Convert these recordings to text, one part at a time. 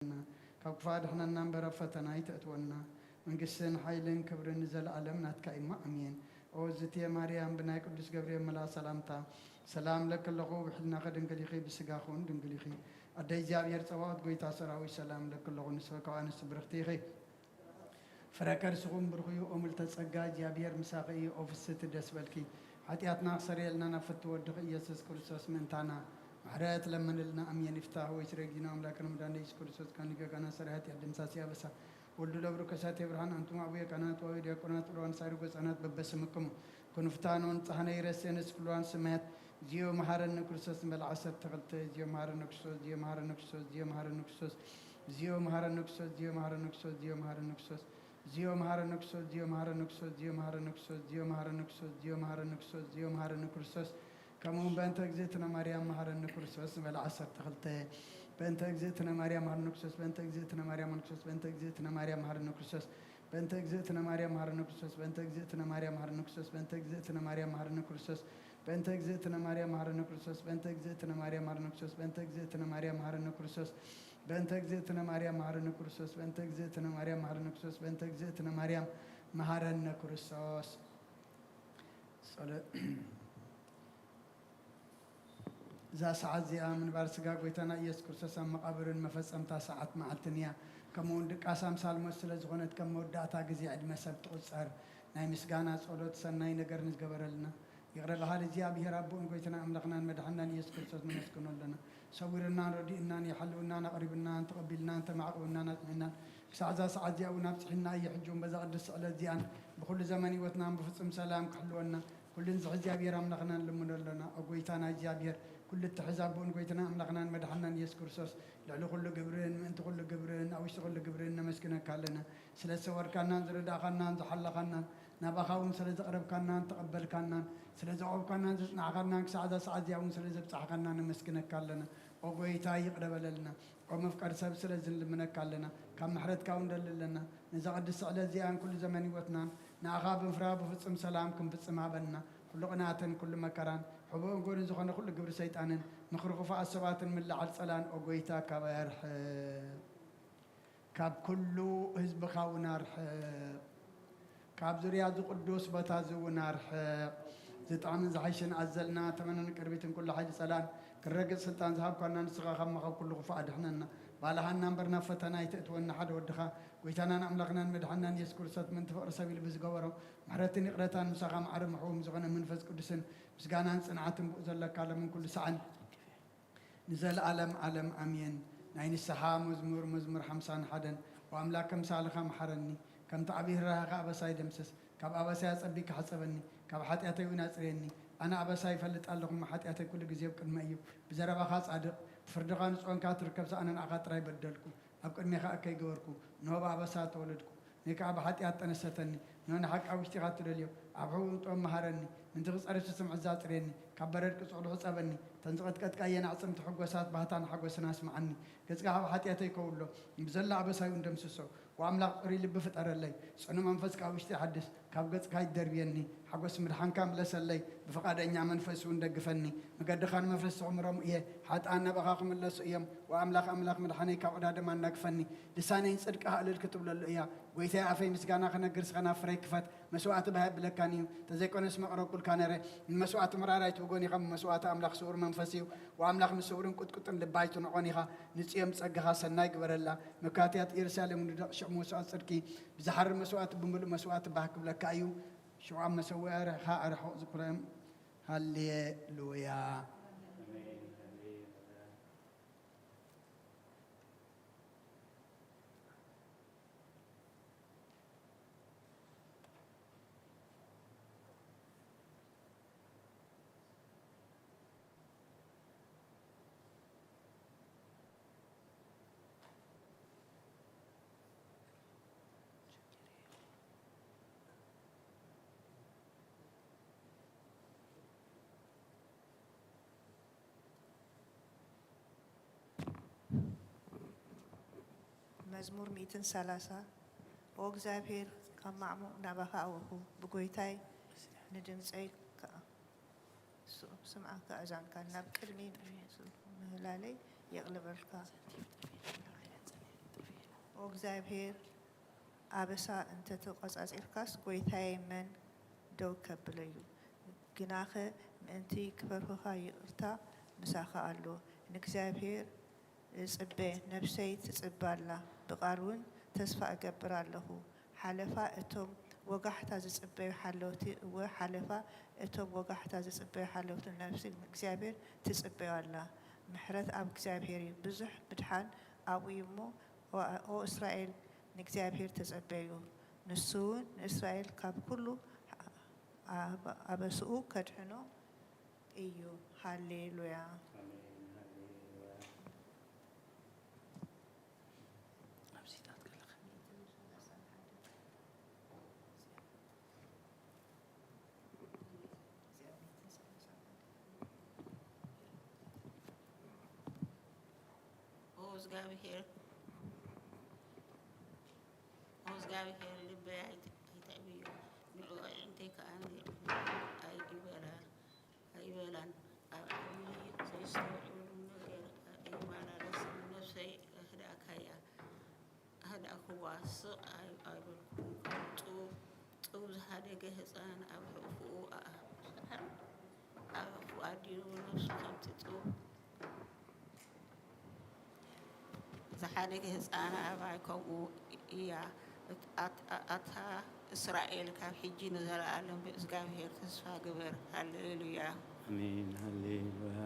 ኣድሕነና፣ ካብ ክፉእ ኣድሕነና እምበር ኣብ ፈተና ኣይተእትወና። መንግስትን ሓይልን ክብርን ንዘለኣለም ናትካ እዩ እሞ፣ ኣሜን። ኦ ዝትየ ማርያም፣ ብናይ ቅዱስ ገብርኤል መልኣኽ ሰላምታ፣ ሰላም እለኪ ኣለኹ፣ ብሕልናኺ ድንግል ኢኺ፣ ብስጋኺ እውን ድንግል ኢኺ። ኣደ እግዚኣብሔር ጸባኦት፣ ጎይታ ሰራዊት፣ ሰላም እለኪ ኣለኹ፣ ንስኺ ካብ ኣንስቲ ብርኽቲ ኢኺ። ፍረ ከርስኹም ብሩኽ እዩ፣ ኦ ምልዕተ ጸጋ፣ እግዚኣብሔር ምሳኺ እዩ። ኦ ፍስሕቲ ደስ በልኪ፣ ሓጢኣትና ክሰርየልና ናብ ፍትው ወድኺ ኢየሱስ ክርስቶስ ምእንታና ምሕረት ለምንልና። ኣሜን። ይፍታህ ወይ ስረጊና ኣምላክና መድኃኒና ኢየሱስ ክርስቶስ ካን ገጋና ሰራይ ኃጢአት ደምሳሲ ኣበሳ ወልዱ ለብሩ ከሳቴ ብርሃን። ኣንቱም ኣቡየ ካህናት ወአቡየ ዲያቆናት ሩዋን ሳይርጎ ህፃናት በበስምክሙ ኩንፍታኖን ጻህነ ይረሴንስ ኩሉዋን ስማያት ዚዮ መሐረነ ክርስቶስ ንበል ዓሰርተ ክልተ ዚዮ መሐረነ ክርስቶስ ዚዮ መሐረነ ክርስቶስ ዚዮ መሐረነ ክርስቶስ ዚዮ መሐረነ ክርስቶስ ዚዮ መሐረነ ክርስቶስ ዚዮ መሐረነ ክርስቶስ ዚዮ መሐረነ ክርስቶስ ዚዮ መሐረነ ክርስቶስ ዚዮ መሐረነ ክርስቶስ ዚዮ መሐረነ ክርስቶስ ዚዮ መሐረነ ክርስቶስ ዚዮ መሐረነ ክርስቶስ ከምኡ እውን በእንተ እግዝእትነ ማርያም መሐረነ ክርስቶስ ንበል ዓሰርተ ክልተ በእንተ እግዝእትነ ማርያም መሐረነ ክርስቶስ በእንተ እግዝእትነ ማርያም መሐረነ ክርስቶስ በእንተ እግዝእትነ ማርያም መሐረነ ክርስቶስ በእንተ እግዝእትነ ማርያም መሐረነ ክርስቶስ በእንተ እግዝእትነ ማርያም መሐረነ ክርስቶስ በእንተ እግዝእትነ ማርያም መሐረነ ክርስቶስ በእንተ እግዝእትነ ማርያም መሐረነ ክርስቶስ በእንተ እግዝእትነ ማርያም መሐረነ ክርስቶስ በእንተ እግዝእትነ ማርያም መሐረነ ክርስቶስ በእንተ እግዝእትነ ማርያም መሐረነ ክርስቶስ በእንተ እግዝእትነ ማርያም መሐረነ ክርስቶስ በእንተ እግዝእትነ ማርያም መሐረነ ክርስቶስ። ጸሎ-፣ እዛ ሰዓት እዚኣ ምንባር ስጋ ጎይታና ኢየሱስ ክርስቶስ ኣብ መቓብርን መፈጸምታ ሰዓት መዓልትን እያ። ከምኡ እውን ድቃስ ኣምሳል ሞት ስለ ዝኾነት ከም መወዳእታ ግዜ ዕድመ ሰብ ትቑጸር። ናይ ምስጋና ጸሎት ሰናይ ነገር ንዝገበረልና ይቕረ በሃሊ እግዚኣብሔር ኣቦን ጎይታና ኣምላኽናን መድሓናን ኢየሱስ ክርስቶስ ነመስግኖ ኣለና። ሰዊርናን ረዲእናን ይሓልውናን ኣቕሪብናን ተቐቢልናን ተማዕቕብናን ኣጽኒዕናን ክሳዕ እዛ ሰዓት እዚኣ እውን ኣብጽሒና እዩ። ሕጂ እውን በዛ ቅድስቲ ዕለት እዚኣን ብኹሉ ዘመን ህይወትናን ብፍጹም ሰላም ክሕልወና ኩሉ ንዝሒ እግዚኣብሔር ኣምላኽና ንልምኖ ኣለና። ኦ ጎይታና እግዚኣብሔር ኩሉ እትሕዝ ኣቦን ጎይታና ኣምላኽናን መድሓናን ኢየሱስ ክርስቶስ ልዕሊ ኩሉ ግብርን ምእንቲ ኩሉ ግብርን ኣብ ውሽጢ ኩሉ ግብርን ነመስግነካ ኣለና። ስለ ዝሰወርካናን ዝረዳእኻናን ዝሓለኻናን ናባኻ እውን ስለ ዘቕረብካናን ተቐበልካናን ስለ ዘቕረብካናን ዘጽናዕካናን ክሳዕ እዛ ሰዓት እዚኣ እውን ስለ ዘብጻሕካና ነመስግነካ ኣለና። ኦ ጎይታ ይቕረ በለልና። ኦ መፍቀሪ ሰብ ስለ ዝንልምነካ ኣለና። ካብ ምሕረትካ እውን ደሊ ኣለና። ነዛ ቅድስቲ ዕለት እዚኣን ኩሉ ዘመን ህይወትናን ንኣኻ ብምፍራህ ብፍጹም ሰላም ክንፍጽም ሃበና። ኩሉ ቅንኣትን ኩሉ መከራን ሕቡእን ጎንን ዝኾነ ኩሉ ግብሪ ሰይጣንን ምኽሪ ክፉኣት ሰባትን ምልዓል ጸላን ኦ ጎይታ ካባይ ኣርሕቕ። ካብ ኩሉ ህዝብኻ እውን ኣርሕቕ። ካብ ዙርያ እዚ ቅዱስ ቦታ እዚ እውን ኣርሕቕ። ዝጥዕምን ዝሓይሽን ኣዘልና ተመነን ቅርቢትን ኩሉ ሓይሊ ጸላን ክረግጽ ስልጣን ዝሃብካና ንስኻ ካብ መኸብ ኩሉ ክፉእ ኣድሕነና። ባልሃና እምበር ናብ ፈተና ኣይተእትወና ሓደ ወድኻ ጎይታናን ኣምላኽናን መድሓናን ኢየሱስ ክርስቶስ ምእንቲ ፍቕሪ ሰብ ኢሉ ብዝገበሮ ምሕረትን ይቕረታን ምሳኻ ማዕረ ምሕውም ዝኾነ መንፈስ ቅዱስን ምስጋናን ጽንዓትን ብኡ ዘለካ ለምን ኩሉ ሰዓን ንዘለኣለም ዓለም ኣሜን። ናይ ንስሓ መዝሙር፣ መዝሙር ሓምሳን ሓደን። ኦ ኣምላክ፣ ከምሳልኻ መሓረኒ፣ ከምቲ ዓብዪ ርህራሄኻ ኣበሳይ ደምስስ። ካብ ኣበሳይ ኣጸቢካ ሕጸበኒ፣ ካብ ሓጢኣተይ እውን ኣጽርየኒ። ኣነ ኣበሳይ ይፈልጥ ኣለኹ እሞ፣ ሓጢኣተይ ኩሉ ግዜ ኣብ ቅድመይ እዩ። ብዘረባኻ ጻድቕ፣ ብፍርድኻ ንጹህ ኮንካ ትርከብ፣ ኣነ ንዓኻ ጥራይ በደልኩ፣ ኣብ ቅድሜኻ እከይ ገበርኩ፣ እንሆ ብኣበሳ ተወለድኩ። ንከዓ ብሓጢኣት ጠነሰተኒ፣ ንሆ ንሓቂ ኣብ ውሽጢኻ እትደልዮ፣ ኣብ ሕቡእ ጥበብ መሃረኒ፣ ምእንቲ ክጸሪ ስምዒት ዛጽርየኒ፣ ካብ በረድ ቅጹዕ ሕጸበኒ፣ እተን ዝቐጥቀጥካየን ኣዕጽምቲ ሕጎሳት ባህታን ሓጎስን ኣስምዓኒ። ገጽካ ካብ ሓጢኣተይ ከውሎ፣ ብዘላ ኣበሳይ እውን ደምስሶ። ወኣምላኽ ጽሩይ ልቢ ፍጠረለይ፣ ጽኑዕ መንፈስ ከኣ ኣብ ውሽጢ ሓድስ። ካብ ገጽካ ኣይትደርብየኒ፣ ሓጎስ ምድሓንካ ምለሰለይ፣ ብፍቓደኛ መንፈስ እውን ደግፈኒ። መገድኻ ንመፍረስቲ ክምረሙ እየ፣ ሓጥኣን ናባኻ ክምለሱ እዮም። ወኣምላኽ ኣምላኽ ምድሓነይ ካብ ዕዳ ደም ኣናግፈኒ። ልሳነይ ንጽድቅኻ እልል ክትብለሉ እያ። ጐይታየ፣ ኣፈይ ምስጋና ክነግር፣ ስኸ ናብ ፍረይ ክፈት። መስዋእቲ ባህ የብለካን እዩ፣ እንተዘይኮነስ መቕረብኩልካ ነይረ። ንመስዋእቲ ምራር ኣይትብጎን ኢኻ፣ ብመስዋእቲ ኣምላኽ ስዉር መንፈስ እዩ። ወኣምላኽ ንስውርን ቁጥቁጥን ልቢ ኣይትንዖን ኢኻ። ንጽዮን ብጸጋኻ ሰናይ ግበረላ። መካትያት ኢየሩሳሌም ንደቕ ሽዑ መስዋእቲ ጽድቂ ብዝሓርር መስዋእቲ ብምሉእ መስዋእቲ ባህ ክብለካ እዩ። ሽዑ ኣብ መሰውያ ርሕኻ ኣርሕቕ ዝኩራዮም። ሃሌሉያ። መዝሙር ሚእትን ሰላሳ። ኦ እግዚኣብሔር፣ ካብ ማዕሙቕ ናባኻ ኣወኹ፣ ብጎይታይ ንድምፀይ ከኣ ስ-፣ ስምዓካ ኣእዛንካ፣ ናብ ቅድሚ ምህላለይ የቕልበልካ። ኦ እግዚኣብሔር፣ ኣበሳ እንተ ተቖጻጺርካስ፣ ጐይታየ መን ደው ከብሎ እዩ? ግናኸ ምእንቲ ክፈርሁኻ ይቕርታ ምሳኻ ኣሎ። ንእግዚኣብሔር እጽበ፣ ነፍሰይ ትጽበ ኣላ፣ ብቓል እውን ተስፋ እገብር ኣለኹ። ሓለፋ እቶም ወጋሕታ ዝጽበዩ ሓለውቲ፣ እወ፣ ሓለፋ እቶም ወጋሕታ ዝጽበዩ ሓለውቲ ነፍሲ ንእግዚኣብሔር ትጽበዮ ኣላ። ምሕረት ኣብ እግዚኣብሔር እዩ፣ ብዙሕ ምድሓን ኣብኡ እዩ እሞ፣ ኦ፣ ኦ እስራኤል፣ ንእግዚኣብሔር ተጸበዩ፣ ንሱ እውን ንእስራኤል ካብ ኩሉ ኣበ-፣ ኣበስኡ ከድሕኖ እዩ። ሃሌሉያ። ኣሜን፣ ሃሌሉያ። ኣብዚ ናትካ ኣለኻ። ኦ እግዚኣብሔር፣ ኦ እግዚኣብሔር፣ ልበይ ኣይት-፣ ኣይተዕብዮ፣ ንዕኡ ኣዒንተይ ከኣ ንዕኡ ኣይበላ፣ ኣይበላን። ኣብ ዓብዪ ዘይስተውዕሉ ነገር ኣይመላለስን። ነፍሰይ ኣህድኣካያ፣ ኣህድኣክዋ፣ ስቕ ኣይ-፣ ኣይበልኩን። ከም ጡብ፣ ጡብ ዝሃደገ ህጻን ኣብ ሕቑፍኡ ኣኣ-፣ ኣብ ሕቑፍኡ ኣዲኑ፣ ነፍሱ ከምቲ ጡብ ዝሓደገ ህጻን ኣባይ ከምኡ እያ። ኣት-፣ ኣት-፣ ኣታ እስራኤል፣ ካብ ሕጂ ንዘለኣለም ብእግዚኣብሔር ተስፋ ግበር። ሃሌሉያ። ኣሜን። ሃሌሉያ።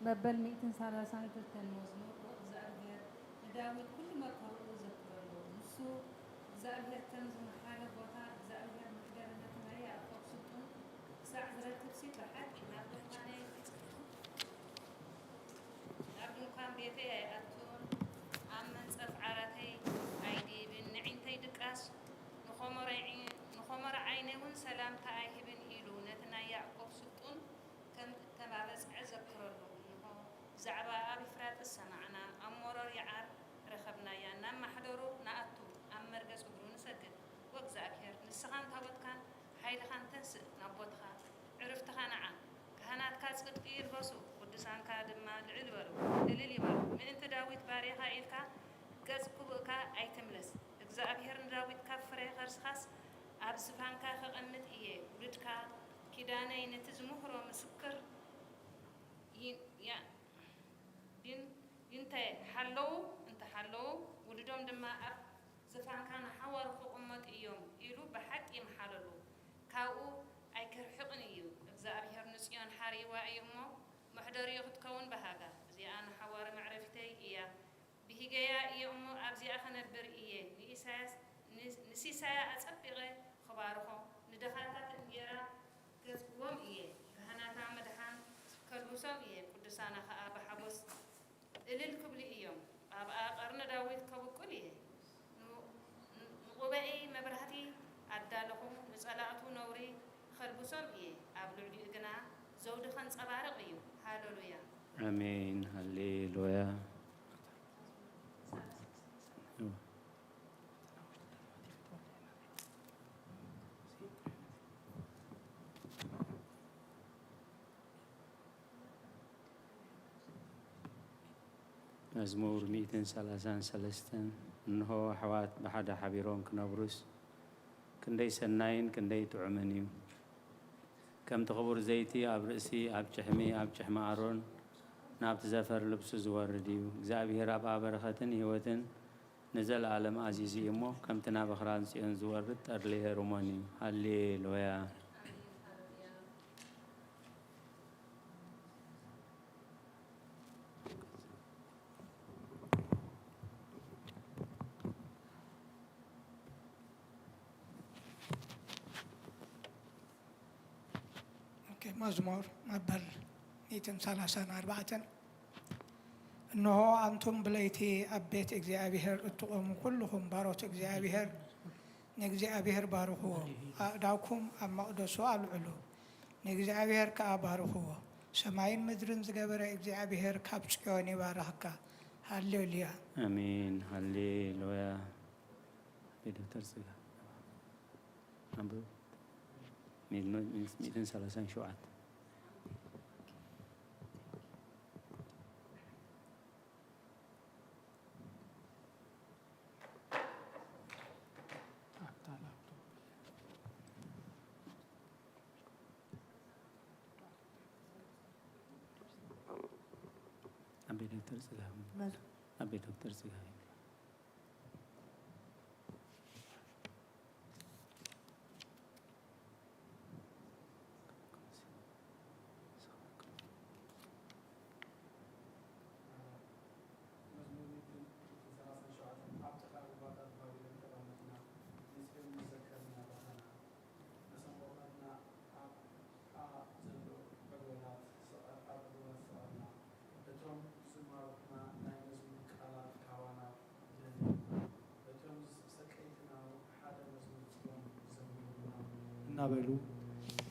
መበል ሚእትን ሰላሳን ክልተን መዝሙር። ወእግዚኣብሔር ንዳዊት ኩሉ መከርኡ ዘክረሉ። ንሱ እግዚኣብሔር ከም ዝመሓለ ቦታ፣ እግዚኣብሔር መሕደሪ ነቲ ናይ ያዕቆብ ስልጡን ክሳዕ ዝረክብሲ፣ ብሓቂ ናብ ድንኳነይ፣ ናብ ድንኳን ቤተይ ኣይኣቱን፣ ኣብ መንጸፍ ዓራተይ ኣይድይብን። ንዒንተይ ድቃስ፣ ንኾመረ ዓይነይ እውን ሰላምታ ኣይህብን ኢሉ ነቲ ናይ ያዕቆብ ስልጡን ከም እተማበጽዐ ዘክረሉ። እንሆ፣ ብዛዕባ ኣብ ዩፍራጥስ ሰማዕና፣ ኣብ ሞሮር ይዓር ረኸብናያ። ናብ ማሕደሩ ንኣቱ፣ ኣብ መርገጽ እግሩ ንሰግድ። ወእግዚኣብሔር፣ ንስኻን ታቦትካን ሓይልኻን ተንስእ፣ ናብ ቦትኻ ዕርፍትኻ ንዓ። ካህናትካ ጽድቂ ይልበሱ፣ ቅዱሳንካ ድማ ልዕል በሉ፣ እልል ይበሉ። ምእንቲ ዳዊት ባርያኻ ኢልካ ገጽ ክቡእካ ኣይትምለስ። እግዚኣብሔር ንዳዊት ካብ ፍረ ከርስኻስ ኣብ ዝፋንካ ከቐምጥ እየ። ውሉድካ ኪዳነይ ነቲ ዝምህሮ ምስክር ይ-፣ ያ-፣ ይን-፣ ይንተ ሓለዉ፣ እንተ ሓለዉ፣ ውሉዶም ድማ ኣብ ዝፋንካ ንሓዋሩ ክቕመጡ እዮም ኢሉ ብሓቂ ይምሓለሉ፣ ካብኡ ኣይክርሕቕን እዩ። እግዚኣብሔር ንጽዮን ሓሪዋ እዩ እሞ፣ መሕደሪኡ ክትከውን በሃጋ። እዚኣ ንሓዋሩ መዕረፊተይ እያ። ብሂገያ እየ እሞ ኣብዚኣ ኸነብር እየ። ንኢሳያስ፣ ን-፣ ንሲሳያ ኣጸቢቐ ኽባርኾ፣ ንድኻታት እንጌራ ከጽግቦም እየ። ካህናታ ምድሓን ከልብሶም እየ፣ ቅዱሳና ኸኣ ብሓጎስ እልል ክብሉ እዮም። ኣብኣ ቐርኒ ዳዊት ከብቁል እየ። ን-፣ ን-፣ ንቑበኤይ መብራህቲ ኣዳለኹ፣ ንጸላእቱ ነውሪ ኸልብሶም እየ፣ ኣብ ልዕሊኡ ግና ዘውዲ ኸንጸባርቕ እዩ። ሃሌሉያ። ኣሜን። ሃሌሉያ። መዝሙር ሚእትን ሰላሳን ሰለስተን። እንሆ፣ ኣሕዋት ብሓደ ሓቢሮም ክነብሩስ፣ ክንደይ ሰናይን ክንደይ ጥዑምን እዩ! ከምቲ ክቡር ዘይቲ ኣብ ርእሲ፣ ኣብ ጭሕሚ፣ ኣብ ጭሕሚ ኣሮን፣ ናብቲ ዘፈር ልብሱ ዝወርድ እዩ። እግዚኣብሄር ኣብኣ በረኸትን ህይወትን ንዘለኣለም ኣዚዙ እዩ እሞ፣ ከምቲ ናብ ኣኽራን ጽዮን ዝወርድ ጠርሊ ሄርሞን እዩ። ሃሌሉያ! ኦኬ፣ መዝሙር መበል ሚእትን ሰላሳን ኣርባዕተን። እንሆ፣ ኣንቱም ብለይቲ ኣብ ቤት እግዚኣብሔር እትቖሙ ኩልኹም ባሮት እግዚኣብሔር፣ ንእግዚኣብሔር ባርኽዎ፣ ኣእዳውኩም ኣብ መቕደሱ ኣልዕሉ፣ ንእግዚኣብሔር ከኣ ባርኽዎ። ሰማይን ምድርን ዝገበረ እግዚኣብሔር ካብ ጽዮን ይባርኽካ። ሃሌሉያ። ኣሜን። ሃሌሉያ። ቤት ዶክተር ጽጋ ኣንብብ። ሚእትን ሰላሳን ሸውዓተ። ኣቤ ዶክተር ጽጋብ፣ መዝ- ኣቤ ዶክተር ጽጋብ። መዝሙር ሚእትን ሰላሳን ሸውዓተን። ኣብ ጥቓ ሩባታት ባቢሎን ተቐመጥና፣ ንጽዮን ንዘከር እናበኸና፣ መሰንቆታትና ኣብ ጥቓ ዘሎ ዕግበታት ሰቐ-፣ ኣብ ዕግበታት ሰቐልና። እቶም ዝማርኹና ናይ መዝሙር ቃላት ካባና ደለዩ። እቶም ዝስዕስዐ ቀይትና እውን ሓደ መዝሙር ጽዮን ዘምሩልና እናበሉ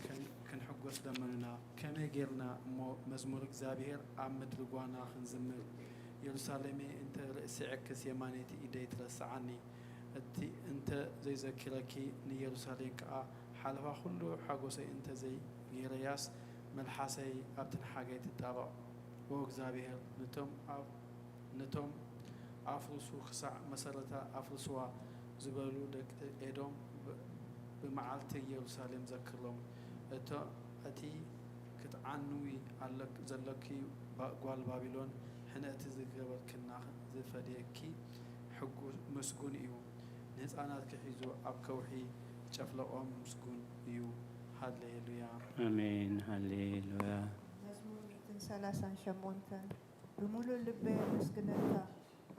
ክን-፣ ክንሕጎስ ለመኑና። ከመይ ጌርና እሞ መዝሙር እግዚኣብሔር ኣብ ምድሪ ጓና ክንዝምር? ኢየሩሳሌመይ እንተ ረሲዐክስ የማነይቲ ኢደይ ትረስዓኒ። እቲ እንተ ዘይዘኪረኪ ንኢየሩሳሌም ከኣ ሓለፋ ኩሉ ሓጎሰይ እንተ ዘይጌረያስ መልሓሰይ ኣብቲ ንሓገይ ትጣበቕ። ኦ እግዚኣብሔር፣ ነቶም ኣብ-፣ ነቶም ኣፍርሱ ክሳዕ መሰረታ ኣፍርስዋ ዝበሉ ደቂ ኤዶም ብ-፣ ብመዓልቲ ኢየሩሳሌም ዘክሮም። እቶ-፣ እቲ ክትዓንዊ ኣለክ-፣ ዘለኪ ባ-፣ ጓል ባቢሎን፣ ሕነ እቲ ዝገበርክና ዝፈደየኪ ሕጉ-፣ ምስጉን እዩ። ንህፃናትኪ ሒዙ ኣብ ከውሒ ዝጨፍለቖም ምስጉን እዩ። ሃሌሉያ። ኣሜን። ሃሌሉያ። መዝሙር ሚእትን ሰላሳን ሸሞንተን። ብምሉእ ልበይ ኣመስግነካ፣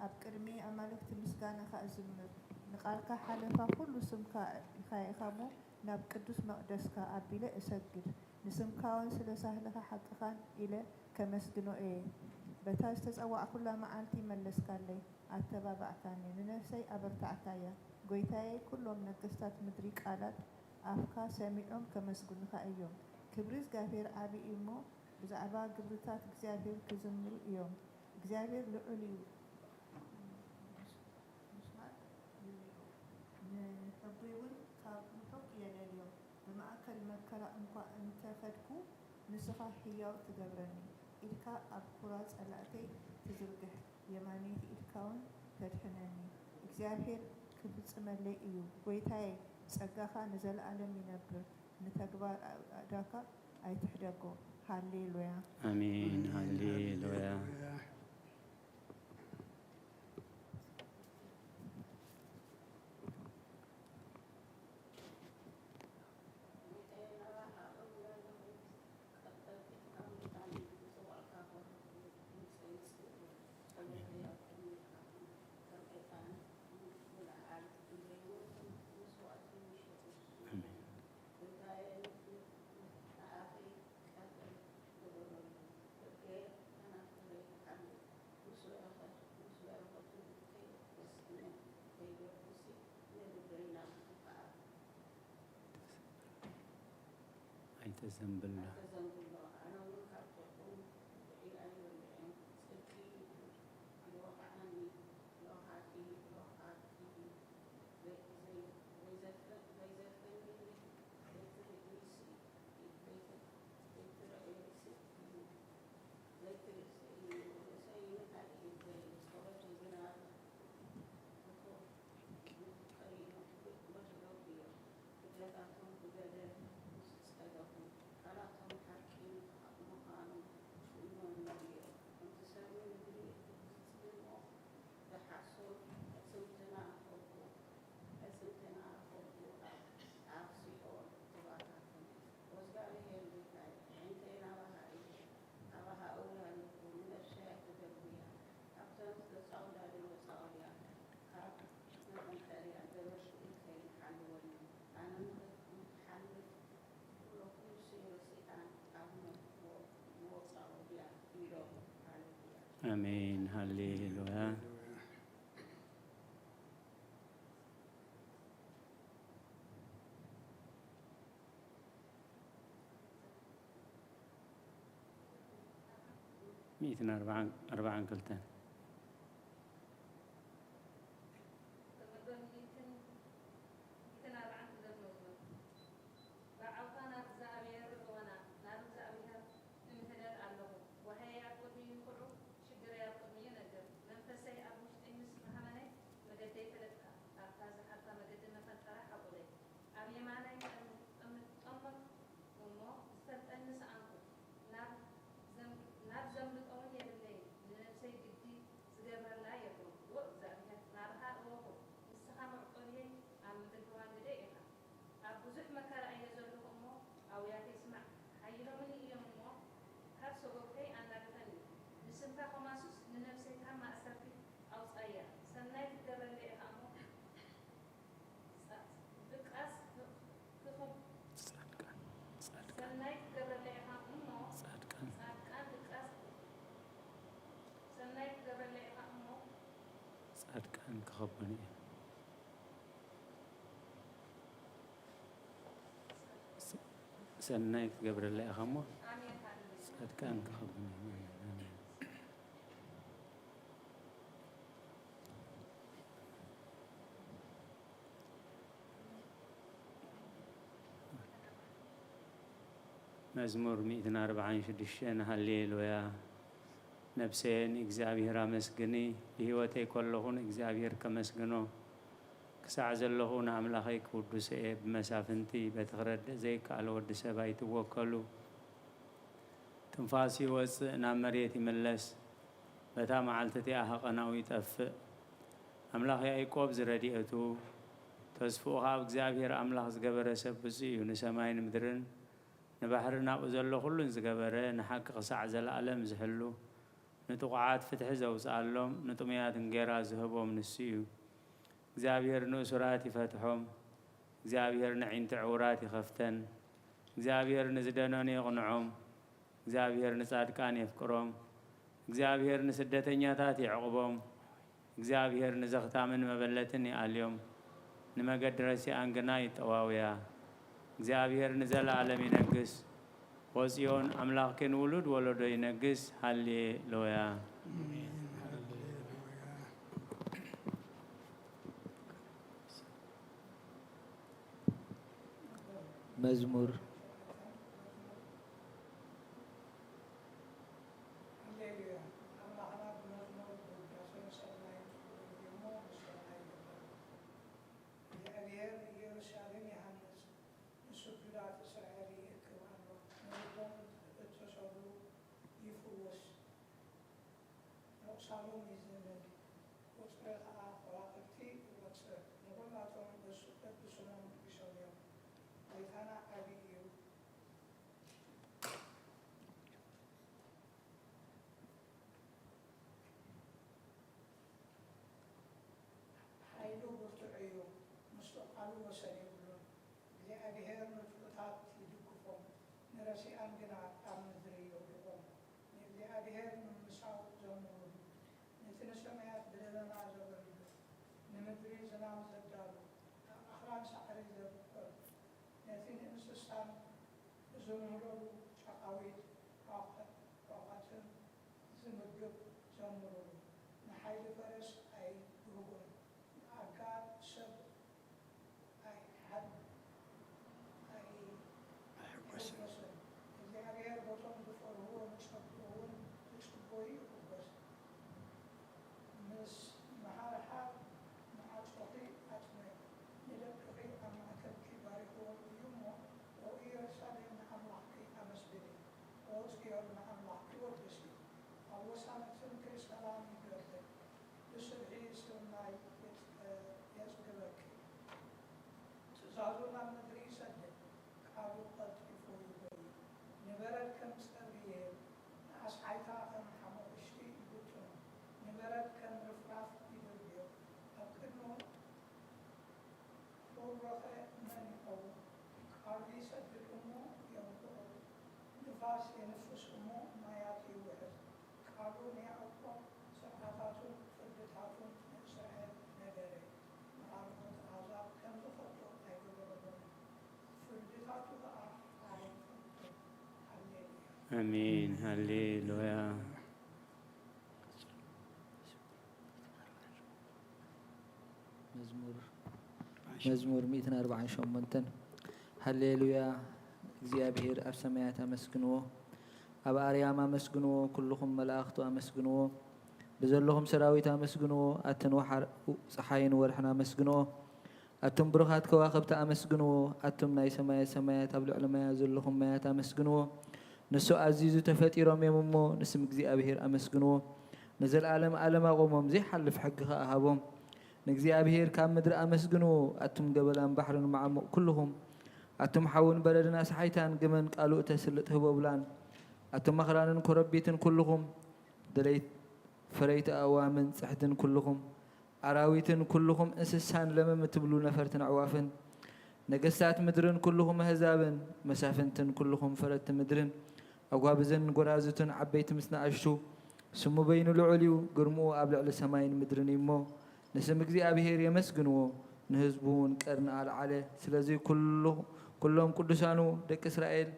ኣብ ቅድሚ ኣማልክቲ ምስጋናኻ እዝምር። ንቃልካ ሓለፋ ኩሉ ስምካ ኢኻ'ኢኻ እሞ፣ ናብ ቅዱስ መቕደስካ ኣቢለ እሰግድ። ንስምካውን ስለ ሳህልኻ ሓቅኻን ኢለ ከመስግኖ እየ። በታ ዝተጸዋዕኩላ መዓልቲ መለስካለይ፣ ኣተባባዕካኒ፣ ንነፍሰይ ኣበርታዕካያ። ጐይታየ፣ ኩሎም ነገስታት ምድሪ ቃላት ኣፍካ ሰሚዖም ከመስግኑኻ እዮም። ክብሪ እግዚኣብሔር ዓቢ እዩ እሞ፣ ብዛዕባ ግብርታት እግዚኣብሔር ክዝምሩ እዮም። እግዚኣብሔር ልዑል እዩ፣ ምስማዕ ይብልዑ፣ ንሕቡይውን ካብ ምሑቕ የለልዮም። ብማእከል መከራ እንኳ እንተ ኸድኩ፣ ንስኻ ህያው ትገብረኒ። ኢድካ ኣብ ኵራ ጸላእተይ ትዝርግሕ፣ የማነይቲ ኢድካውን ተድሕነኒ። እግዚኣብሔር ክፍጽመለይ እዩ፣ ጐይታየ፣ ጸጋኻ ንዘለኣለም ይነብር። ንተግባር ኣእዳካ ኣይትሕደጎ። ሃሌሉያ። ኣሜን። ሃሌሉያ። ኣሜን። ኣይተዘንብሎ። ኣሜን። ሃሌሉያ። ሚእትን ኣርባዓን ኣርባዓን ክልተን። መዝሙር ሚእትን ኣርባዓን ክልተን መዝሙር። ብዓውታ ናብ እግዚኣብሔር እወና፣ ናብ እግዚኣብሔር እምህለል ኣለኹ። ዋህየይ ኣብ ቅድሚኡ ይኹዑ፣ ሽግረይ ኣብ ቅድሚኡ ይነግር። መንፈሰይ ኣብ ውሽጠይ ምስ መሃመነ፣ መገደይ ፈለጥካ። ኣብታ ዝሓርታ መገዲ መፈንጠራ ሓቑለይ። ኣብ የማናይ ጠም- ጠም- ጠመትኩ እሞ፣ ዝፈልጠኒ ሰኣንኩ። ናብ ዘም- ናብ ዘምልጦ እውን የብለይን። ንነብሰይ ግዲ ዝገብረላ የብሉን። ዎ እግዚኣብሔር፣ ናባኻ እወኹ፣ ንስኻ መዕቆብየይ ኣብ ምድሪ ብባንግደይ ኢኻ። ኣብ ብዙሕ መከራ እየ ዘለኹ እሞ፣ ኣውያተይ ስማዕ። ሓይሎምኒ እዮም እሞ፣ ካብ ሰጎግተይ ኣናግፈኒ። ንስምካ ኸማሱስ ንነብሰይ ካብ ማእሰርቲ ኣውጽኣያ። ሰናይ ክትገብረለይ ኢኻ እሞ፣ ድቃስ ክኸብ ጻድቃን ጻድቃን ሰናይ ክትገብረለይ ኢኻ እሞ፣ ጻድቃን ጻድቃን ድቃስ ሰናይ ክትገብረለይ ኢኻ እሞ፣ ጻድቃን ክኸቡኒ እዮም። ስ- ሰናይ ክትገብረለይ ኢኻ እሞ ኣሜን ሃሌሉያ። ጻድቃን ክኸቡኒ እዮም። ኣሜን። መዝሙር ሚእትን ኣርባዓን ሽዱሽተን። ሃሌሉያ። ነፍሰየ ንእግዚኣብሔር ኣመስግኒ፣ ብህይወተይ ከለኹ ንእግዚኣብሔር ከመስግኖ፣ ክሳዕ ዘለኹ ንኣምላኸይ ክውድሶ እየ። ብመሳፍንቲ በቲ ክረድእ ዘይከኣል ወዲ ሰብ ኣይትወከሉ። ትንፋሱ ይወጽእ፣ ናብ መሬት ይምለስ፣ በታ መዓልቲ እቲኣ ሃቐናኡ ይጠፍእ። ኣምላኽ ያዕቆብ ዝረድኤቱ፣ ተስፍኡ ኸኣ ኣብ እግዚኣብሔር ኣምላኽ ዝገበረ ሰብ ብፁዕ እዩ። ንሰማይን ምድርን ንባሕርን ኣብኡ ዘሎ ኹሉን ዝገበረ፣ ንሓቂ ኽሳዕ ዘለኣለም ዝሕሉ፣ ንጥቑዓት ፍትሒ ዘውጽኣሎም፣ ንጥሙያት እንጌራ ዝህቦም ንሱ እዩ። እግዚኣብሔር ንእሱራት ይፈትሖም፣ እግዚኣብሔር ነዒንቲ ዕውራት ይኸፍተን፣ እግዚኣብሔር ንዝደነኑ የቕንዖም፣ እግዚኣብሔር ንጻድቃን የፍቅሮም፣ እግዚኣብሔር ንስደተኛታት የዕቑቦም፣ እግዚኣብሔር ንዘኽታምን መበለትን ይኣልዮም፣ ንመገዲ ረሲኣን ግና ይጠዋውያ። እግዚኣብሔር ንዘለኣለም ይነግስ። ኦ ጽዮን፣ ኣምላኽኪ ንውሉድ ወለዶ ይነግስ። ሃሌ ሉያ። መዝሙር ሃሌሉያ። ኣምላኽና ብመዝሙር ብውዳሴን ሰናይ ንጽውዕ እዩ እሞ፣ ምስጋና ይግባእ። እግዚኣብሔር ንኢየሩሳሌም ይሃንጽ፣ ንስዱዳት እስራኤል ይእክብ ኣሎ። ንልቦም እተሰብሩ ይፍውስ፣ ነቑሳሎም ይዝንግ፣ ቁጽሪ ኸኣ ከዋኽብቲ ይቖጽር። ንኹላቶም በሱ በብስሞም ርኢሶም እዮም። ጐይታና ዓቢ እዩ። ሓይሉ ብርቱዕ እዩ፣ ምስኡ ቃሉ ወሰን የብሉን። እግዚኣብሄር ንጥዑያት ይድግፎም፣ ንረሲኣን ግና ኣብ ምድሪ የውድቖም። ንእግዚኣብሄር ምምሳው ዘምሩሉ፣ ነቲ ንሰማያት ብደበና ዘበርህ፣ ንምድሪ ዝናም ዘዳሉ፣ ኣብ ኣኽራን ሳዕሪ ዘብቁል፣ ነቲ ንእንስሳን ዝምህረሉ ጨቓዊት ኳዃትን ዝምግብ ዘምሩሉ። ንሓይሊ ፈረስ ኣይብህጎን፣ ንኣጋር ሰብ ኣይሓድ ኣይሕጎስን። እግዚኣብሔር በቶም ዝፈርህዎ ንጸግኡ እውን ዝጽበዩ ይሕጎስ። ምስ መሃርሃር ማዕጾኺ ኣጽንዕ፣ ንደቅኺ ኣብ ማእከልኪ ባሪኽዎም እዩ እሞ፣ ኦ ኢየሩሳሌም ንኣምላኽኪ ኣመስግኒ፣ ኦ ጽዮን ንኣምላኽኪ ወድሲ። ኣብ ወሳነ ክንክይ ሰላም ይገብር፣ ብስብሒ ስርናይ የጽግበኪ። ትእዛዙ ናብ ምድሪ ይሰድድ፣ ቃሉ ቀልጢፉ ይጎዪ። ንበረድ ከም ጸብሪ ይህብ፣ ንኣስሓይታ ከም ሓሞኽሽቲ ይብትኖ፣ ንበረድ ከም ርፍራፍ ይድርብዮ። ኣብ ቅድሚኡ ቁርበኸ መን ይኸውን? ቃሉ ይሰድድ እሞ የንብዖ፣ ንፋስ የንፍስ እሞ ማያት ይውሕዝ። ቃሉ ንያዕቆብ ስርዓታቱን ፍርድታቱን ንእስራኤል ነገረ። ንኻልኦት ኣህዛብ ከም ዝኸድኦ ኣይገበረሎምን፣ ፍርድታቱ ኸኣ ኣይፈልጡን። ሃሌሉያ። ኣሜን። ሃሌሉያ። መዝሙር፣ መዝሙር ሚእትን ኣርባዓን ሸሞንተን። ሃሌሉያ፣ እግዚኣብሔር ኣብ ሰማያት ኣመስግንዎ፣ ኣብ ኣርያም ኣመስግንዎ፣ ኩልኹም መላእኽቱ ኣመስግንዎ፣ ብዘለኹም ሰራዊት ኣመስግንዎ፣ ኣትን ወሓር-፣ ጸሓይን ወርሕን ኣመስግንዎ፣ ኣቱም ብሩኻት ከዋኽብቲ ኣመስግንዎ፣ ኣቱም ናይ ሰማየ ሰማያት ኣብ ልዕሊ ማያት ዘለኹም ማያት ኣመስግንዎ። ንሱ ኣዚዙ ተፈጢሮም እዮም እሞ፣ ንስም እግዚኣብሔር ኣመስግንዎ። ንዘለኣለም ኣለም ኣቑሞም፣ ዘይሓልፍ ሕጊ ኸኣ ሃቦም። ንእግዚኣብሔር ካብ ምድሪ ኣመስግንዎ፣ ኣቱም ገበላን ባሕርን መዓሙቕ ኩልኹም። ኣቱም ሓውን በረድን ኣስሓይታን፣ ግመን ቃሉ እተስልጥ ህቦብላን። ኣቱም ኣኽራንን ኮረቢትን ኩልኹም፣ ደለይት-፣ ፈረይቲ ኣእዋምን ጽሕድን ኩልኹም። ኣራዊትን ኩልኹም እንስሳን ለመም እትብሉ ነፈርትን ኣዕዋፍን፣ ነገስታት ምድርን ኩልኹም ኣህዛብን፣ መሳፍንትን ኩልኹም ፈረድቲ ምድርን፣ ኣጓብዝን ጎራዙትን ዓበይቲ ምስ ንኣሽቱ፣ ስሙ በይኑ ልዑል እዩ፣ ግርምኡ ኣብ ልዕሊ ሰማይን ምድርን እዩ እሞ፣ ንስም እግዚኣብሔር የመስግንዎ፣ ንህዝቡ እውን ቀርኒ ኣልዓለ። ስለዚ ኩሉ-፣ ኩሎም ቅዱሳኑ ደቂ እስራኤል፣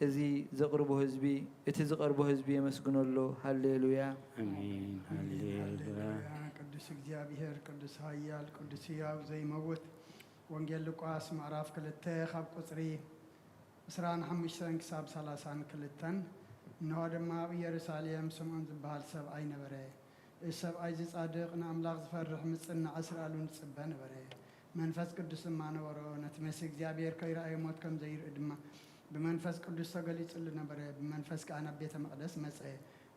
እዚ ዘቕርቦ ህዝቢ፣ እቲ ዝቐርቦ ህዝቢ የመስግኖ ኣሎ። ሃሌሉያ። ኣሜን። ሃሌሉያ። ሃሌሉያ። ቅዱስ እግዚኣብሔር፣ ቅዱስ ኃያል፣ ቅዱስ ሕያው ዘይመውት። ወንጌል ሉቃስ ምዕራፍ ክልተ ካብ ቁጽሪ ዕስራን ሓሙሽተን ክሳብ ሰላሳን ክልተን። እንሆ ድማ ኣብ ኢየሩሳሌም ስምዖን ዝበሃል ሰብኣይ ነበረ። እዚ ሰብኣይ እዚ ጻድቕ፣ ንኣምላኽ ዝፈርሕ፣ ምጽናዕ እስራኤሉን ዝጽበ ነበረ። መንፈስ ቅዱስ ድማ ነበሮ። ነቲ መሲህ እግዚኣብሔር ከይረኣየ ሞት ከም ዘይርኢ ድማ ብመንፈስ ቅዱስ ተገሊጹሉ ነበረ። ብመንፈስ ከኣ ናብ ቤተ መቕደስ መጸ።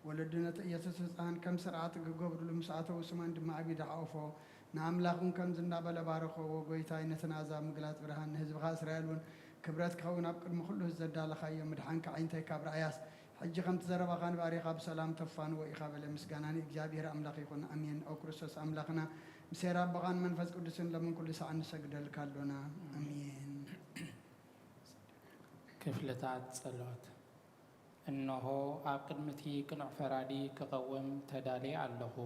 ወለዱ ነቲ ኢየሱስ ህጻን ከም ስርዓት ክገብሩሉ ምስ ኣተዉ፣ ስምዖን ድማ ኣብ ኢዱ ሓቖፎ። ንኣምላኽ እውን ከምዚ እንዳበለ ባረኾ፣ "ዎ ጎይታይ፣ ነቲ ናዛ ምግላጽ ብርሃን ንህዝብኻ እስራኤል እውን ክብረት ክኸውን ኣብ ቅድሚ ኩሉ ዘዳለኻዮ ምድሓንካ ኣዒንተይ ካብ ረኣያስ፣ ሕጂ ከምቲ ዘረባኻ ንባሪኻ ብሰላም ተፋንዎ ኢኻ" በለ። ምስጋና ንእግዚኣብሔር ኣምላኽ ይኹን፣ ኣሜን። ኦ ክርስቶስ ኣምላኽና፣ ምስ ኄር ኣቦኻን መንፈስ ቅዱስን ሎምን ኩሉ ሰዓት ንሰግደልካ ኣሎና። ኣሜን። ክፍልታት ጸሎት። እንሆ፣ ኣብ ቅድሚ እቲ ቅኑዕ ፈራዲ ክቐውም ተዳልየ ኣለኹ።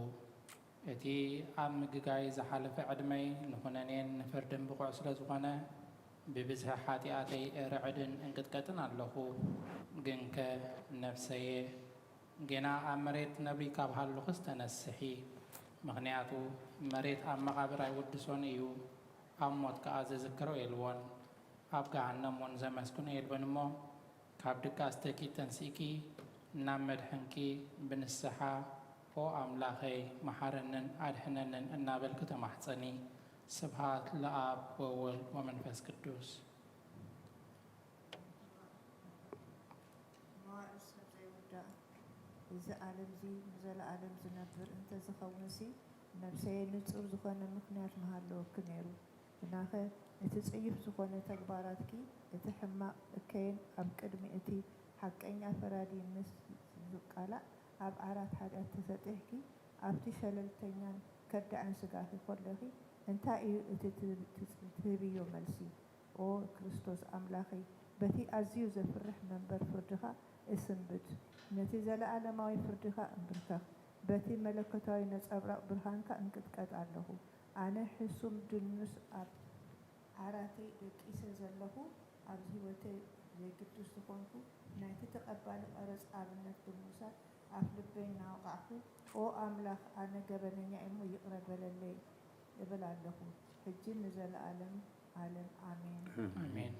እቲ ኣብ ምግጋይ ዝሓለፈ ዕድመይ ንኹነኔን ንፍርድን ብቑዕ ስለ ዝኾነ፣ ብብዝሒ ሓጢኣተይ እርዕድን እንቅጥቀጥን ኣለኹ። ግንከ ነፍሰየ፣ ጌና ኣብ መሬት ነብሪ ካብ ሃለኹስ ተነስሒ። ምኽንያቱ፣ መሬት ኣብ መቓብር ኣይውድሶን እዩ፣ ኣብ ሞት ከኣ ዝዝክሮ የልቦን። ኣብ ገሃነም እውን ዘመስግኖ የልቦን እሞ፣ ካብ ድቃስ ተኪ ተንሲእኪ ናብ መድሕንኪ ብንስሓ፣ "ኦ ኣምላኸይ፣ መሓረንን ኣድሕነንን" እናበልኪ ተማሕጸኒ። ስብሃት ለኣብ ወወልድ ወመንፈስ ቅዱስ። መዋእል ሰብ ዘይውዳእ፣ እዚ ዓለምዚ ንዘለኣለም ዝነብር እንተዝኸውንሲ፣ ነፍሰየ ንጹር ዝኾነ ምኽንያት ምሃለወኪ ነይሩ። ግናኸ፣ እቲ ጽዩፍ ዝኾነ ተግባራትኪ፣ እቲ ሕማቕ እከይን ኣብ ቅድሚ እቲ ሓቀኛ ፈራዲ ምስ ዝቃላዕ፣ ኣብ ዓራት ሓጢኣት ተሰጢሕኪ፣ ኣብቲ ሸለልተኛን ከዳዕን ስጋኺ ከለኺ፣ እንታይ እዩ እቲ ትብ-፣ ትጽ-፣ ትህብዮ መልሲ? ኦ ክርስቶስ ኣምላኸይ፣ በቲ ኣዝዩ ዘፍርሕ መንበር ፍርድኻ እስንብድ፣ ነቲ ዘለኣለማዊ ፍርድኻ እንብርከኽ፣ በቲ መለኮታዊ ነጸብራቕ ብርሃንካ እንቅጥቀጥ ኣለኹ። ኣነ ሕሱም ድኑስ ኣብ ዓራተይ ደቂሰ ዘለኹ፣ ኣብዚ ህይወተይ ዘይግዱስ ዝኾንኩ፣ ናይቲ ተቐባሊ ቀረጽ ኣብነት ብምውሳድ፣ ኣፍ ልበይ እናወቓዕኩ፣ ኦ ኣምላኽ፣ ኣነ ገበነኛ እየ እሞ ይቕረ በለለይ እብል ኣለኹ፣ ሕጂን ንዘለኣለም ዓለም። ኣሜን። ኣሜን።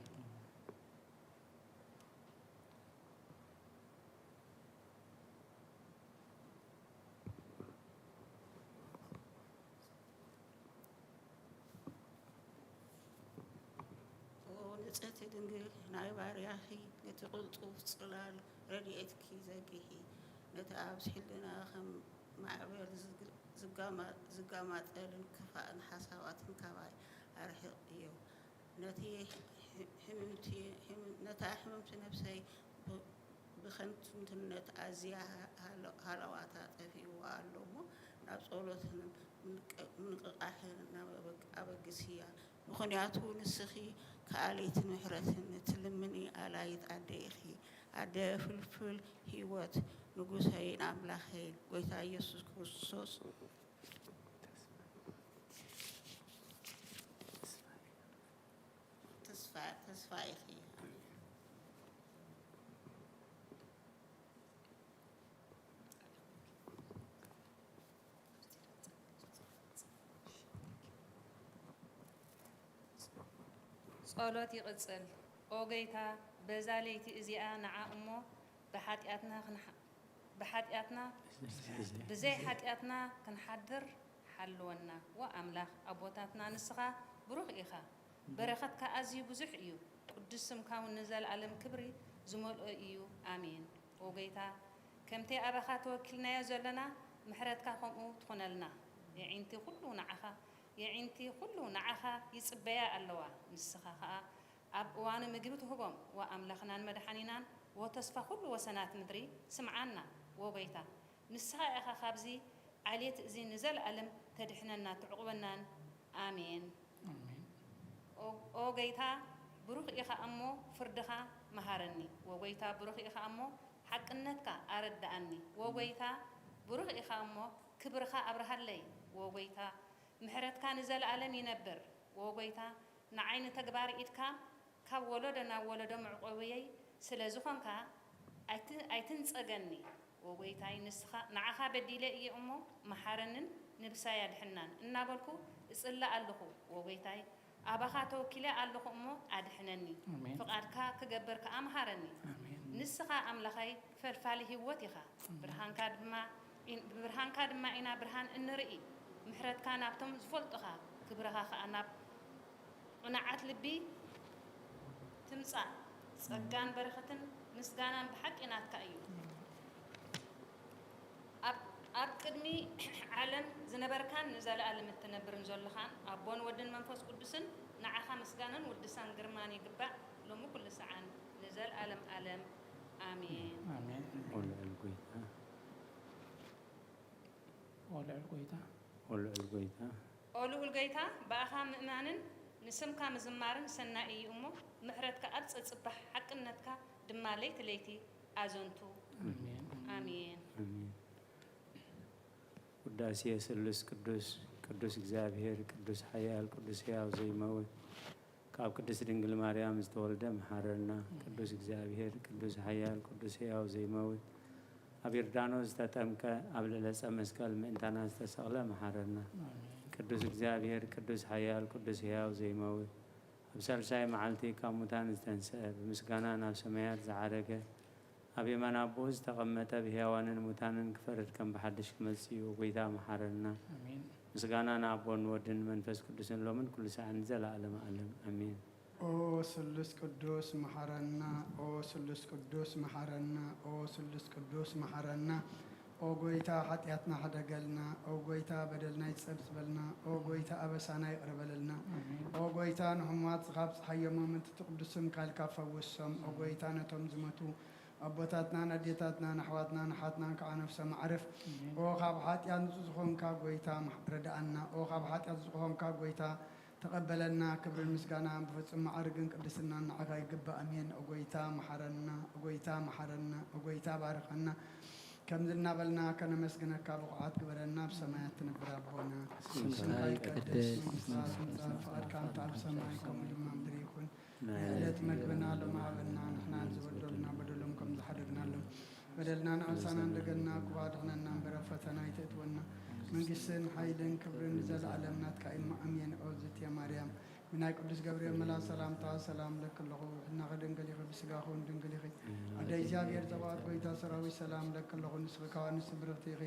ኦ ንጽህቲ ድንግል፣ ናይ ባርያኺ ነቲ ቅልጡፍ ጽላል ረድኤትኪ ዘርግሒ፣ ነቲ ኣብዚ ሕልና ከም ማዕበል ዝግ-፣ ዝጋማ-፣ ዝጋማጠልን ክፋእን ሓሳባትን ካባይ ኣርሕቕዮ። ነቲ ሕምምቲ-፣ ሕም-፣ ነታ ሕምምቲ ነፍሰይ ብ-፣ ብኸንቱነት ኣዝያ ሃለ-፣ ሃለዋታ ጠፊእዋ ኣሎ እሞ፣ ናብ ጸሎትን ምንቅ-፣ ምንቅቓሕን ናብ ኣበግ-፣ ኣበግስያ። ምኽንያቱ ንስኺ ከኣሊት ምሕረትን ትልምኒ ኣላይት ኣደ ኢኺ። ኣደ ፍልፍል ህይወት፣ ንጉሰይን ኣምላኸይን፣ ጎይታ ኢየሱስ ክርስቶስ። ተስፋ፣ ተስፋ ኢኺ። ኣሜን። ጸሎት ይቕጽል። ኦ ጐይታ፣ በዛ ለይቲ እዚኣ ንዓ እሞ ብሓጢኣትና ክንሓ-፣ ብሓጢኣትና፣ ብዘይ ሓጢኣትና ክንሓድር ሓልወና። ኦ ኣምላኽ ኣቦታትና፣ ንስኻ ብሩኽ ኢኻ። በረኸትካ ኣዝዩ ብዙሕ እዩ። ቅዱስ ስምካ እውን ንዘለኣለም ክብሪ ዝመልኦ እዩ። ኣሜን። ኦ ጐይታ፣ ከምቲ ኣባኻ ተወኪልናዮ ዘለና፣ ምሕረትካ ከምኡ ትኹነልና። የዒንቲ ኩሉ ንዓኻ፣ የዒንቲ ኩሉ ንዓኻ ይጽበያ ኣለዋ። ንስኻ ኸኣ ኣብ እዋኑ ምግቢ ትህቦም። ወኣምላኽናን መድሓኒናን ወተስፋ ኩሉ ወሰናት ምድሪ፣ ስምዓና። ወ ጐይታ፣ ንስኻ ኢኻ ካብዚ ዓሌት እዚ ንዘለኣለም ተድሕነና፣ ትዕቑበናን። ኣሜን። ኣሜን። ኦ፣ ኦ ጐይታ፣ ብሩኽ ኢኻ እሞ ፍርድኻ መሃረኒ። ወ ጐይታ፣ ብሩኽ ኢኻ እሞ ሓቅነትካ ኣረድኣኒ። ወ ጐይታ፣ ብሩኽ ኢኻ እሞ ክብርኻ ኣብርሃለይ። ወ ጐይታ፣ ምሕረትካ ንዘለኣለም ይነብር። ወ ጐይታ፣ ንዓይ ንተግባር ኢድካ ካብ ወለዶ ናብ ወለዶ መዕቆብየይ ስለ ዝኾንካ ኣይት-፣ ኣይትንጸገኒ። ወ ጐይታይ፣ ንስኻ፣ ንዓኻ በዲለ እየ እሞ መሓረንን ንብሳይ ኣድሕናን እናበልኩ እጽሊ ኣለኹ። ወ ጐይታይ፣ ኣባኻ ተወኪለ ኣለኹ እሞ ኣድሕነኒ። ኣሜን። ፍቓድካ ክገብር ከኣ መሃረኒ። ኣሜን። ንስኻ ኣምላኸይ ፈልፋሊ ህይወት ኢኻ። ኣሜን። ብርሃንካ ድማ ኢን-፣ ብብርሃንካ ድማ ኢና ብርሃን እንርኢ። ምሕረትካ ናብቶም ዝፈልጡኻ፣ ክብርኻ ከኣ ናብ ቕኑዓት ልቢ ትምጻእ። ጸጋን በረኸትን ምስጋናን ብሓቂ ናትካ እዩ። ኣብ፣ ኣብ ቅድሚ ዓለም ዝነበርካን ንዘለኣለም እትነብርን ዘሎኻን ኣቦን ወድን መንፈስ ቅዱስን ንዓኻ ምስጋናን ውድሳን ግርማን ይግባእ፣ ሎሚ ኩሉ ሰዓን ንዘለኣለም ዓለም። ኣሜን። ኣሜን። ኦ ልዑል ጐይታ። ኦ ልዑል ጐይታ። ኦ ልዑል ጐይታ። ኦ ልዑል ጐይታ፣ ብኣኻ ምእማንን ንስምካ ምዝማርን ሰናይ እዩ እሞ፣ ምሕረትካ ኣብ ጸጽባሕ፣ ሓቅነትካ ድማ ለይቲ ለይቲ ኣዘንቱ። ኣሜን። ኣሜን። ኣሜን። ውዳሴ ስሉስ ቅዱስ። ቅዱስ እግዚኣብሔር፣ ቅዱስ ሓያል፣ ቅዱስ ሕያው ዘይመውት፣ ካብ ቅድስት ድንግል ማርያም ዝተወልደ መሓረና። ቅዱስ እግዚኣብሔር፣ ቅዱስ ሓያል፣ ቅዱስ ሕያው ዘይመውት፣ ኣብ ዮርዳኖስ ዝተጠምቀ፣ ኣብ ልዕሊ ዕፀ መስቀል ምእንታና ዝተሰቕለ መሓረና። ኣሜን። ቅዱስ እግዚኣብሔር፣ ቅዱስ ሓያል፣ ቅዱስ ሕያው ዘይመውት፣ ኣብ ሳልሳይ መዓልቲ ካብ ሙታን ዝተንስአ፣ ብምስጋና ናብ ሰማያት ዝዓረገ፣ ኣብ የማን ኣቦኡ ዝተቐመጠ፣ ብሕያዋንን ሙታንን ክፈርድ ከም ብሓድሽ ክመጽእ እዩ። ጐይታ መሓረና። ኣሜን። ምስጋና ንኣቦን ወድን መንፈስ ቅዱስን ሎምን ኩሉ ሰዓትን ንዘለኣለመ ዓለም። ኣሜን። ኦ ስሉስ ቅዱስ መሓረና፣ ኦ ስሉስ ቅዱስ መሓረና፣ ኦ ስሉስ ቅዱስ መሓረና። ኦ ጐይታ፣ ሓጢኣትና ሕደገልና። ኦ ጐይታ፣ በደልና ይጸብጽበልና። ኦ ጐይታ፣ ኣበሳና ይቕረ በለልና። ኣሜን። ኦ ጐይታ፣ ንሕሙማት ዝኻብ ጸሓይ ዮሞም እቲ ቅዱስ ስምካ ኢልካ ፈውሶም። ኦ ጐይታ፣ ነቶም ዝመቱ ኣቦታትናን ኣዴታትናን ኣሕዋትናን ኣሓትናን ከዓ ነፍሶም ኣዕርፍ። ኣሜን። ኦ ካብ ሓጢኣት ንጹህ ዝኾንካ ጐይታ፣ ማሕ-፣ ርድኣና። ኦ ካብ ሓጢኣት ንጹህ ዝኾንካ ጐይታ፣ ተቐበለና። ክብርን ምስጋናን ብፍጹም መዓርግን ቅድስናን ንዓኻ ይግባእ። ኣሜን። ኦ ጐይታ፣ መሓረና። ኦ ጐይታ፣ መሓረና። ኦ ጐይታ፣ ባርኸና። ከምዚ እናበልና ከነመስግነካ ብቑዓት ግበረና። ኣብ ሰማያት ትነብር ኣቦና፣ ስምካ ስምካ ይቀደስ፣ ይቀደስ፣ መንግስትኻ ትምጻእ፣ ፍቓድካ ከምቲ ኣብ ሰማይ ከምኡ ድማ ኣብ ምድሪ ይኹን። ናይ ዕለት መግብና ሎሚ ሃበና፣ ንሕና ንዝበደሉና በደሎም ከም ዝሓደግናሎም፣ በደልና ንኣምሳና እንደገና፣ ክፉእ ኣድሕነና እምበር፣ ኣብ ፈተና ኣይተእትወና፣ መንግስትን ሓይልን ክብርን ንዘለኣለም ናትካ እዩ። ኣሜን። ኦ ዝትየ ማርያም፣ ብናይ ቅዱስ ገብርኤል መልኣኽ ሰላምታ ሰላም እለኪ ኣለኹ፣ ብሕልናኺ ድንግል ኢኺ፣ ብስጋኺ እውን ድንግል ኢኺ። ኣደ እግዚኣብሔር ጸባኦት፣ ጐይታ ሰራዊት ሰላም እለኪ ኣለኹ፣ ንስኺ ካብ ኣንስቲ ብርኽቲ ኢኺ፣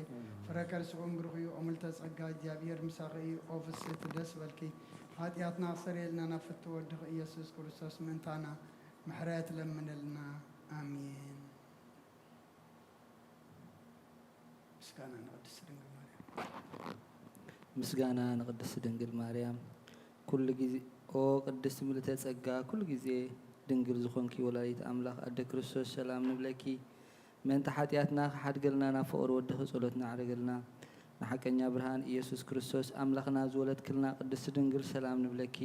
ፍረ ከርስኺ እውን ብሩኽ እዩ። ኦ ምልዕተ ጸጋ፣ እግዚኣብሔር ምሳኺ እዩ። ኦ ፍስሕቲ ደስ በልኪ፣ ሓጢኣትና ኣስተሰርየልና፣ ናብ ፍትው ወድኺ ኢየሱስ ክርስቶስ ምእንታና ምሕረት ለምንልና። ኣሜን። ምስጋና ንቅድስት ድንግል ማርያም። ምስጋና ንቅድስት ድንግል ማርያም። ኩሉ ግዜ፣ ኦ ቅድስት ምልዕተ ጸጋ፣ ኩሉ ግዜ ድንግል ዝኾንኪ ወላዲት ኣምላኽ ኣደ ክርስቶስ፣ ሰላም ንብለኪ። ምእንቲ ሓጢኣትና ክሓድገልና ናብ ፍቕሪ ወድኺ ጸሎት ንዓርገልና። ንሓቀኛ ብርሃን ኢየሱስ ክርስቶስ ኣምላኽና ዝወለድክልና ቅድስቲ ድንግል ሰላም ንብለኪ።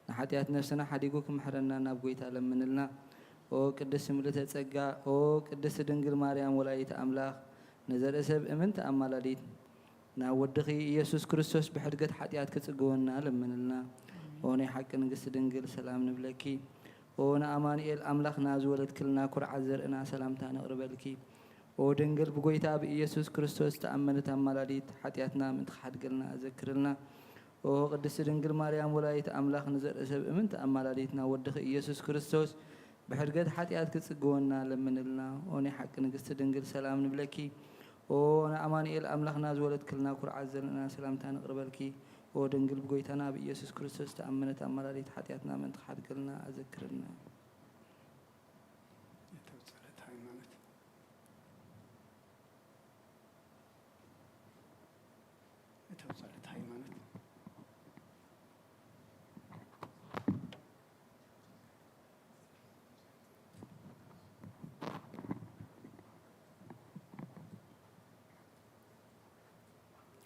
ንሓጢኣት ነፍስና ሓዲጉ ክምሕረና ናብ ጐይታ ለምንልና። ኦ ቅድስቲ ምልዕተ ጸጋ፣ ኦ ቅድስቲ ድንግል ማርያም ወላዲተ ኣምላኽ፣ ንዘርኢ ሰብ እምንቲ ኣማላዲት፣ ናብ ወድኺ ኢየሱስ ክርስቶስ ብሕድገት ሓጢኣት ክጽገወና ለምንልና። ኦ ናይ ሓቂ ንግስቲ ድንግል ሰላም ንብለኪ። ኦ ንኣማኑኤል ኣምላኽና ዝወለድክልና ኩርዓት ዘርእና ሰላምታ ነቕርበልኪ። ኦ ድንግል ብጐይታ ብኢየሱስ ክርስቶስ ዝተኣመነት ኣማላዲት ሓጢኣትና ምእንቲ ክሓድገልና ዘክርልና። ኦ ቅድስቲ ድንግል ማርያም ወላዲት ኣምላኽ ንዘርኢ ሰብ እምንቲ ኣማላዲትና ወድኺ ኢየሱስ ክርስቶስ ብሕድገት ሓጢኣት ክጽግወና ለምንልና። ኦ ናይ ሓቂ ንግስቲ ድንግል ሰላም ንብለኪ። ኦ ንኣማኑኤል ኣምላኽና ዝወለድክልና ኩርዓት ዘለና ሰላምታ ንቕርበልኪ። ኦ ድንግል ብጎይታና ብኢየሱስ ክርስቶስ ተኣመነት ኣማላዲት ሓጢኣትና ምእንቲ ክሓድገልና ኣዘክርና። እተው ጸሎት ሃይማኖት። እተው ጸሎት ሃይማኖት።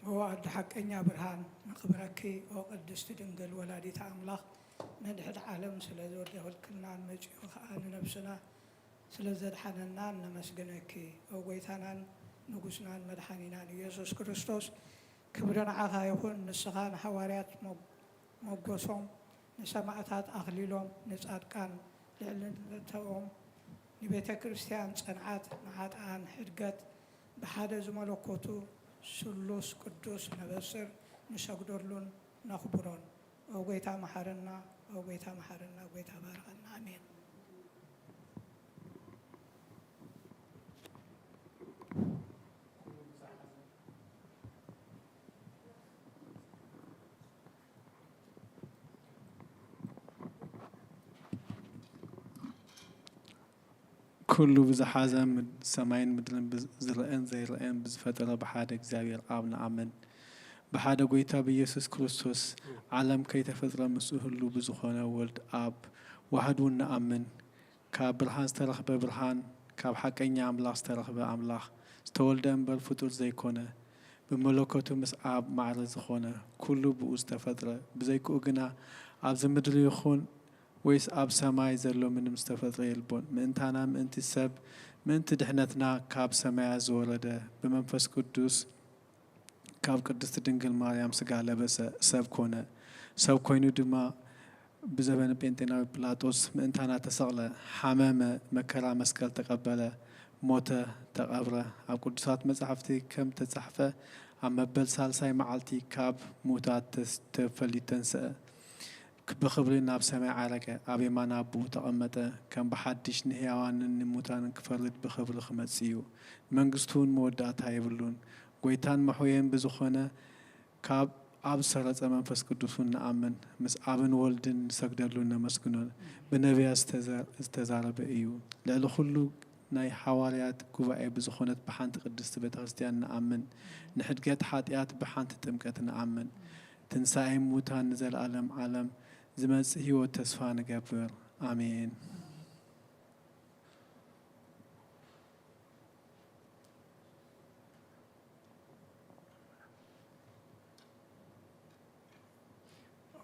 ኦ ኣደ ሓቀኛ ብርሃን፣ ነኽብረኪ። ኦ ቅድስቲ ድንግል ወላዲተ ኣምላኽ፣ መድሕን ዓለም ስለ ዝወደወልክልናን መጺኡ ኸኣ ንነብስና ስለ ዘድሓነናን ነመስግነኪ። ኦ ጎይታናን ንጉስናን መድሓኒናን ኢየሱስ ክርስቶስ፣ ክብሪ ንዓኻ ይኹን። ንስኻ ንሓዋርያት ሞ-፣ ሞጎሶም፣ ንሰማዕታት ኣኽሊሎም፣ ንጻድቃን ልዕልነቶም፣ ንቤተ ክርስቲያን ጽንዓት፣ ንኃጥኣን ኅድገት፣ ብሓደ ዝመለኮቱ ስሉስ ቅዱስ ነበስር፣ ንሰግደሉን ነኽብሮን። ኦ ጐይታ መሓረና፣ ኦ ጐይታ መሓረና፣ ጐይታ ባርኸና። ኣሜን። ኩሉ ብዝሓዘ ምድ-፣ ሰማይን ምድርን ብዝ-፣ ዝረአን ዘይረአን ብዝፈጠረ ብሓደ እግዚኣብሔር ኣብ ንኣምን። ብሓደ ጐይታ ብኢየሱስ ክርስቶስ ዓለም ከይተፈጥረ ምስኡ ህሉ ብዝኾነ ወልድ ኣብ ዋህድ እውን ንኣምን። ካብ ብርሃን ዝተረኽበ ብርሃን፣ ካብ ሓቀኛ ኣምላኽ ዝተረኽበ ኣምላኽ፣ ዝተወልደ እምበር ፍጡር ዘይኮነ፣ ብመለኮቱ ምስ ኣብ ማዕረ ዝኾነ፣ ኩሉ ብኡ ዝተፈጥረ፣ ብዘይክኡ ግና ኣብዚ ምድሪ ይኹን ወይስ ኣብ ሰማይ ዘሎ ምንም ዝተፈጥረ የልቦን። ምእንታና፣ ምእንቲ ሰብ፣ ምእንቲ ድሕነትና ካብ ሰማያት ዝወረደ፣ ብመንፈስ ቅዱስ ካብ ቅድስቲ ድንግል ማርያም ሥጋ ለበሰ፣ ሰብ ኮነ። ሰብ ኮይኑ ድማ ብዘበነ ጴንጤናዊ ጲላጦስ ምእንታና ተሰቕለ፣ ሓመመ፣ መከራ መስቀል ተቐበለ፣ ሞተ፣ ተቐብረ። ኣብ ቅዱሳት መጻሕፍቲ ከም ተጻሕፈ፣ ኣብ መበል ሳልሳይ መዓልቲ ካብ ሙታት ተስ-፣ ተፈሊዩ ተንስአ። ክ-፣ ብኽብሪ ናብ ሰማይ ዓረገ፣ ኣብ የማን ኣቦኡ ተቐመጠ። ከም ብሓድሽ ንሕያዋንን ንሙታንን ክፈርድ ብኽብሪ ክመጽእ እዩ። መንግስቱ እውን መወዳእታ የብሉን። ጐይታን መሕውየን ብዝኾነ ካብ ኣብ ዝሰረጸ መንፈስ ቅዱስ እውን ንኣምን። ምስ ኣብን ወልድን ንሰግደሉን ነመስግኖን። ብነቢያት ዝተዘ-፣ ዝተዛረበ እዩ። ልዕሊ ኹሉ ናይ ሓዋርያት ጉባኤ ብዝኾነት ብሓንቲ ቅድስቲ ቤተ ክርስቲያን ንኣምን። ንሕድገት ሓጢኣት ብሓንቲ ጥምቀት ንኣምን። ትንሳኤ ሙታን ንዘለዓለም ዓለም ዝመጽእ ህይወት ተስፋ ንገብር። ኣሜን።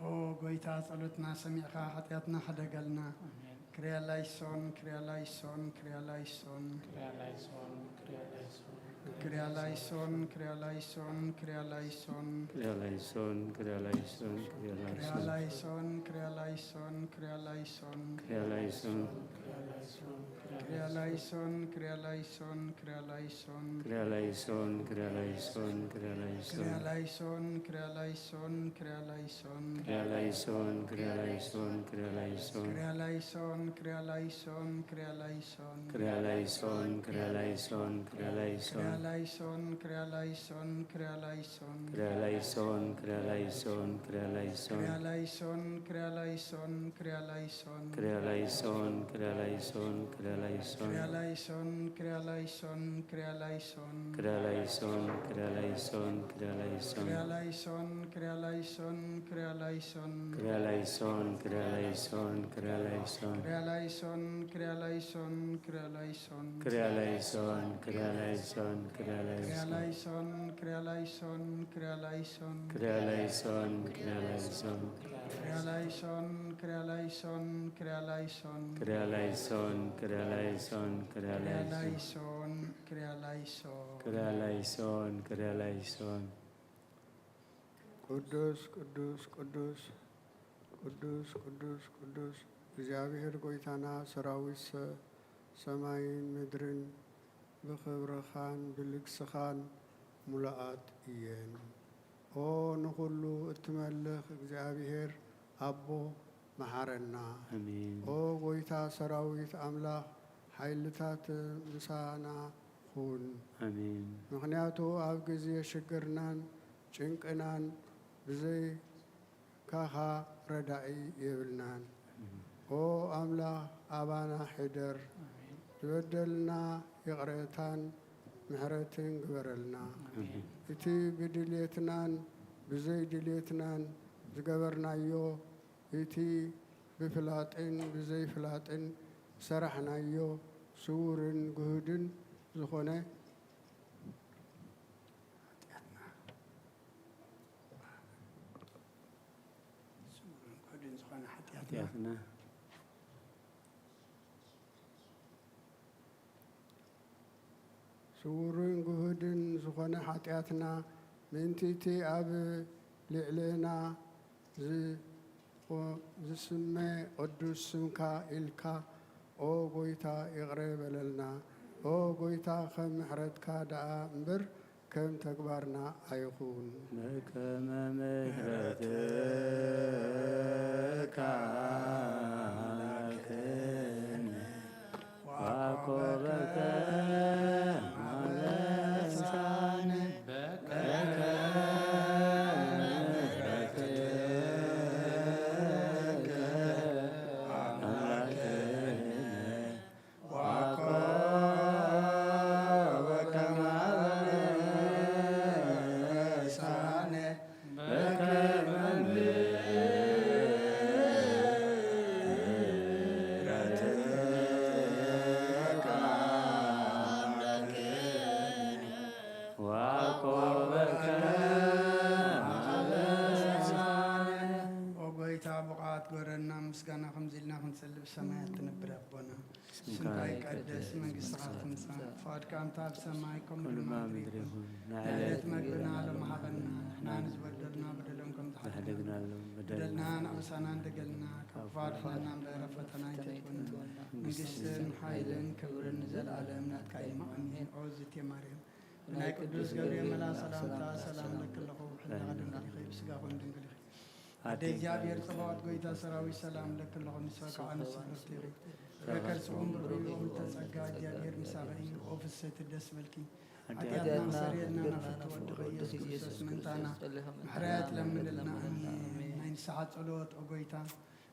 ኦ ጐይታ፣ ጸሎትና ሰሚዕካ ሓጢኣትና ሕደገልና። ኣሜን። ክሪያ ላይሶን፣ ክሪያ ላይሶን፣ ክሪያ ላይሶን። ክሪያ ላይሶን፣ ክሪያ ላይሶን። ክሪያ ላይሶን፣ ክሪያ ላይሶን፣ ክሪያ ላይሶን። ክሪያ ላይሶን፣ ክሪያ ላይሶን፣ ክሪያ ላይሶን። ክሪያ ላይሶን፣ ክሪያ ላይሶን፣ ክሪያ ላይሶን። ክሪያ ላይሶን፣ ክሪያ ላይሶን፣ ክሪያ ላይሶን፣ ክሪያ ላይሶን። ክሪያ ላይሶን፣ ክሪያ ላይሶን፣ ክሪያ ላይሶን። ክሪያ ላይሶን፣ ክሪያ ላይሶን፣ ክሪያ ላይሶን። ክሪያ ላይሶን፣ ክሪያ ላይሶን፣ ክሪያ ላይሶን። ክሪያ ላይሶን፣ ክሪያ ላይሶን፣ ክሪያ ላይሶን። ክሪያ ላይሶን፣ ክሪያ ላይሶን፣ ክሪያ ላይሶን። ክሪያ ላይሶን፣ ክሪያ ላይሶን፣ ክሪያ ላይሶን። ክሪያ ላይሶን፣ ክሪያ ላይሶን፣ ክሪያ ላይሶን። ክሪያ ላይሶን፣ ክሪያ ላይሶን፣ ክሪያ ላይሶን። ክሪያ ላይሶን፣ ክሪያ ላይሶን፣ ክሪያ ላይሶን። ክሪያ ላይሶን፣ ክሪያ ላይሶን፣ ክሪያ ላይሶን። ክሪያ ላይሶን፣ ክሪያ ላይሶን፣ ክሪያ ላይሶን። ክሪያ ላይሶን፣ ክሪያ ላይሶን፣ ክሪያ ላይሶን። ክሪያ ላይሶን፣ ክሪያ ላይሶን፣ ክሪያ ላይሶን። ክሪያ ላይሶን፣ ክሪያ ላይሶን፣ ክሪያ ላይሶን። ክሪያ ላይሶን፣ ክሪያ ላይሶን፣ ክሪያ ላይሶን። ክሪያ ላይሶን፣ ክሪያ ላይሶን፣ ክሪያ ላይሶን። ክሪያ ላይሶን፣ ክሪያ ላይሶን። ክሪያ ላይሶን፣ ክሪያ ላይሶን፣ ክሪያ ላይሶን። ክሪያ ላይሶን፣ ክሪያ ላይሶን፣ ክሪያ ላይሶን። ክሪያ ላይሶን፣ ክሪያ ላይሶን። ክሪያ ላይሶን፣ ክሪያ ላይሶን። ቅዱስ፣ ቅዱስ፣ ቅዱስ፣ ቅዱስ፣ ቅዱስ፣ ቅዱስ እግዚኣብሔር ጐይታና ሰራዊት ሰ-፣ ሰማይን ምድርን ብኽብርኻን ብልግስኻን ምሉኣት እየን። ኦ ንኹሉ እትመልኽ እግዚኣብሔር ኣቦ፣ መሓረና። ኣሜን። ኦ ጎይታ ሰራዊት ኣምላኽ፣ ሓይልታት ምሳና ኩን። ኣሜን። ምኽንያቱ ኣብ ግዜ ሽግርናን ጭንቅናን ብዘይካኻ ረዳኢ የብልናን። ኣሜን። ኦ ኣምላኽ ኣባና ሕደር። ኣሜን። ዝበደልና ይቕረታን ምሕረትን ግበረልና። ኣሜን። እቲ ብድልየትናን ብዘይድልየትናን ዝገበርናዮ፣ እቲ ብፍላጥን ብዘይፍላጥን ዝሰራሕናዮ ስዉርን ግሁድን ዝኾነ ሓጢኣትና፣ ስዉርን ግሁድን ዝኾነ ሓጢኣትና፣ ሓጢኣትና። ስዉርን ግሁድን ዝኾነ ሓጢኣትና፣ ምእንቲ እቲ ኣብ ልዕሌና ዝ-፣ ዝስመ ቅዱስ ስምካ ኢልካ፣ ኦ ጎይታ፣ ይቕረ በለልና። ኦ ጎይታ፣ ከም ምሕረትካ ደኣ እምበር፣ ከም ተግባርና ኣይኹን። በከመ ምሕረትካ ኣምላክነ፣ ዋኮበከ ማበሳነ፣ በከመ ምሕረትከ ኣምላክነ፣ ዋኮ በከመ አበሳነ በከመ ምሕረትከ አምላክነ ዋኮ በከመ አበሳነ። ኦ ጎይታ፣ ብቕዓት ግበረና፣ ምስጋና ከምዚ ኢልና ክንጽሊ ብሰማያት ትነብር ኣቦና። ስምካ ይቀደስ፣ መንግስትኻ ትምጻእ፣ ፍቓድካ ከምታ ኣብ ሰማይ ከምኡ ድማ ኣብ ምድሪ ይኹን። ናይ ዕለት መግብና ሎሚ ሃበና፣ ንሕና ንዝበደሉና በደሎም ከም ዝሓደግናሎም፣ በደልናን ኣበሳናን ደገልና፣ ካብ ክፉ ኣድሕነና እምበር፣ ኣብ ፈተና ኣይተእትወና። መንግስትን ሓይልን ክብርን ንዘለኣለም ናትካ እዩ። ኣሜን። ኦ ዝቴ ማርያም፣ ብናይ ቅዱስ ገብርኤል መልኣኽ ሰላምታ ሰላም እለኪ ኣለኹ፣ ብሕልናኺ ድንግል ኢኺ፣ ብስጋኺ እውን ድንግል ኢኺ። ኣደ እግዚኣብሔር ጸባኦት፣ ጎይታ ሰራዊት፣ ሰላም እለኪ ኣለኹ፣ ንስኺ ከኣ ንስብርቲ ኢኺ፣ ፍረ ከርስኺ እውን ብሩኽ እዩ። ምልዕተ ጸጋ፣ እግዚኣብሔር ምሳኺ እዩ። ኦ ፍስሕቲ፣ ደስ በልኪ፣ ሓጢኣትና ሓጢኣትና ኣስተሰርየልና፣ ኣስተሰርየልና፣ ናፍቲ ወድኺ ኢየሱስ ክርስቶስ ምእንታና ምሕረት ለምንልና። ኣሜን። ናይ ንስሓ ጸሎት። ኦ ጎይታ፣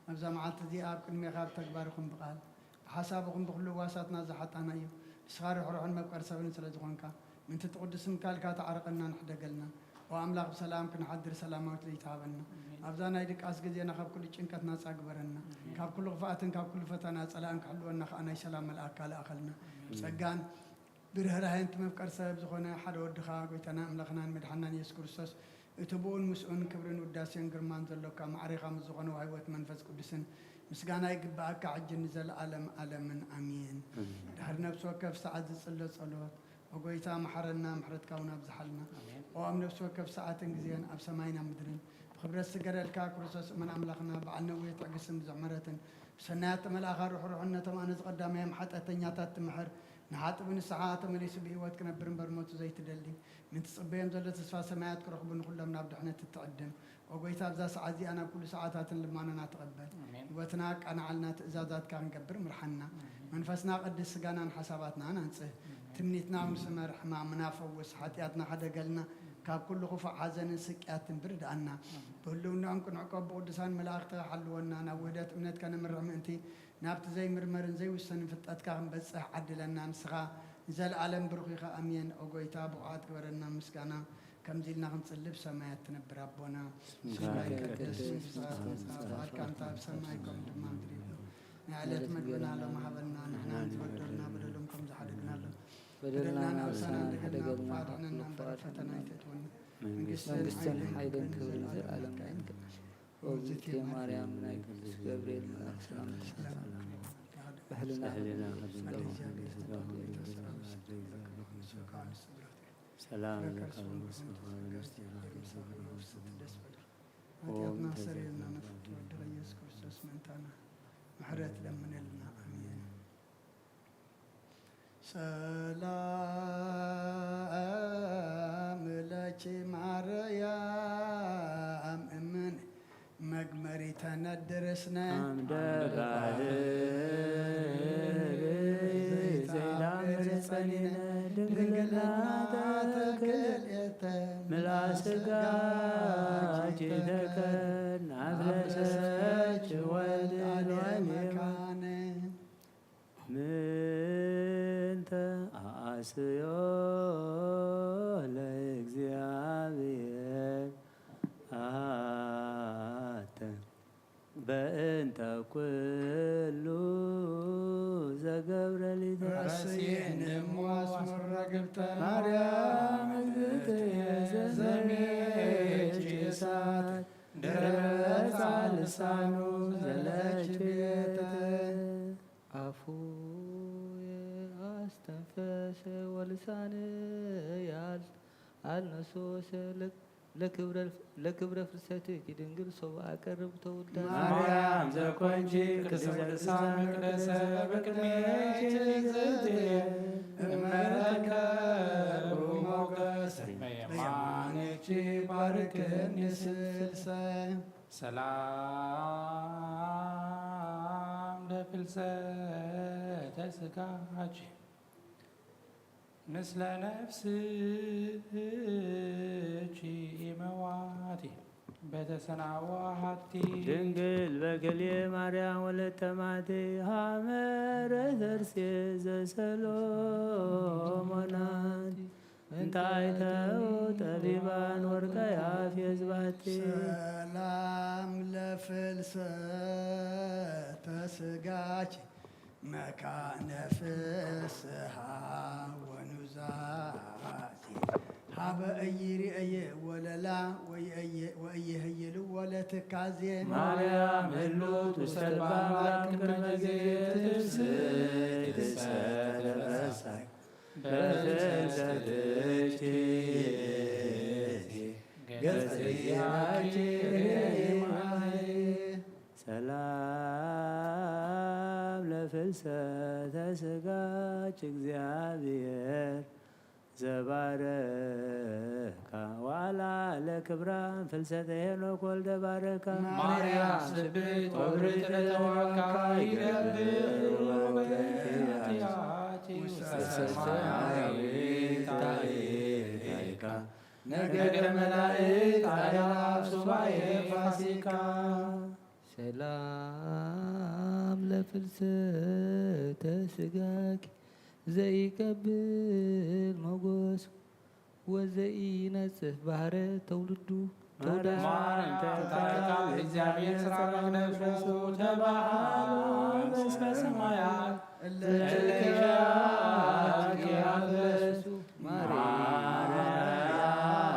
ኣብዛ መዓልቲ እዚኣ ኣብ ቅድሜኻ ብተግባር ይኹን ብቓል፣ ብሓሳብ ይኹን ብኹሉ ህዋሳትና ዝሓጣና እዩ። ንስኻ ርሕሩሕን መፍቀሪ ሰብን ስለ ዝኾንካ፣ ምእንቲ እቲ ቅዱስ ስምካ ኢልካ ተዓረቐልናን ሕደገልናን። ኦ ኣምላኽ፣ ብሰላም ክንሓድር ሰላማዊት ለይቲ ሃበና። ኣሜን። ኣብዛ ናይ ድቃስ ግዜና ካብ ኩሉ ጭንቀት ናጻ ግበረና። ኣሜን። ካብ ኩሉ ክፍኣትን ካብ ኩሉ ፈተና ጸላእን ክሕልወና ከኣ ናይ ሰላም መልኣክካ ልኣኸልና። ኣሜን። ብጸጋን ብርህራሄን እቲ መፍቀሪ ሰብ ዝኾነ ሓደ ወድኻ፣ ጎይታና ኣምላኽናን መድሓናን የሱስ ክርስቶስ፣ እቲ ብኡን ምስኡን ክብርን ውዳሴን ግርማን ዘሎካ፣ ማዕሬኻ ምስ ዝኾነ ወሃይቦት መንፈስ ቅዱስን ምስጋና ይግብኣካ፣ ሕጂ ንዘለኣለም ኣለምን ኣሜን። ኣሜን። ድሕሪ ነፍሲ ወከፍ ሰዓት ዝጽሎ ጸሎት፣ ኦ ጎይታ፣ መሓረና፣ ምሕረትካ እውን ኣብዝሓልና። ኣሜን። ኦ ኣብ ነፍሲ ወከፍ ሰዓትን ግዜን ኣብ ሰማይን ኣብ ምድርን ብኽብረት ዝስገደልካ ክርስቶስ እመን ኣምላኽና፣ በዓል ነዊሕ ትዕግስትን ብዙሕ ምሕረትን፣ ብሰናያት መልኣኻ ርሕሩሕን ነቶም ኣነ ዝቐዳማዮም ሓጢኣተኛታት ትምሕር፣ ንሓጢ ብንስሓ ተመሊሱ ብህይወት ክነብር እምበር ሞቱ ዘይትደሊ፣ ምእንቲ ትጽበዮም ዘሎ ተስፋ ሰማያት ክረኽቡ ንኹሎም ናብ ድሕነት እትዕድም። ኦ ጎይታ፣ ኣብዛ ሰዓት እዚኣ ናብ ኩሉ ሰዓታትን ልማኖና ተቐበል። ኣሜን። ህይወትና ኣቃናዓልና፣ ትእዛዛትካ ክንገብር ምርሓና። ኣሜን። መንፈስና ቀድስ፣ ስጋናን ሓሳባትናን ኣንጽህ። ኣሜን። ትምኒትና እውን ስመር፣ ሕማምና ፈውስ፣ ሓጢኣትና ሓደገልና፣ ካብ ኩሉ ክፉእ ሓዘንን ስቅያትን ብርድኣና። ኣሜን። ብህልውናኦም ክንዕቆብ ብቅዱሳን መላእኽትኻ ሓልወና፣ ናብ ውህደት እምነት ከነምርሕ ምእንቲ ናብቲ ዘይምርመርን ዘይውሰንን ፍልጠትካ ክንበጽሕ ዓድለና። ንስኻ ንዘለኣለም ብሩኽ ኢኻ። ኣሜን። ኦ ጎይታ፣ ብቑዓት ግበረና ምስጋና፣ ከምዚ ኢልና ክንጽሊ ብሰማያት ትነብር ኣቦና፣ ስምካ ይቀደስ፣ መንግስትኻ ትምጻእ፣ ፍቓድካ እንተ ኣብ ሰማይ ከምኡ ድማ ኣብ ምድሪ ይኹን። ናይ ዕለት መግብና ሎሚ ሃበና፣ ንሕና ንዝበደሉና በደሎም ከም ዝሓደግናሎም፣ በደልና ንኣበሳና ንሓደገልና፣ ኣድሕነና እምበር ኣብ ፈተና ኣይተእትወና። መንግስትን መንግስትን ሓይልን ሓይልን ክብርን ክብርን ዘለኣለም ዘለኣለም። ኣሜን። ኦግዝእትየ ማርያም፣ ናይ ቅዱስ ገብርኤል መልኣክ ሰላምታ ይብዛሓልኪ። ብሕልና ብሕልና ከድንግል ከድንግል ስጋኹም ስጋኹም ሰላም ለኪ። ሰላም ለኪ። ሰላም ለኪ። ሰላም ለኪ። ሰላም ለኪ። ሰላም ለኪ። ኦ ሓጢኣትና እግዝእትየ ሰረየልና፣ ማርያም፣ ነፍሲ ወድኺ ኢየሱስ ክርስቶስ ምእንታና ምሕረት ለምነልና። ኣሜን። ሰላም ለኪ ማርያም ነድርስነ ኣምደ ባህር ዘይታምር ጸኒነ ድንግልና ተክልኤተ ምልኣ ስጋኪ ተከን ኣፍለሰች ወልድ መካነ ምንተ ኣስዮ ለእግዚኣብሔር ኣተ በእንተ ኩሉ ዘገብረ ሊተ ረስየኒ እሞ አስመራ ገብተ ማርያም እግዝእትየ ዘሜች እሳት ድረጻ ልሳኑ ዘለች ቤተ አፉ አስተንፈሰ ወልሳን ያል አልነሶሰ ለክብረ ፍልሰትኪ ድንግል ሶብ አቀርብ ተውዳ ማርያም ዘኮንኪ ቅድስተ ቅዱሳን መቅደሰ በቅድሜኪ እግዝእትየ እመረከብ ሞገስ መየማንኪ ባርክኒ ስልሰ ሰላም ለፍልሰተ ስጋኪ ምስለ ነፍስኪ ኢመዋቲ በተሰናዋ ሃብቲ ድንግል በክልኤ ማርያም ወለተ ማቴ ሃመረ ተርሴ ዘሰሎሞናት እንታይ ተው ጠቢባን ወርቀ ያፌዝ ባቲ ሰላም ለፍልሰተ ስጋኪ መካነ ፍስሃ ወኑዛዜ ሀበ እይርእየ ወለላ ወእይህይል ወለትካዜ ማርያም ህሉት ውስተ ልባ አምላክ ቅድመ ጊዜ ትስብእት ተለበሰ በፍልሰትኪ ገጸ ዚአኪ ርእየ ማየ ሰላም ለፍልሰተ ስጋኪ እግዚአብሔር ዘባረካ ዋላ ለክብራ ፍልሰተ ሄኖክ ወልደ ባረካ ማርያም ስብእት ወብርት ለተዋካ ይገብር ወበእንቲአኪ ውስተ ሰማያዊት ታሪካ ነገደ መላእክት አእላፍ ሱባኤ ፋሲካ ሰላም ለፍልሰተ ስጋኪ ዘኢቀብል ሞገስ ወዘኢነጽፍ ባህረ ተውልዱ ተውዳ ማርያም ታሪካ እግዚአብሔር ስራ መቅደሱ ተባሃሉ በስመ ሰማያት እለ እለ ኪያኪ አበሱ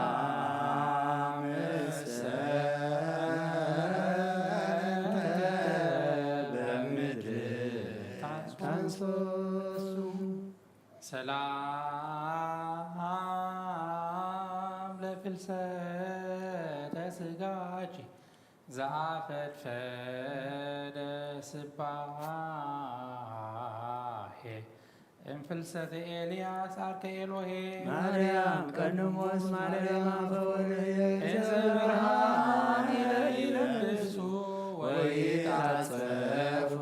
ማርያም እሰተ በምድር ታንሶሱ ሰላም ለፍልሰተ ስጋኪ ዘአፈድፈደ ስባሄ እምፍልሰተ ኤልያስ አርከ ኤሎሄ ማርያም ቀንሞስ ማርያም አፈወርሄ እንዘ ብርሃን ይለብሱ ወይታጸፉ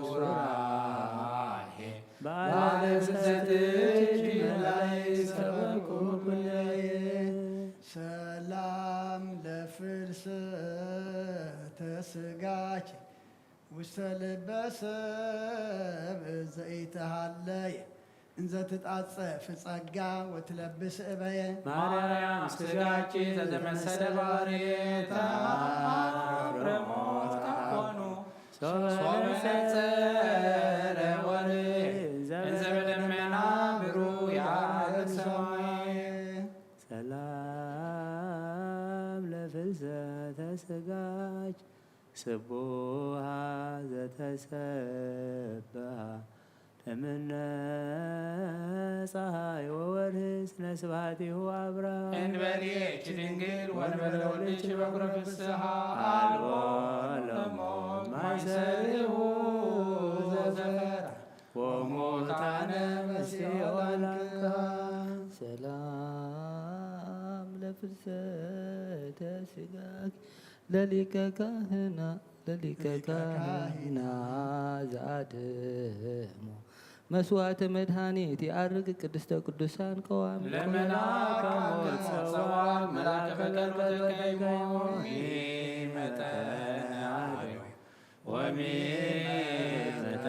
ሱራሄ በዓለ ፍልሰትኪ መላእክት ሰበኩ ኩለየ ሰላም ለፍልሰተ ስጋኪ ውስተ ልበ ሰብ ዘኢተሃለየ እንዘ ትጣጸፍ ጸጋ ወትለብስ እበየ ማርያም ስጋኪ ዘተመሰለ ባሬታ ረሞት ካኮኑ ሶበ ነጸረ ወርህ እንዘ በደመና ብሩህ ያዕርግ ሰማይ ሰላም ለፍልሰተ ስጋኪ ስቡሃ ዘተሰብሃ እምነ ፀሐይ ወወርህ ስነ ስብሐቲሁ አብራ እንበልየኪ ድንግል ወንበለ ወልድኪ በኩረ ፍስሐ አልቦ ለሞ ማይሰሪሁ ዘፈራ ወሙታነ በሲኦል አንክራ ሰላም ለፍልሰተ ስጋኪ ለሊቀ ካህናት ለሊቀ ካህና ዘኣድሞ መስዋዕተ መድኃኒት ይኣርግ ቅድስተ ቅዱሳን ቀዋሚ ለመልአከ ሞት ጸዋር መልአከ በቀል ወተቀይሞ ሚመጠነ አዮ ወሚመጠነ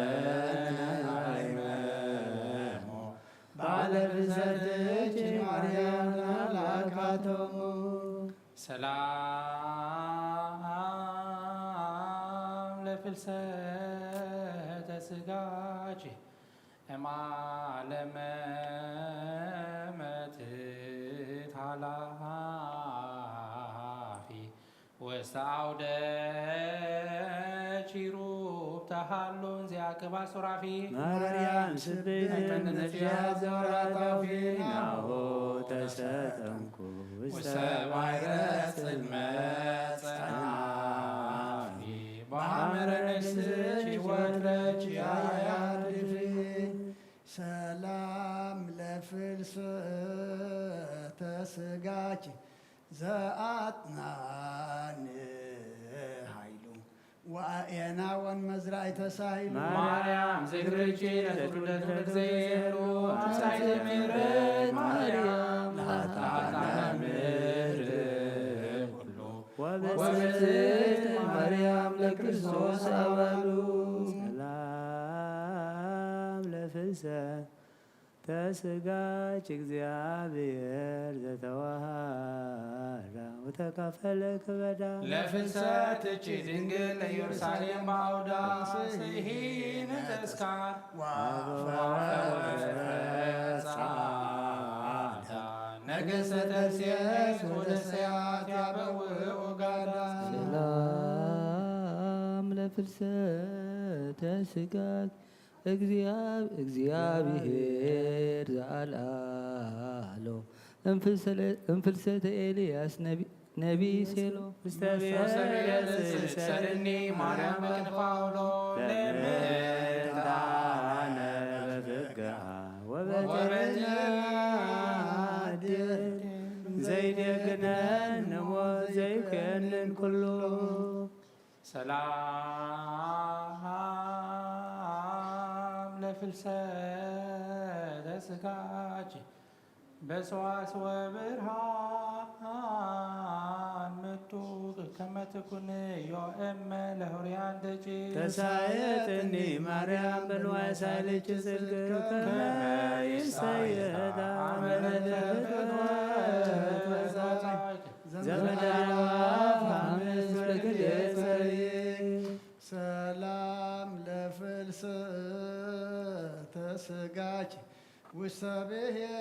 አይመሞ ባለ ብዘትች ማርያም ላካቶሙ ሰላም ለፍልሰተ ስጋኪ እማለመመት ሃላፊ ውስተ አውደ ኪሩብ ተሃሎ እንዚያ ቅባ ሱራፊ ማርያም ስብሕት ነዚያ ዘወራታዊ ናሁ ተሰጠምኩ ውስተ ባሕረ ጽልመት ጸናፊ በሐመረ ነፍስኪ ወትረኪ አያድፊ ሰላም ለፍልሰተ ስጋኪ ዘአጥናን ኃይሉ ወአየናወን መዝራእተ ሳይሉ ማርያም ዝክርኪ ለትውልደት ሁልጊዜ የሉ አምሳይተ ምሕረት ማርያም ለኃጥአነ ምድር ኩሉ ወብፅዕት ማርያም ለክርስቶስ አባሉ ሰላም ለፍልሰ ተስጋች እግዚአብሔር ዘተዋሃዳ ወተካፈለ ክበዳ ለፍልሰት እቺ ድንግል ለኢየሩሳሌም በአውዳ ስሂነ ተስካር ዋፈወፈጻዳ ነገሰ ተርሴስ ወደ ሰያት ያበው ኦጋዳ ሰላም ለፍልሰተ ስጋክ እግዚአብ- እግዚአብሔር ዘአልዓሎ እንፍልሰለ- እንፍልሰተ ኤልያስ ነቢ- ነቢ ሴሎ ውስተ ቤት ሰልኒ ማርያም በክንፋውሎ ለምንታነ በፍቅሃ ወበትዕድል ዘይደግነን ንሞት ዘይኮንን ኩሉ ሰላም ለፍልሰተ ስጋኪ በሰዋስወ ብርሃን ምጡቅ ከመ ትኩንዮ እመ ለሆርያን ደቂ ተሳየጥኒ ማርያም በንዋይ ሳልች ጽድቅ ከመ ይሳየጣ አመ ለተፈጥሮ ዘመነ አፍ አምስት በክልኤ ጸሪ ሰላም ለፍልሰተ ስጋኪ ውስተ ብሔር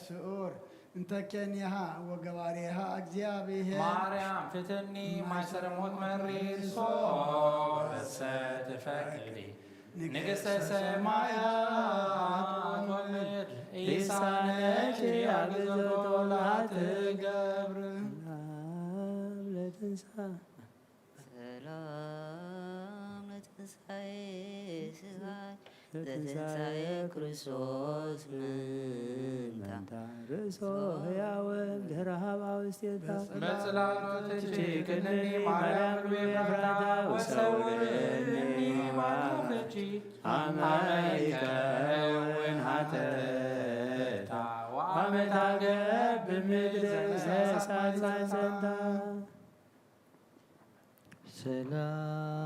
ስዑር እንተ ኬኒሃ ወገባሬሃ እግዚአብሔር ማርያም ፍትኒ ማይሰረ ሞት መሪር ሶበሰ ትፈቅዲ ንግሥተ ሰማያት ወምድር ኢሳነኪ አግዞቶ ለአትገብር ለትንሳ ሰላም ለትንሳኤ ስጋይ ዘትንሳኤ ክርስቶስ ምንታ ርእሶ ሕያወ ድህረ ሀባ ውስቴታ በጽላሎትኪ ክንኒ ማርያም ቤፍራታ ወሰውርኒ ማርያም ፍቺ አመ ይከውን ሀተታ ወአመ ታገብ ምድር ሰሳሳንታ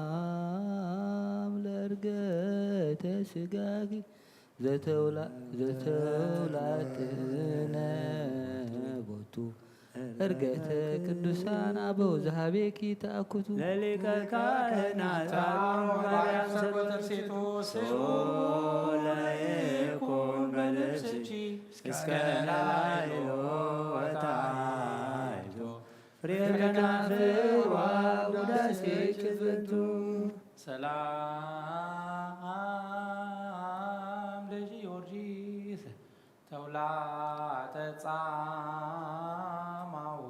ሰላም ለእርገተ ስጋኪ ዘተውላትነ ቦቱ እርገተ ቅዱሳን አበው ዘሃቤኪ ተአኩቱ ለሊቀ ካህናት አሮን ማርያም ሰርጎ ተርሴቱ ለይኩን በልብስኪ እስከ ላይሎ ወታይቶ ፍሬ ከናፍር ወውዳሴ ጭፍቱ ሰላም ለጊዮርጊስ ተውላጠ ጻማው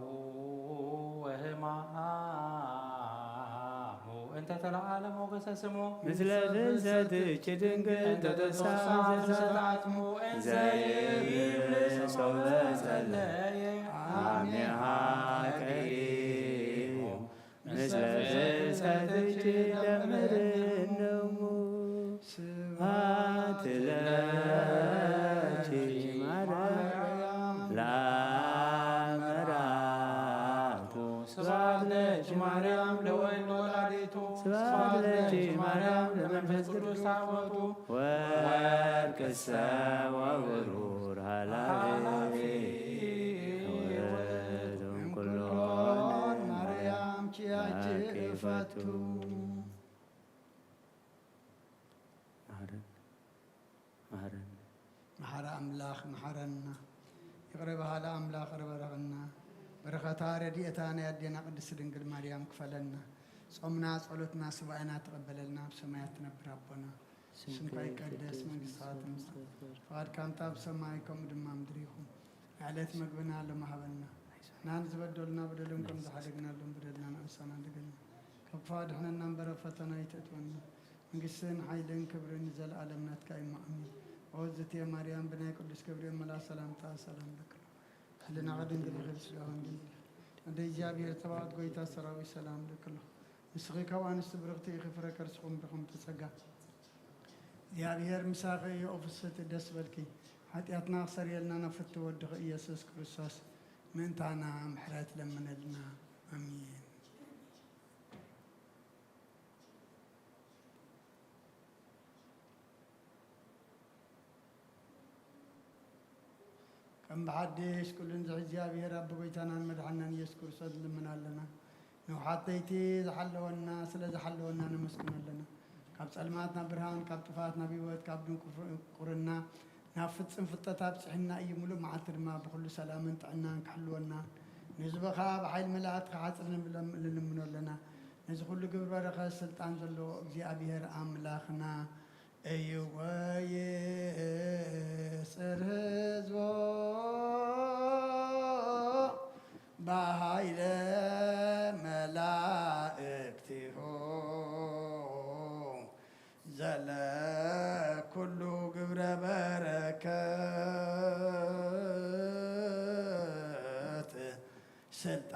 ወህማሙ እንተ ተለዓለ ሞገሰ ስሙ ምስለ ፍልሰትኪ ድንግል እንተ ተንሳ ፍልሰት አጽሙ እንዘ ዘይብል ሶበ ጸለየ አሜሃ ቀሪቡ ምስለ ማርያም ለመንፈስ ቅዱስ ታቦቱ ወርቅሰ ወብሩር ሃላፊ ወእንኩሎን ማርያም ኪያኪ ፈቱ። መሐረነ። መሐረ ኣምላኽ መሐረና። ይቕረ በሃሊ ኣምላኽ ይቕረ በለና። በረኸታ ረድኤታ ናይ ኣዴና ቅድስት ድንግል ማርያም ክፈለና። ጾምና፣ ጸሎትና፣ ስባኤና ተቐበለልና። ኣብ ሰማያት ትነብር ኣቦና፣ ስምካ ይቀደስ፣ መንግስትኻ ትምጻእ፣ ፍቓድካ ከምታ ኣብ ሰማይ ከምኡ ድማ ምድሪ ይኹን። ዕለት መግብና ሎሚ ሃበና። ንሕናን ዝበደሉና በደሎም ከም ዝሓደግናሎም በደልና ንእሳና ንገልና። ካብ ክፉእ ኣድሕነና እምበር ኣብ ፈተና ኣይተእትወና። መንግስትን ሓይልን ክብርን ንዘለኣለም ናትካ እዩ። ኣሜን። ኦ ዝትየ ማርያም፣ ብናይ ቅዱስ ገብርኤል መልኣኽ ሰላምታ ሰላም ለኪ። ህልናኺ ድንግል ኢኺ፣ ብስጋኺ ድንግል ኢኺ። ኣደ እግዚኣብሔር ጸባኦት ጎይታ ሰራዊት ሰላም ለኪ። ንስኺ ካብ ኣንስቲ ብርኽቲ ኢኺ፣ ፍረ ከርስኹም ብርኹም ተጸጋ። እግዚኣብሔር ምሳኺ እዩ፣ ኦ ፍስሕቲ ደስ በልኪ። ሓጢኣትና ክሰርየልና ናብ ፍትው ወድኺ ኢየሱስ ክርስቶስ ምእንታና ምሕረት ለምነልና። ኣሜን። ከም ብሓድሽ ኩሉ ንዝሕ እግዚኣብሔር ኣብ ጎይታናን መድሓናን ኢየሱስ ክርስቶስ ንልምን ኣለና። ንውሓት ለይቲ ዝሓለወና፣ ስለ ዝሓለወና ነመስግኖ ኣለና። ካብ ጸልማት ናብ ብርሃን፣ ካብ ጥፋት ናብ ህይወት፣ ካብ ድንቁርና ናብ ፍጽም ፍልጠት ኣብጽሕና እዩ። ምሉእ መዓልቲ ድማ ብኹሉ ሰላምን ጥዕናን ክሕልወና፣ ንህዝቢ ኸኣ ብሓይሊ መላእክቲ ክሓጽር ንብለ-፣ ንልምኖ ኣለና። ነዚ ኩሉ ግብሪ በረኸት ስልጣን ዘለዎ እግዚኣብሔር ኣምላኽና እዩ። ወይጽር ህዝቦ ብኃይለ መላእክቲሁ ዘለኩሉ ግብረ በረከት ስልጣን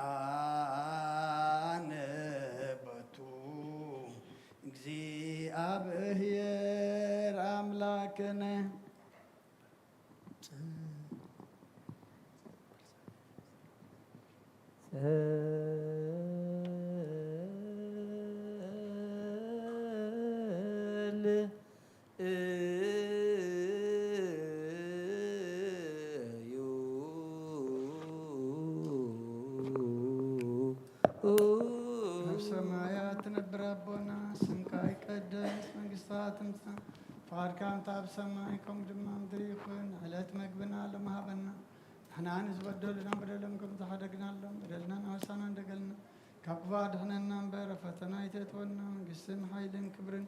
ቦቱ እግዚአብሔር አምላክነ። ኣብ ሰማያት ትነብር ኣቦና፣ ስምካ ይቀደስ፣ መንግስትኻ ትምጻእ፣ ፍቓድካ እንተ ኣብ ሰማይ ከምኡ ድማ ምድሪ ይኹን። ዕለት መግብና ሎሚ ሃበና። ንሕና ንዝበደሉና በደሎም ከም ዝሓደግናሎም በደልና ንሓሳና እንደገልና፣ ካብ ክፉእ ኣድሕነና እምበር፣ ኣብ ፈተና ኣይተእትወና። መንግስትን ሓይልን ክብርን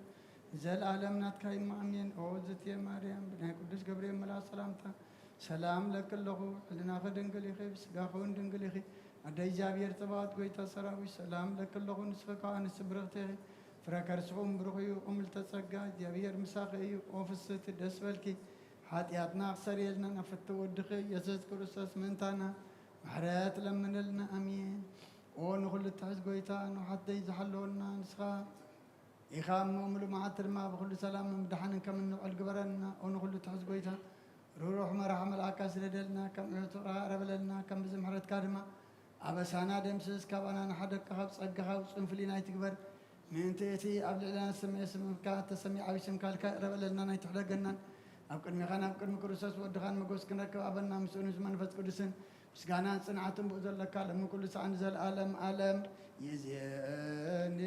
ንዘለኣለም ናትካ እዩ። ኣሜን። ኦ ዝትየ ማርያም፣ ብናይ ቅዱስ ገብርኤል መልኣክ ሰላምታ ሰላም እለኪ ኣለኹ። ሕልናኺ ድንግል ኢኺ፣ ብስጋኺ እውን ድንግል ኢኺ። ኣደ እግዚኣብሔር ጸባኦት፣ ጎይታ ሰራዊት፣ ሰላም እለኪ ኣለኹ። ንስኺ ካብ ኣንስቲ ብርኽቲ ኢኺ፣ ፍረ ከርስኺ እውን ብሩኽ እዩ። ኦ ምልዕተ ጸጋ፣ እግዚኣብሔር ምሳኺ እዩ። ኦ ፍስሕቲ፣ ደስ በልኪ። ሓጢኣትና ክሰርየልና ናብ ፍትው ወድኺ ኢየሱስ ክርስቶስ ምእንታና ምሕረት ለምንልና። ኣሜን። ኦ ንኹሉ እትሕዝ ጎይታ፣ ንውሓት ደይ ዝሓለወልና ንስኻ ኢኻ እሞ፣ ምሉእ መዓልቲ ድማ ብኹሉ ሰላምን ብደሓንን ከም እንውዕል ግበረልና። ኦ ንኹሉ እትሕዝ ጎይታ፣ ርህሩህ መራሒ መልኣካ ስደደልና፣ ከም ዕቱራ ረበለልና፣ ከም ብዚ ምሕረትካ ድማ ኣበሳና ደምስስ፣ ካባና ንሓደግካ፣ ካብ ጸጋኻ ውጹን ፍልይና ኣይትግበር። ምእንቲ እቲ ኣብ ልዕልና ዝተሰምየ ስምካ፣ እተሰምየ ዓብዪ ስምካ ኢልካ ይቕረ በለልናን ኣይትሕደገናን። ኣብ ቅድሜኻን ኣብ ቅድሚ ክርስቶስ ወድኻን መጎስ ክንረክብ፣ ኣበና ምስኡ ንዚ መንፈስ ቅዱስን ምስጋናን ጽንዓትን ብኡ ዘለካ፣ ሎሚ ኩሉ ሰዓት ንዘለኣለም ዓለም ይእዜኒ።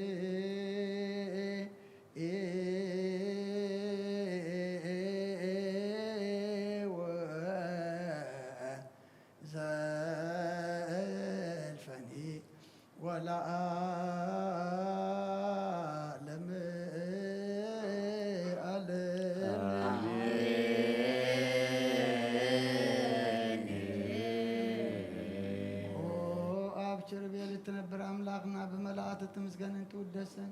ዘልፈኒ ወለዓለመ ዓለም። ኦ ኣብ ኪሩቤል እትነብር ኣምላኽና፣ ብመላእክት እትምስገንን ትውደስን፣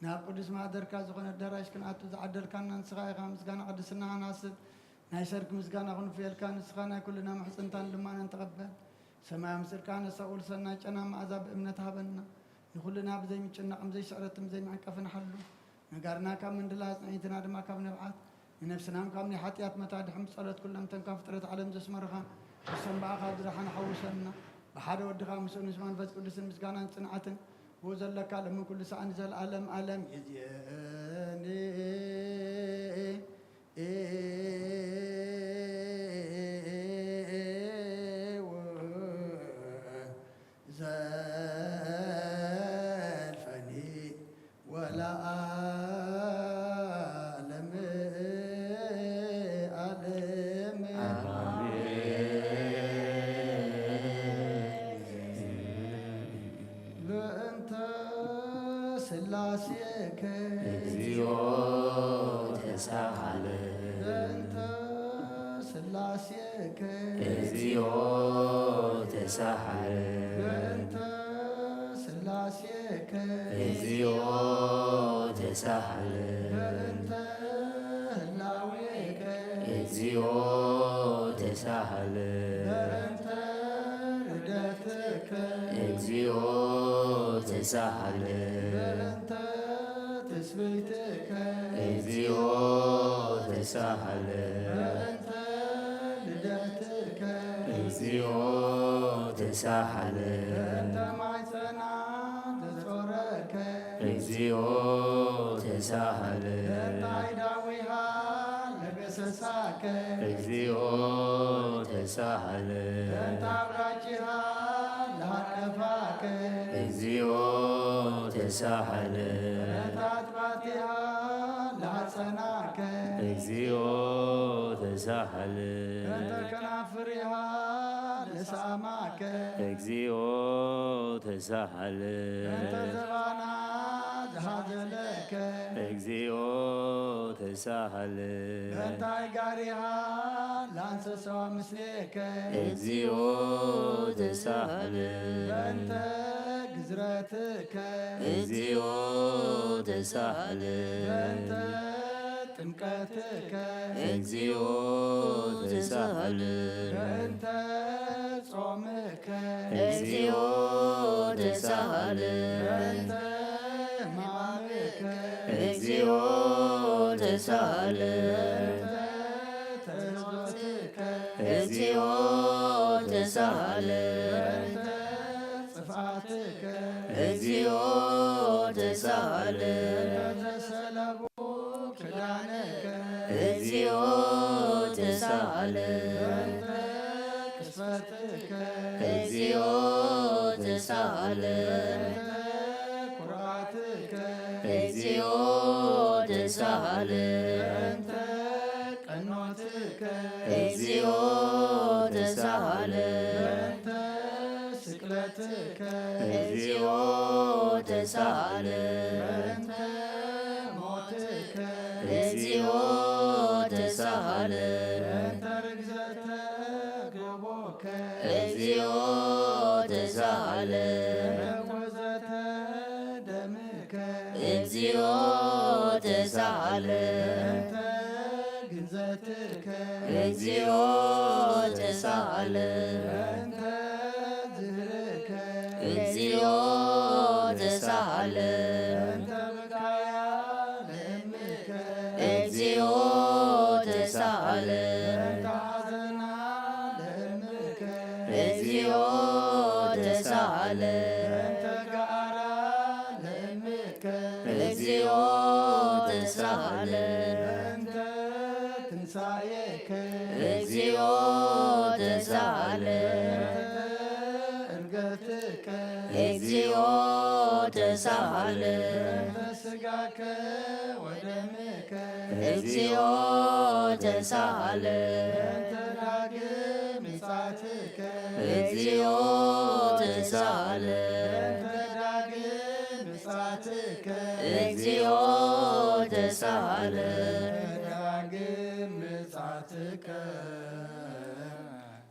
ናብ ቅዱስ ማሕደርካ ዝኾነ ኣዳራሽ ክንኣቱ ዝዓደልካና ንስኻ ኢኻ። ምስጋና ቅድስናኻ ንሓስብ፣ ናይ ሰርክ ምስጋና ክንፍየልካ፣ ንስኻ ናይ ኩልና ምሕጽንታን ልማናን ተቐበል። ሰማያዊ ምስጢርካ ነሳኡ ልሰና ጨና መኣዛ ብእምነት ሃበና። ንኹልና ብዘይ ምጭናቕን ብዘይ ስዕረትን ብዘይ ምዕንቀፍን ሓሉ። ነጋርና ካብ ምንድላ፣ ኣጽንዒትና ድማ ካብ ንብዓት፣ ንነብስና ካብ ናይ ሓጢኣት መታድሕን ብጸሎት ኩሎም እተን ካብ ፍጥረት ዓለም ዘስመርኻ፣ ንሶም ብኣኻ ዝደሓኑ ሓውሰና። ብሓደ ወድኻ ምስኡ ምስ መንፈስ ቅዱስን ምስጋናን ጽንዓትን ዘለካ ሎምን ኩሉ ሰዓት ንዘለዓለም ዓለም። ይእዜኒ ወዘልፈኒ ወለዓለመ ዓለም። አሜን። በእንተ ሥላሴከ እግዚኦ ተሳሃለ። በእንተ ሥላሴከ እግዚኦ ተሳሃለ። በእንተ ሥላሴከ እግዚኦ ተሳሃለ። በእንተ ህላዌከ እግዚኦ ተሳሃለ። በእንተ ርደትከ እግዚኦ ተሳሃለ። በእንተ ትስብእትከ እግዚኦ ተሳሃለ። በእንተ ልደትከ እግዚኦ ተሳሃለ። በእንተ ማይጸና ዘጾረከ እግዚኦ ተሳሃለ። በእንተ አይዳዊሃ ለገሰሳከ እግዚኦ ተሳሃለ። በእንተ አብራኪሃ ለሃቀፋከ እግዚኦ ተሳሃለ። በእንተ አጥባቲሃ ለአጸናከ እግዚኦ ተሳሃለ። በእንተ ከናፍሪሃ ለሳማከ እግዚኦ ተሳሃለ። በእንተ ዘባና ዘሃዘለከ እግዚኦ ተሳሃለ። በእንተ አይጋሪሃ ለአንሰሰዋ ምስሌከ እግዚኦ ተሳሃለ። በእንተ ግዝረትከ እግዚኦ ተሳሃለ። በእንተ ጥምቀትከ እግዚኦ ተሳሃለ። በእንተ ጾምከ እግዚኦ ተሳሃለ። በእንተ ሕማምከ እግዚኦ ተሳሃለ። በእንተ ተስቦትከ እግዚኦ ተሳሃለ። በእንተ ጥፍኣትከ እግዚኦ ተሳሃለ። በእንተ ዘሰለቡ ክዳንከ እግዚኦ ተሳሃለ። በእንተ ቅስፈትከ እግዚኦ ተሳሃለ። በእንተ ኩርዓትከ እግዚኦ ተሳሃለ። በእንተ ቀኖትከ እግዚኦ ተሳሃለ። በእንተ ስቅለትከ እግዚኦ ተሳሃለ። በእንተ ሞትከ እግዚኦ ተሳሃለ። በእንተ ርግዘተ ገቦከ እግዚኦ ተሳሃለ። በእንተ ውሕዘተ ደምከ እግዚኦ ተሳሃለ። በእንተ ግንዘትከ እግዚኦ ተሳሃለ። በእንተ ዝህርከ እግዚኦ ተሳሃለ። በእንተ ብካያ ለእምከ እግዚኦ ተሳሃለ። በእንተ ሐዘና ለእምከ እግዚኦ ተሳሃለ። በእንተ ገዓራ ለእምከ እግዚኦ ተሳሃለ። በእንተ ትንሳኤከ እግዚኦ ተሳሃለ። በእንተ ዕርገትከ እግዚኦ ተሳሃለ። በእንተ ስጋከ ወደምከ እግዚኦ ተሳሃለ። በእንተ ዳግም ምጽአትከ እግዚኦ ተሳሃለ። በእንተ ዳግም ምጽአትከ እግዚኦ ተሳሃለ። በእንተ ዳግም ምጽአትከ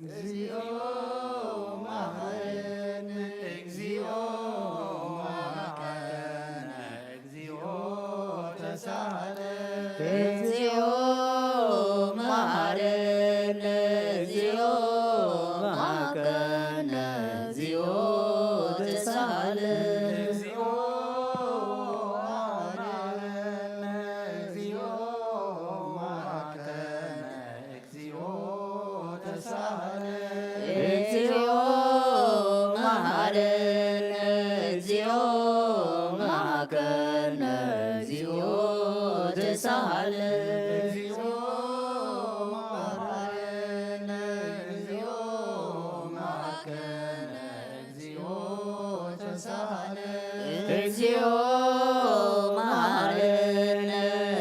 እግዚኦ መሐረነ፣ እግዚኦ መሐረነ፣ እግዚኦ ተሳሃለ። እግዚኦ መሐረነ፣ እግዚኦ መሐረነ፣ እግዚኦ ተሳሃለ። እግዚኦ መሐረነ፣ እግዚኦ እግዚኦ መሐረነ፣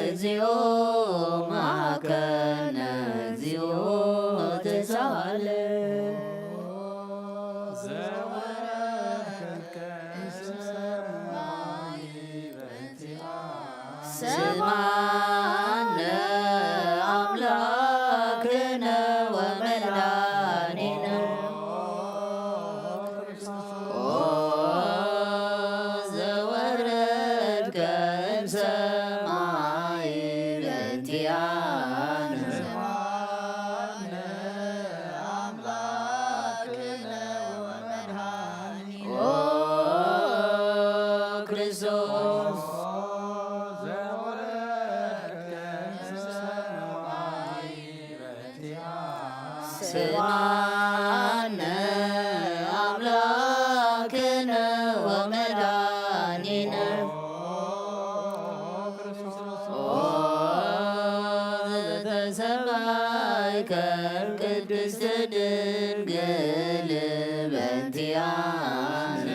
እግዚኦ መሐረነ፣ እግዚኦ ተሳሃለ። ዘወረድከ እምሰማይ በእንቲኣነ። ስምዓነ ኣምላክነ ወመድኃኒነ። ኦ ዘወረድከ እምሰማይ በእንቲኣነ። ስምዓነ ኣምላክነ ወመድኃኒነ። ኦ ክርስቶስ ዘወረድከ እምሰማይ በእንቲኣነ። ስምዓነ ኣምላክነ ወመድኃኒነ። ኦ ዘተሰማይከ ቅድስት ድንግል በእንቲኣነ።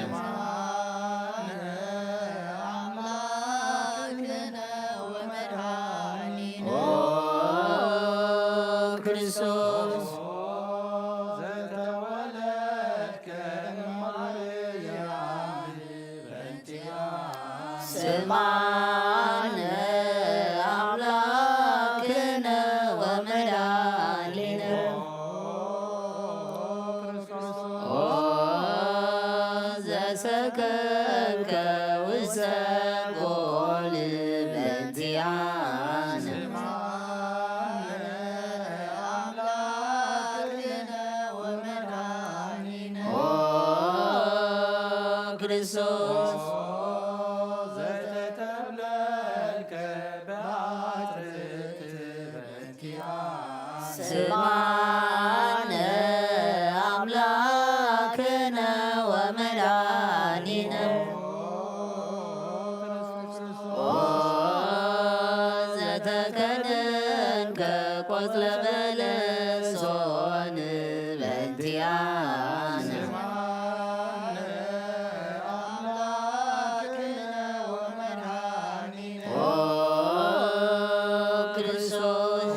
ኦ ክርስቶስ ዘተወለድከ እምማርያም በእንቲኣነ። ስምዓነ ኣምላክነ ወመድኃኒነ። ኦ ዘሰከብከ ውስተ ጎል በእንቲኣነ። ስምዓነ ኣምላክነ ወመድኃኒነ። ኦ ክርስቶስ ዘተተብለልከ ብኣጽርት በእንቲኣነ። ስምዓነ ኣምላክነ ወመድኃኒነ። ኦ ዘተከደንከ ቆጽለ በለሶን በእንቲኣነ። ስምዓነ ኣምላክነ ወመድኃኒነ። ኦ ክርስቶስ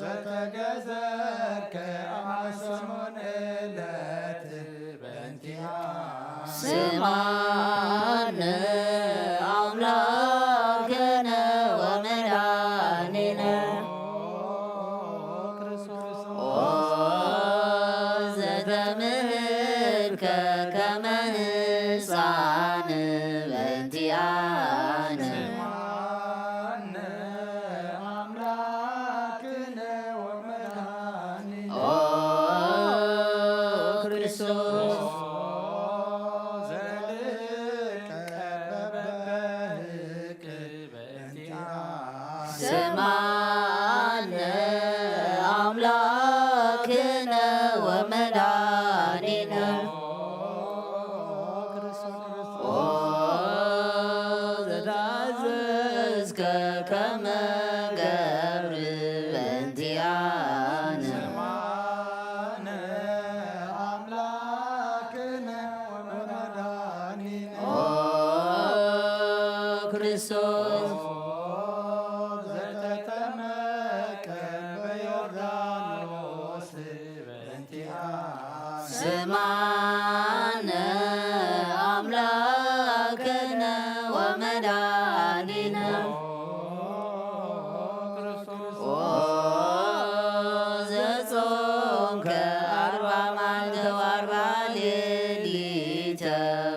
ዘተገዘርከ ኣብ ሰሙን ዕለት በእንቲኣነ። ስምዓነ ኣምላክነ ወመድኃኒነ። ኦ ዘተምህርከ ከመ ህፃን በእንቲኣነ። ስምዓነ ኣምላክነ ወመድኃኒነ። ኦ ክርስቶስ ዘልቀ በበህቅ በእንቲኣነ። ስምዓነ ኣምላክነ ወመድኃኒነ። ኦ ዘተኣዘዝከ ከመ ገብር በእንቲኣነ። ስምዓነ ኣምላክነ ወመድኃኒነ። ኦ ክርስቶስ ዘተጠመቀ በዮርዳኖስ በእንቲኣነ። ስምዓነ ኣምላክነ ወመድኃኒነ። ኦ ዘጾምከ ኣርባ መዓልተ ወኣርባ ሌሊተ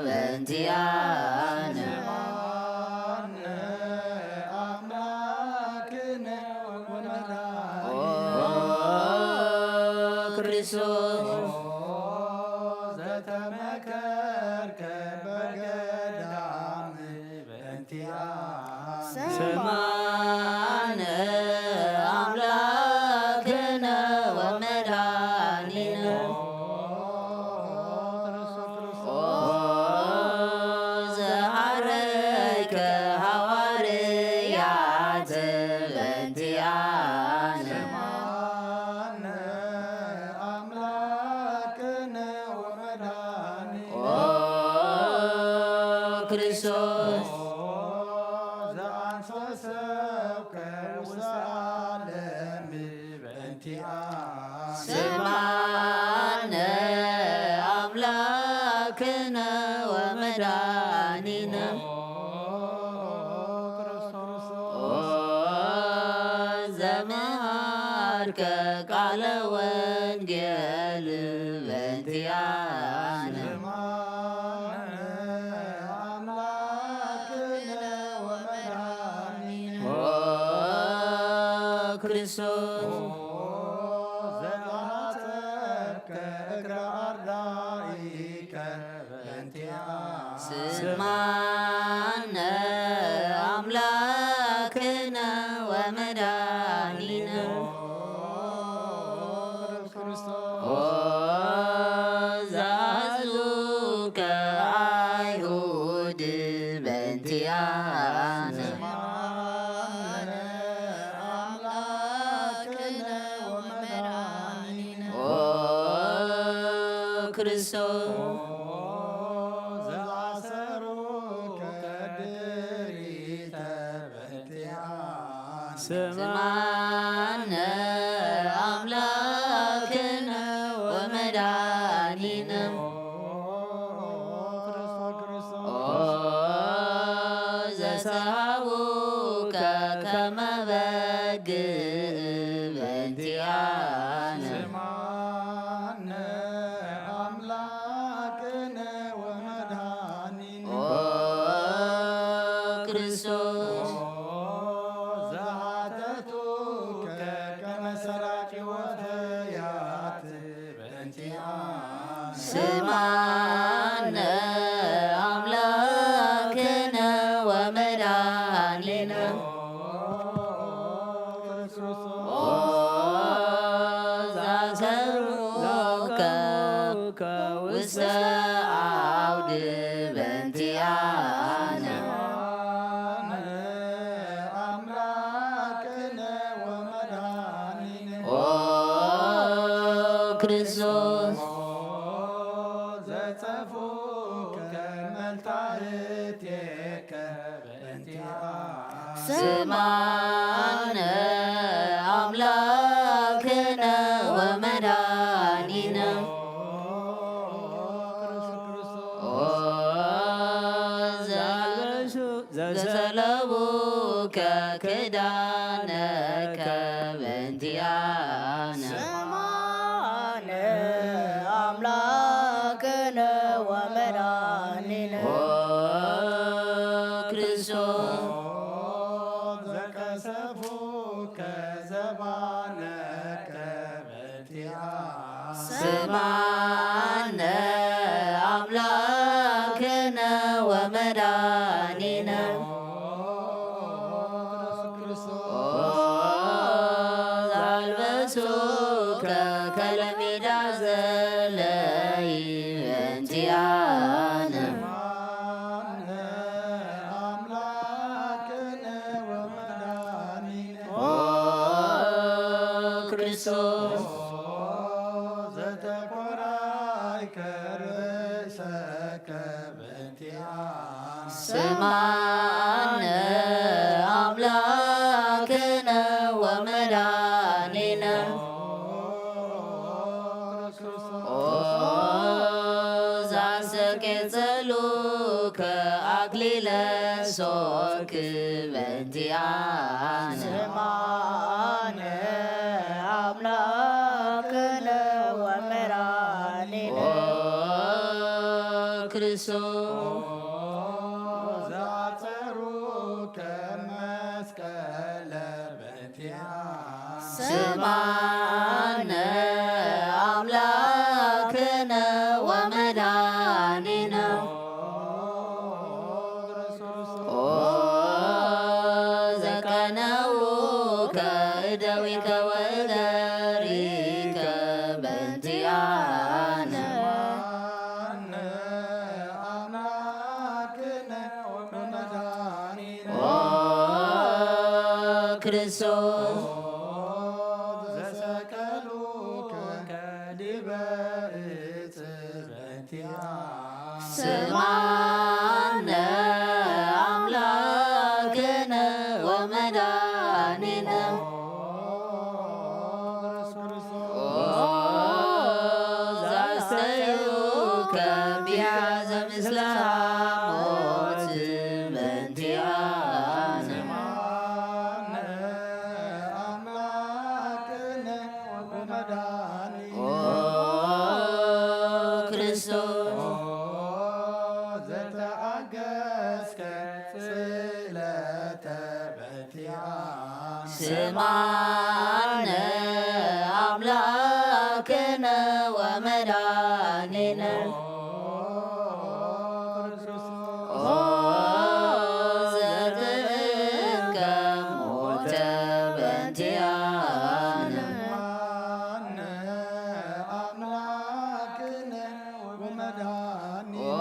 በእንቲኣነ። ስምዓነ ኣምላክነ ወመድኃኒነ። ኦ ክርስቶስ ዘተመከርከ በገዳም በእንቲኣነ። ስምዓነ ኣምላክነ ወመድኃኒነ። ክርስቶስ ዘአንሶ ሰብከ ውስተ ዓለም በእንቲአነ። ስምዓነ አምላክነ ወመድኃኒነ። ኦ ዘመሃርከ ቃለ ወንጌል በእንቲአነ። አምላክነ ወመድኃኒነ። ኦ ክርስቶስ ዘአጠብከ እግረ አርዳኢከ በእንቲአነ። ስምዓነ አምላክነ ወመድኃኒነ። ኦ ዘአዝዙከ አይሁድ በእንቲአነ። አምላክነ ወመድኃኒነ። ኦ ክርስቶስ ዘአሰሩከ ድሪተ በእንቲአነ። ስምዓነ አምላክነ ወመድኃኒነ። ክርስቶስ ክርስቶስ ኦ ዘሰሃቡከ ከመ በግ በእንቲአነ። ስምዓነ አምላክነ ወመድኃኒነ። ኦ ክርስቶስ ዘአተቱከ ከመ ሰራቂ ወፈያት በእንቲአነ። ስምዓነ አምላክነ ወመድኃኒነ። ኦ ዘአሰሩከ ውስተ አውድ በእንቲአነ። አምላክነ ወመድኃኒነ። ኦ ክርስቶስ ዘጸፉከ መልታህቴከ በእንቲአነ። ስምዓነ አምላክነ ወመድኃኒነ። ኦ ዘአልበሱ ዘሰለቡከ ክዳነከ በእንቲአነ። ስምዓነ አምላክነ ወመድኃኒነ። ኦ ክርስቶስ ዘቀሰፉከ ዘባነከ በእንቲአነ። ስምዓነ አምላክነ ወመድኃኒነ። ኦ ዘአልበሱከ ከለሜዳ ዘለይ በእንቲአነ። አምላክነ ወመድኃኒነ። ኦ ክርስቶስ ዘተኮራይከ ርእሰከ በእንቲአነ። ስምዓነ አምላክነ ወመድኃኒነ። ኦ ዘአስተቄጸሉከ አክሊለ ሦክ በእንቲአነ። ስምዓነ አምላክነ ወመድኃኒነ። ኦ ክርስቶስ ዘአጸሩከ መስቀለ በእንቲአነ። ስምዓነ አምላክነ ወመድኃኒነ። ኦ ዘቀነውከ እደዊከ ወእገሪከ በእንቲአነ። አምላክነ ወመድኃኒነ። ኦ ክርስቶስ ዘሰቀሉከ ዲበ ዕፅ በእንቲአነ። ስምዓነ ስለ ሞት በእንቲኣነ። ስማነ ኣምላክነ ወመድኃኒነ። ኦ ክርስቶስ። ኦ ዘተኣገስከ ስእለተ በእንቲኣነ። ስማነ ኣምላክነ ወመድኃኒነ። ኦ ዘትእከ ሞተ በእንቲኣነ። ኣምላክነ ወመድኃኒነ። ኦ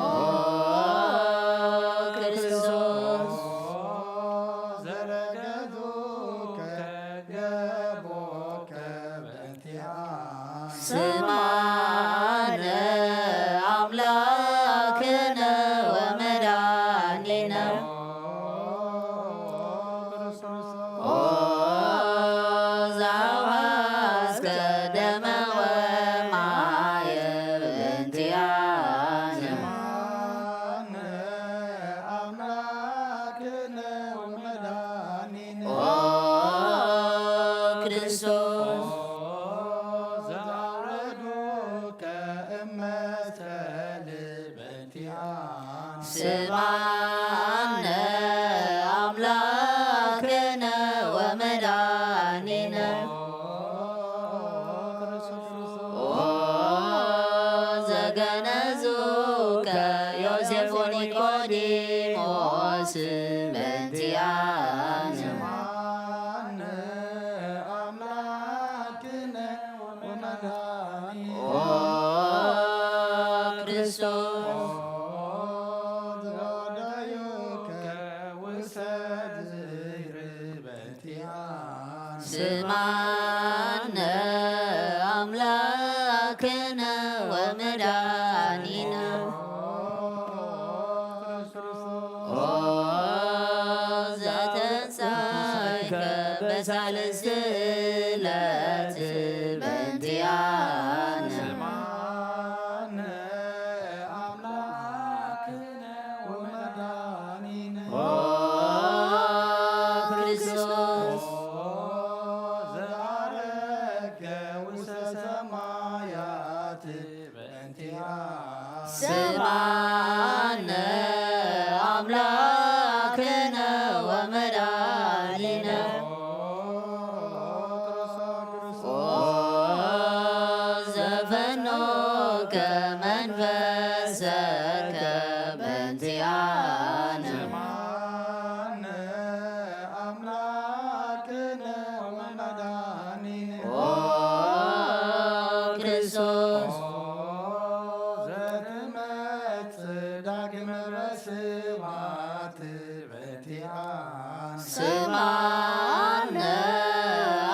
ክርስቶስ። ዘረገዙከ ገቦከ በእንቲኣነ። ስማነ ኣምላክነ ወመድኃኒነ። ኦ ዘአውሐስከ ደመ ወማየ በእንቲኣነ። ስማነ ኣምላክነ ወመድኃኒነ። ኦ ክርስቶስ። ዘአውረዱከ እመሰል በእንቲኣነ። ስማነ ኣምላክነ ወመድኃኒነ። ኦ ዘገነዙከ ዮሴፍ ወኒቆዲሞስ በእንቲኣነ። ስማነ ኣምላክነ ወመድኃኒነ። ኦ ክርስቶስ። ዘወደዩከ ውሰት ዝክር በእንቲኣነ። ስማነ ኣምላክነ ወመድኃኒነ። ኦ ዘተንሳይከ በሳልስቲ ዕለት በእንቲኣነ። ስማነ ኣምላክነ ወመድኃኒነ። ኦ ክርስቶስ። ኦ ዘዐረግከ ውስተ ሰማያት በእንቲኣነ። ስማነ ኣምላክነ ወመድኃኒነ። ኦ ዘፈኖከ መንፈሰከ በእንቲኣነ። ስማነ ኣምላክነ ወመድኃኒነ። ኦ ክርስቶስ። ኦ ዘትመጽእ ዳግመ በስብሐት በእንቲኣነ። ስምዓነ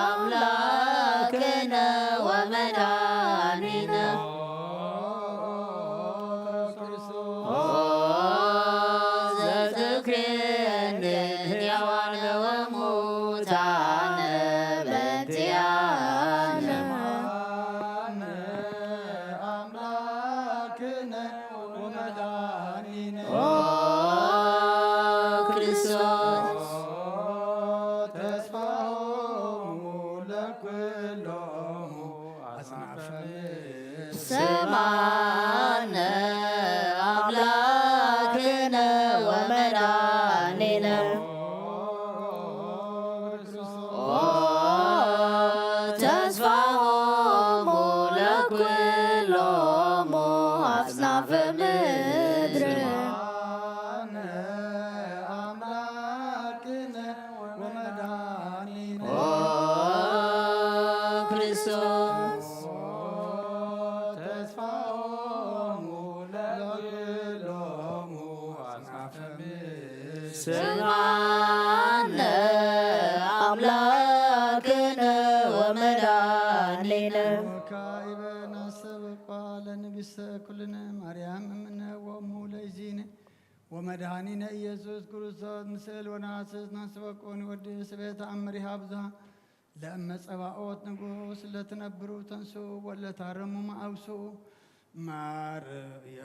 ኣምላክነ ወመድኃኒነ። ኦ ዘትኩየኒ ሕያዋነ ወሙታነ በእንቲኣነ። ስምዓነ ኣምላክነ ወመድኃኒነ። ኦ ክርስቶስ። ተስፋሆሙ ለኩሎሙ አጽናፈ ምድር። ስምዓነ አምላክነ ወመድኃኒነ። ኦ ተስፋሆሙ ለኩሎሙ አጽናፈ ምድር። ስምዓነ አምላክነ ወመድኃኒነ። ኦ ክርስቶስ። ተስፋሆሙ ለኩሎሙ አጽናፈ ምድር። ስምዓነ አምላክነ ወመድኃኒነ። ወካዕበ ናሰብኳ ለንግሥተ ኩልነ ማርያም እምነ ወሙ ለይዚነ ወመድኃኒነ ኢየሱስ ክርስቶስ ንስእል ወነሐስስ ናስበቆን ወድስ ቤተ አምሪሃ ብዙሃ ለእመ ጸባኦት ንጉሥ ለትነብሩ ተንሱ ወለታረሙ ማአውሱ ማርያ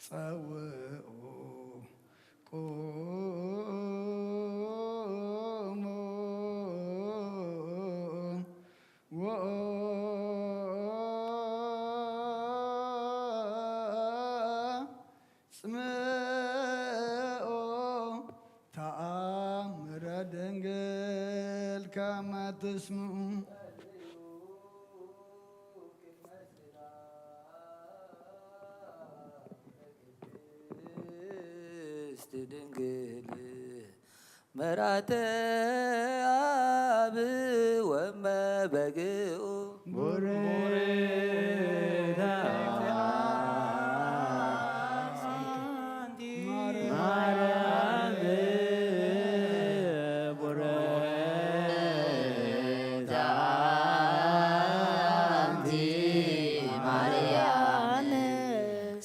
ጸውዑ ቁሙ ወአጽምዑ ተአምረ ድንግል ከመ ትስምዑ። ቅድስት ድንግል መርዓተ አብ ወመ በግኡ ቡርክተ አንቲ ማርያም ቡርክተ አንቲ ማርያም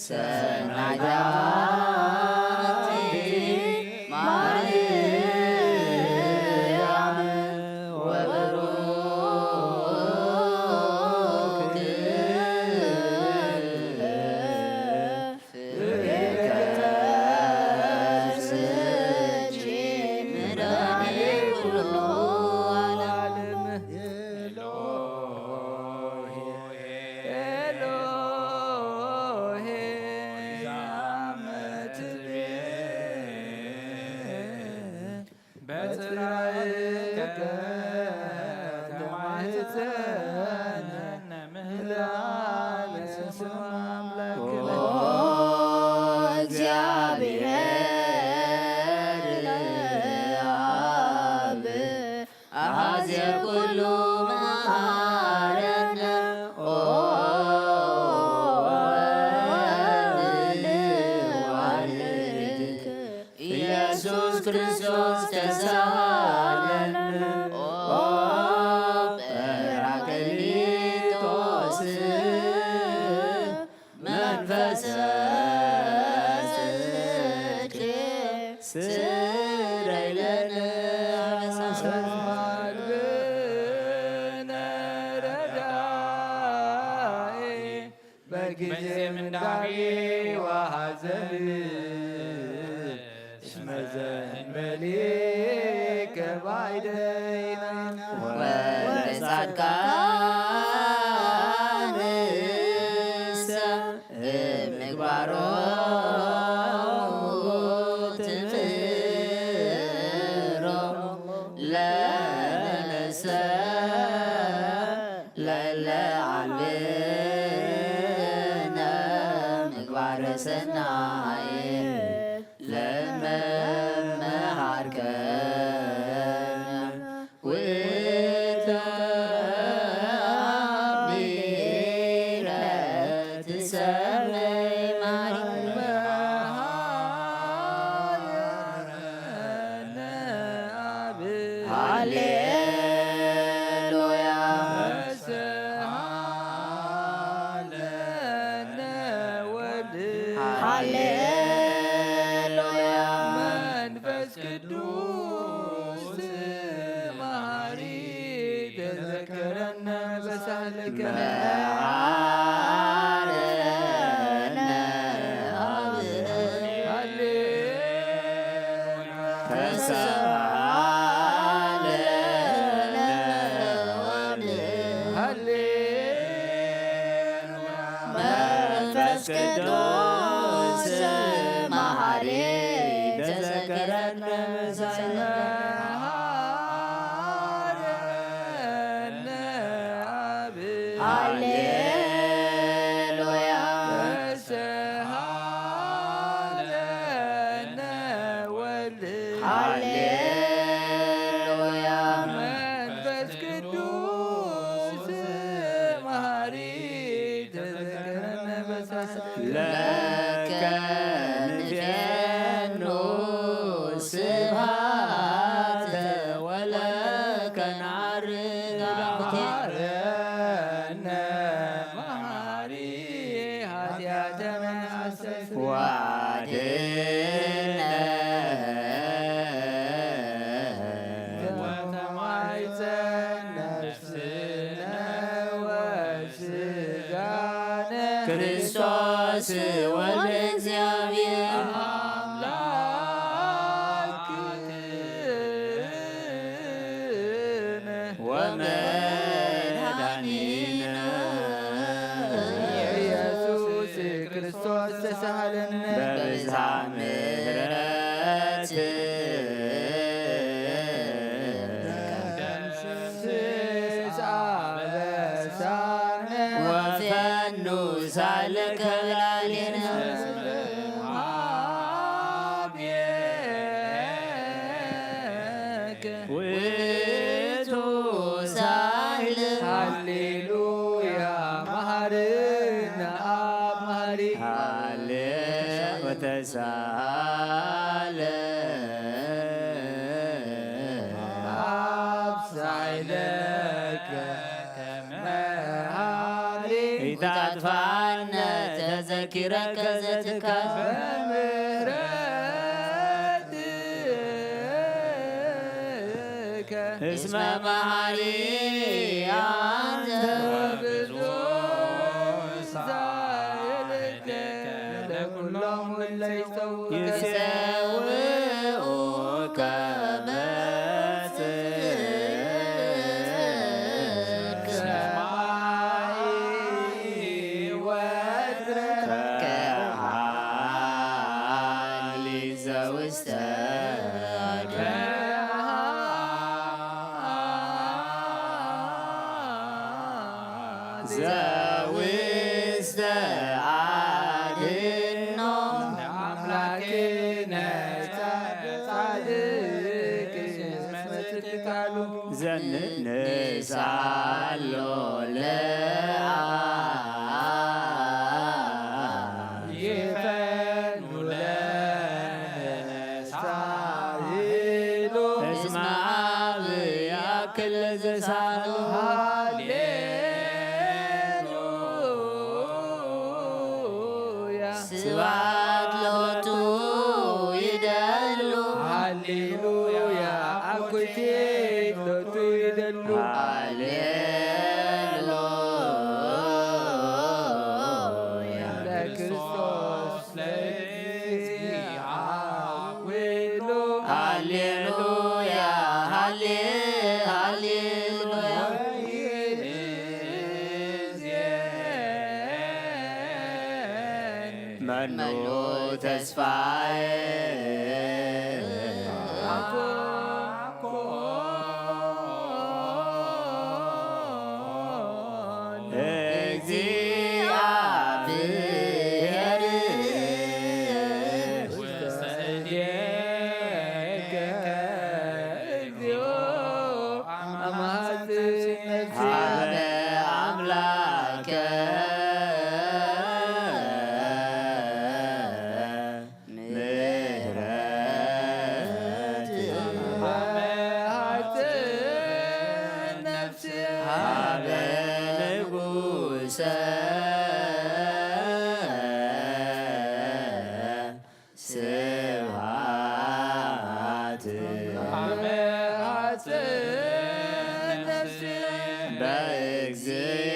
ሰናይት አንቲ ማርያም ወብሩክ ፍሬ ከርሥኪ መድኃኔ ኩሉ ዓለም። ኤሎሄ ኤሎሄ ዛመትቤ በጽራይከ ተማህፀነ ምህላ ለስም አምላክ ኦ እግዚአብሔር አብ አሐዜ ኩሉ መሐረነ ኦ ወልድ ኢየሱስ ክርስቶስ ተሳሃለነ ኦ ጰራቅሊጦስ መንፈሰ ጽድቅ ስረይ ለነ አበሳነ። በጊዜ ምንዳቤ ወሐዘን እስመ ዘእንበሌከ ባይደይነ ወለጻድቃንሰ እምግባሮሙ ትምህሮሙ ለነሰ ለለ አልብነ ምግባረ ሰናይ ለመመሃርከነ ውእተ አሚረ ትሰመይ ማርያም። ሃሌሉያ። ሃሌሉያ። መንፈስ ቅዱስ መሐሪ ተዘከረነ በሳህልከ መሐረነ አብ ሃሌሉያ። ተሳሃለነ ወልድ ሃሌሉያ። መንፈስ ቅዱስ መሐሪ ተዘከረነ በሳህልከ መሐረነ አብ ሃሌሉያ። ተሳሃለነ ወልድ ሃሌሉያ። መንፈስ ቅዱስ መሐሪ ተዘከረነ በሳህልከ ለከ ንፌኑ ስብሐተ ወለከ ነዐርግ አምቴ መሐረነ መሐሪ ኃጢአተነ አስተስርይ ወአድኅነነ ወተማሕፀነ ነፍስነ ወስጋነ ክርስቶስ ወልደ እግዚኣብሔር ኣምላክነ ወመድኃኒነ ኢየሱስ ክርስቶስ ተሳሃለነ በብዝሃ ምሕረት ደምስስ አበሳነ ወፈኑ ሳልከ ላዕሌነ ውእቱ ሳህል ሃሌሉያ መሐረነ አብ መሐሪ ሃሌ ወተሳለ አብ ሳይለከ መሐሪ ኢታጥፋነ ተዘኪረከ ዘትካል በምህረት እስመ መሐሪ አንተ ብዙ ሳይልከ ለኩሎም እለ ይሰውኡከ ይሰውኡከ በጽድቅ ሰማይ ወትረ ከሃሊ ዘውስተ ዘውስተ አድኖ አምላክነ ጻድቅ እስመ ጽድቅ ቃሉ ዘንሳሎ ለአ ይፈኑ ለሳይሎ እስመ አብ ያክል ዘሳሎ ሃሌሉያ ስብሐት ሎቱ ይደሉ ሃሌሉያ አኩቴ ሎቱ ይደሉ ሃሌሉያ ለክርስቶስ ለእግዚአ ኩሉ ሃሌሉያ ሃሌ ሃሌሉያ መኑ ተስፋዬ እግዚአብሔር ውስተ እዴከ እግዚኦ አማጽእ ነፍስየ ሀበ አምላከ ምሕረት ሀበ ንጉሰ ስብሐት በእግዚእ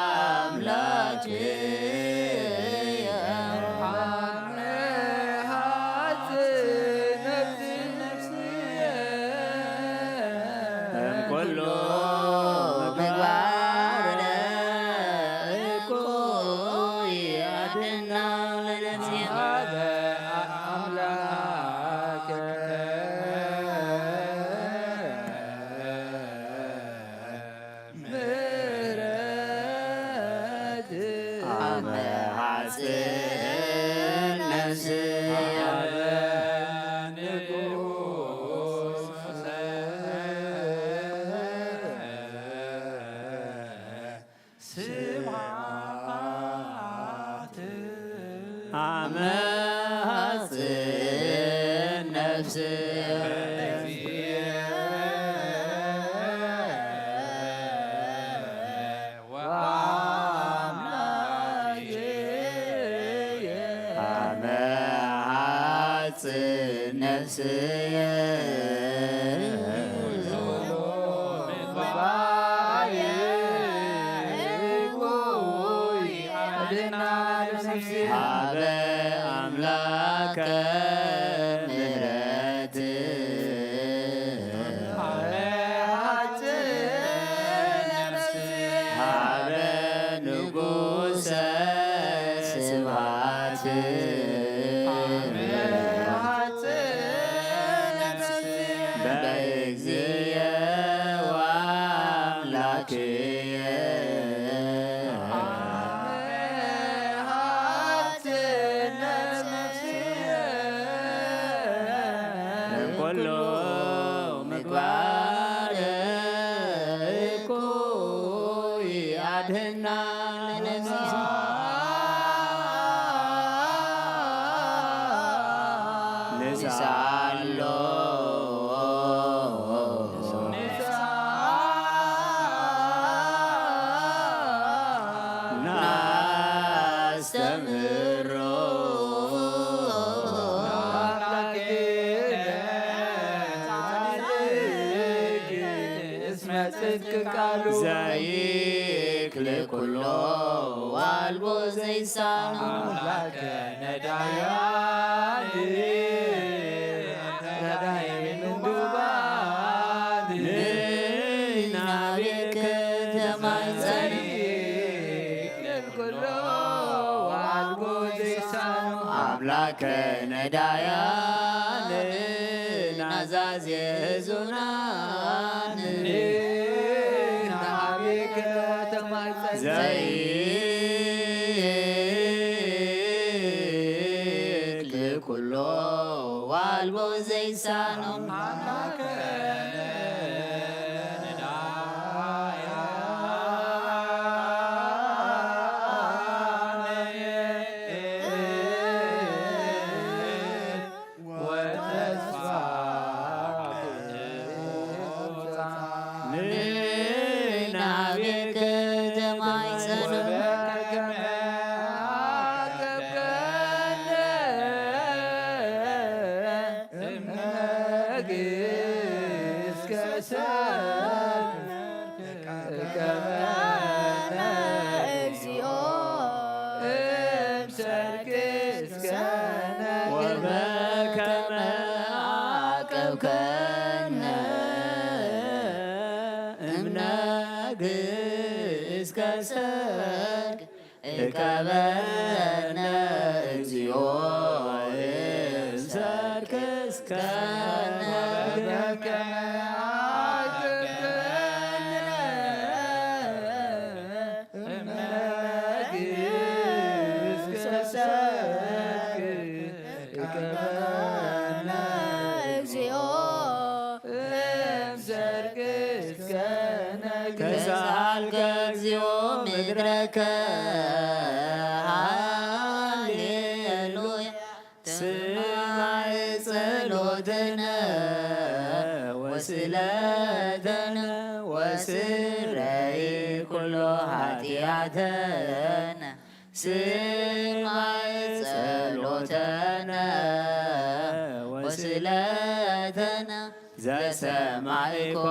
ወአምላክየ እምኩሉ ምግባር እኩይ አድና ለነፍስየ ምሕረት አመ ሐጽን ነፍስ ስብሐት አመ ሐጽን ነፍስ አመ ሐጽን ነፍስየ ሃበ ኣምላከ ምሕረት፣ ሃበ ንጉሰ ስብሃት፣ በእግዚእየ ወኣምላክየ። እምኩሉ ምግባር እኩይ ኣድህና። ንስኣሎ ናስተምህሮ። እስመ ጽድቅ ቃሉ ዘይክል ኩሎ ዋልቦ ዘይሳኖ። ኣምላከ ነዳያን ነዳይ ምንዱባን ንናቤከ ተማይጸኒ። ኩሎ ዋልቦ ዘይሳኖ። ኣምላከ ነዳያን ናዛዜ ህዙናን ንናቤከ ተማይጸኒ። ዘይክል ኩሎ ዋልቦ ዘይሳኖ። ኣምላከ ንናቤከ ተማይጸኑ። እምነግስከ ሰልፍ ተቀበለነ እግዚኦ እምሰርክ እስከ ነግር። ወበከመ ዓቀብከነ እምነግስከ ሰልፍ እቀበነ እግዚኦ እምሰርክ እስከ ነግር። እምነግስከ ሰልፍ እቀበነ እግዚኦ እምሰርክ እስከ ነግር። ተሳልከ እግዚኦ ምድረከ ሃሌሉያ። ስማዕ ጸሎተነ ወስለተነ ወስረይ ኩሎ ኃጢኣተነ። ስማዕ ጸሎተነ ወስለተነ ዘሰማዕኮ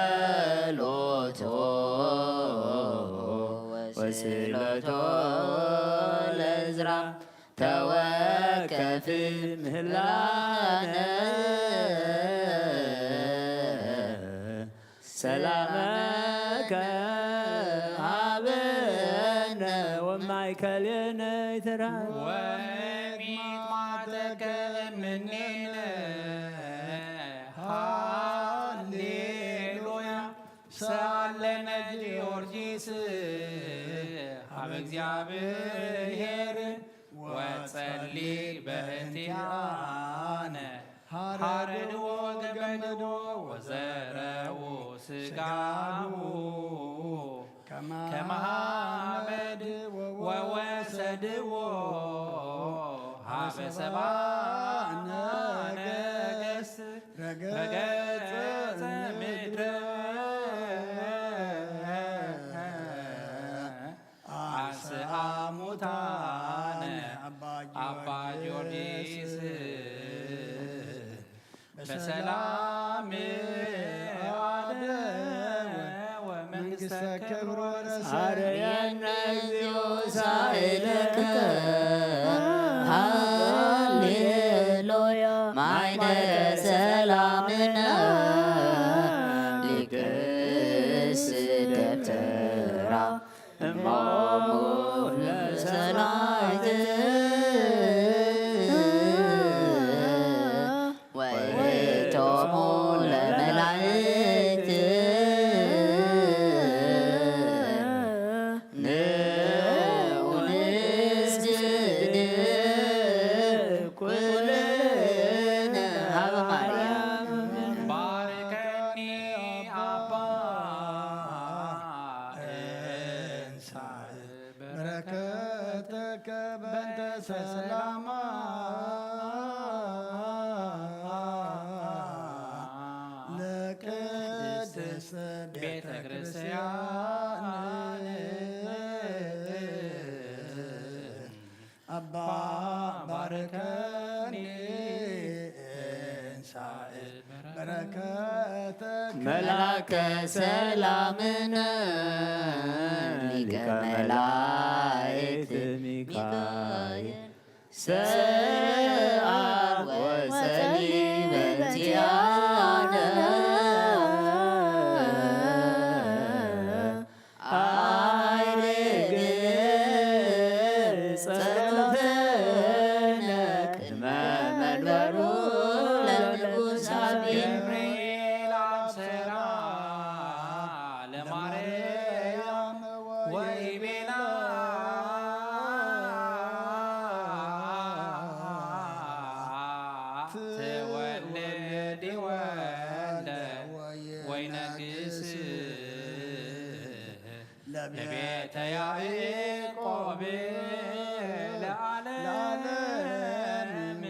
ጸሎቶ ወስለቶ ለእዝራ ተወከፍ ምህላነ። ሰላመከ ሀበነ ወማእከሌነ ይትረሃብ። ወሚጥማጠከ እምኔነ። ሃሌሉያ። ሰአለነ ጊዮርጊስ ሀበ እግዚአብሔር ወጸሊ በእንቲአነ። ሐረድዎ ገመድዎ ወዘረኡ ስጋሁ ከመ አመድ ወወሰድዎ ሀበ ሰብአ ነገሥት ረገጸ ምድረ። አንስአ ሙታነ አባ ጊዮርጊስ በሰላም አደወ አርየነ እግዚኦ ሳይለከ ሃሌሉያ ማይነከ ሰላምነ ሊቅስ ደብተራ እሞሙ ለሰናይት ወይቶሙ ለመላእክት ንዑ ንስግድ ኩልነ ሀበ ማርያም። ባርከኒ ኣባ እንሳእ በረከተከ በእንተ ሰላማ ለቅድስት ቤተ ክርስቲያን አባ ባርከኒ እንሳእ በረከተ መላከ ሰላምነ ሊቀ መላእክት ሚካኤል ሰአል ወጸሊ በእንቲአነ አይርግ ጸሎተነ ቅድመ መንበሩ ለንጉሳት ገብርኤል አብሰራ ለማርያም ወይቤላ ትወልድ ወልደ ወይነግስ ለቤተ ያዕቆብ ለዓለም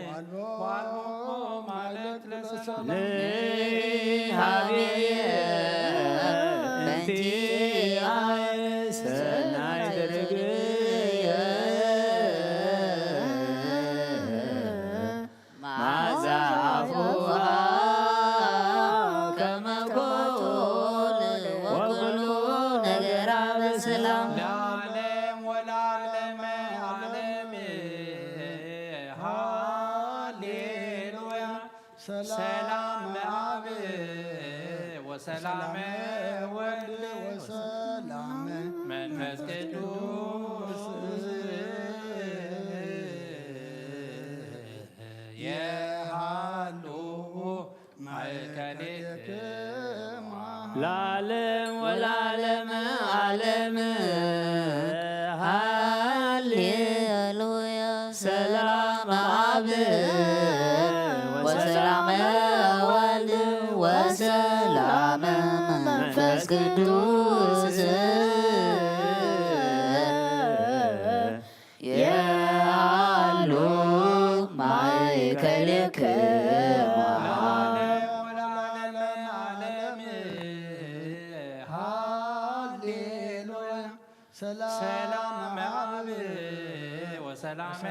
ዋልቦ ማለት ለሰላም ንሃብየ በንቲ ሰናይ ትርግየ መዓዛ ኣፉዋ ከመ ኮነ ወኩሉ ነገራ በሰላም ለዓለም ወለዓለመ ዓለም። ሃሌሉያ። ሰላም አብ ወሰላም ወልድ ወሰላም መንፈስ ቅዱስ የሃሉ ማእከሌክማ ለዓለም ወለዓለመ ዓለም። ሃሌሉያ። ሰላም አብ ወሰላም ወልድ ወሰላም መንፈስ ቅዱስ የሃሉ ማእከልክማ። ሃሌሉያ። ሰላም አብ ወሰላም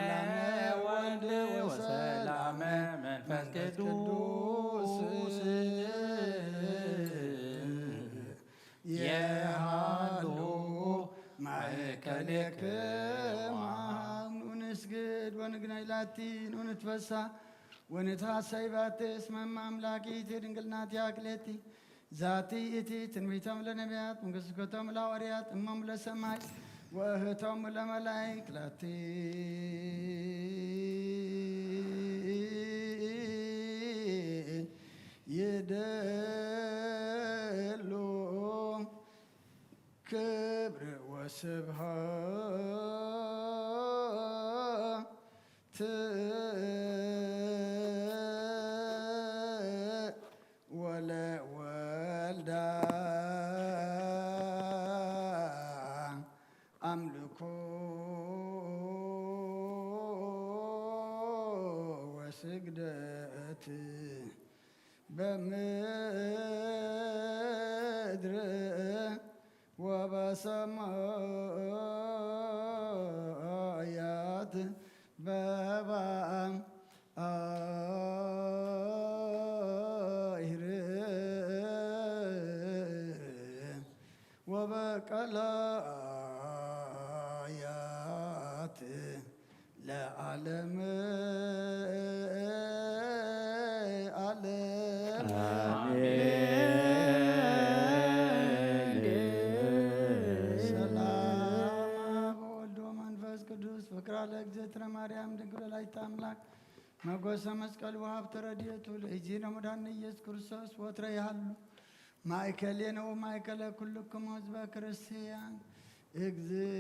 ወልድ ወሰላም መንፈስ ቅዱስ የሃሉ ማእከሌክማ። ንስግድ ወንግናይ ላቲ ንንትፈሳ ወንትሐሰይ ባቲ እስመ እመ አምላኪ ይእቲ ድንግል ናቲሃ ክሌቲ ዛቲ ይእቲ ትንቢቶም ለነቢያት መንግስቶቶም ለሐዋርያት እሞም ለሰማይ ወእህቶም ለመላይክ ላቲ ይደሉ ክብር ወስብሐት ወለወልዳ አምልኮ ወስግደት በምድር ወበሰማያት በባሕር ወበቀላ ዓለም ዓለም። አሜን። ሰላም አብ ወወልድ ወመንፈስ ቅዱስ ፍቅራ ለእግዝእትነ ማርያም ድንግል ወላዲተ አምላክ መጎሰ መስቀል ወሀብተ ረድኤቱ ለእግዚእነ መድኃኒነ ኢየሱስ ክርስቶስ ወትረ ይሃሉ ማእከሌነ ወማእከለ ኩልክሙ ህዝበ ክርስቲያን። እግዝእ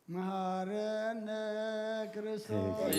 መሃረነ ክርስቶስ።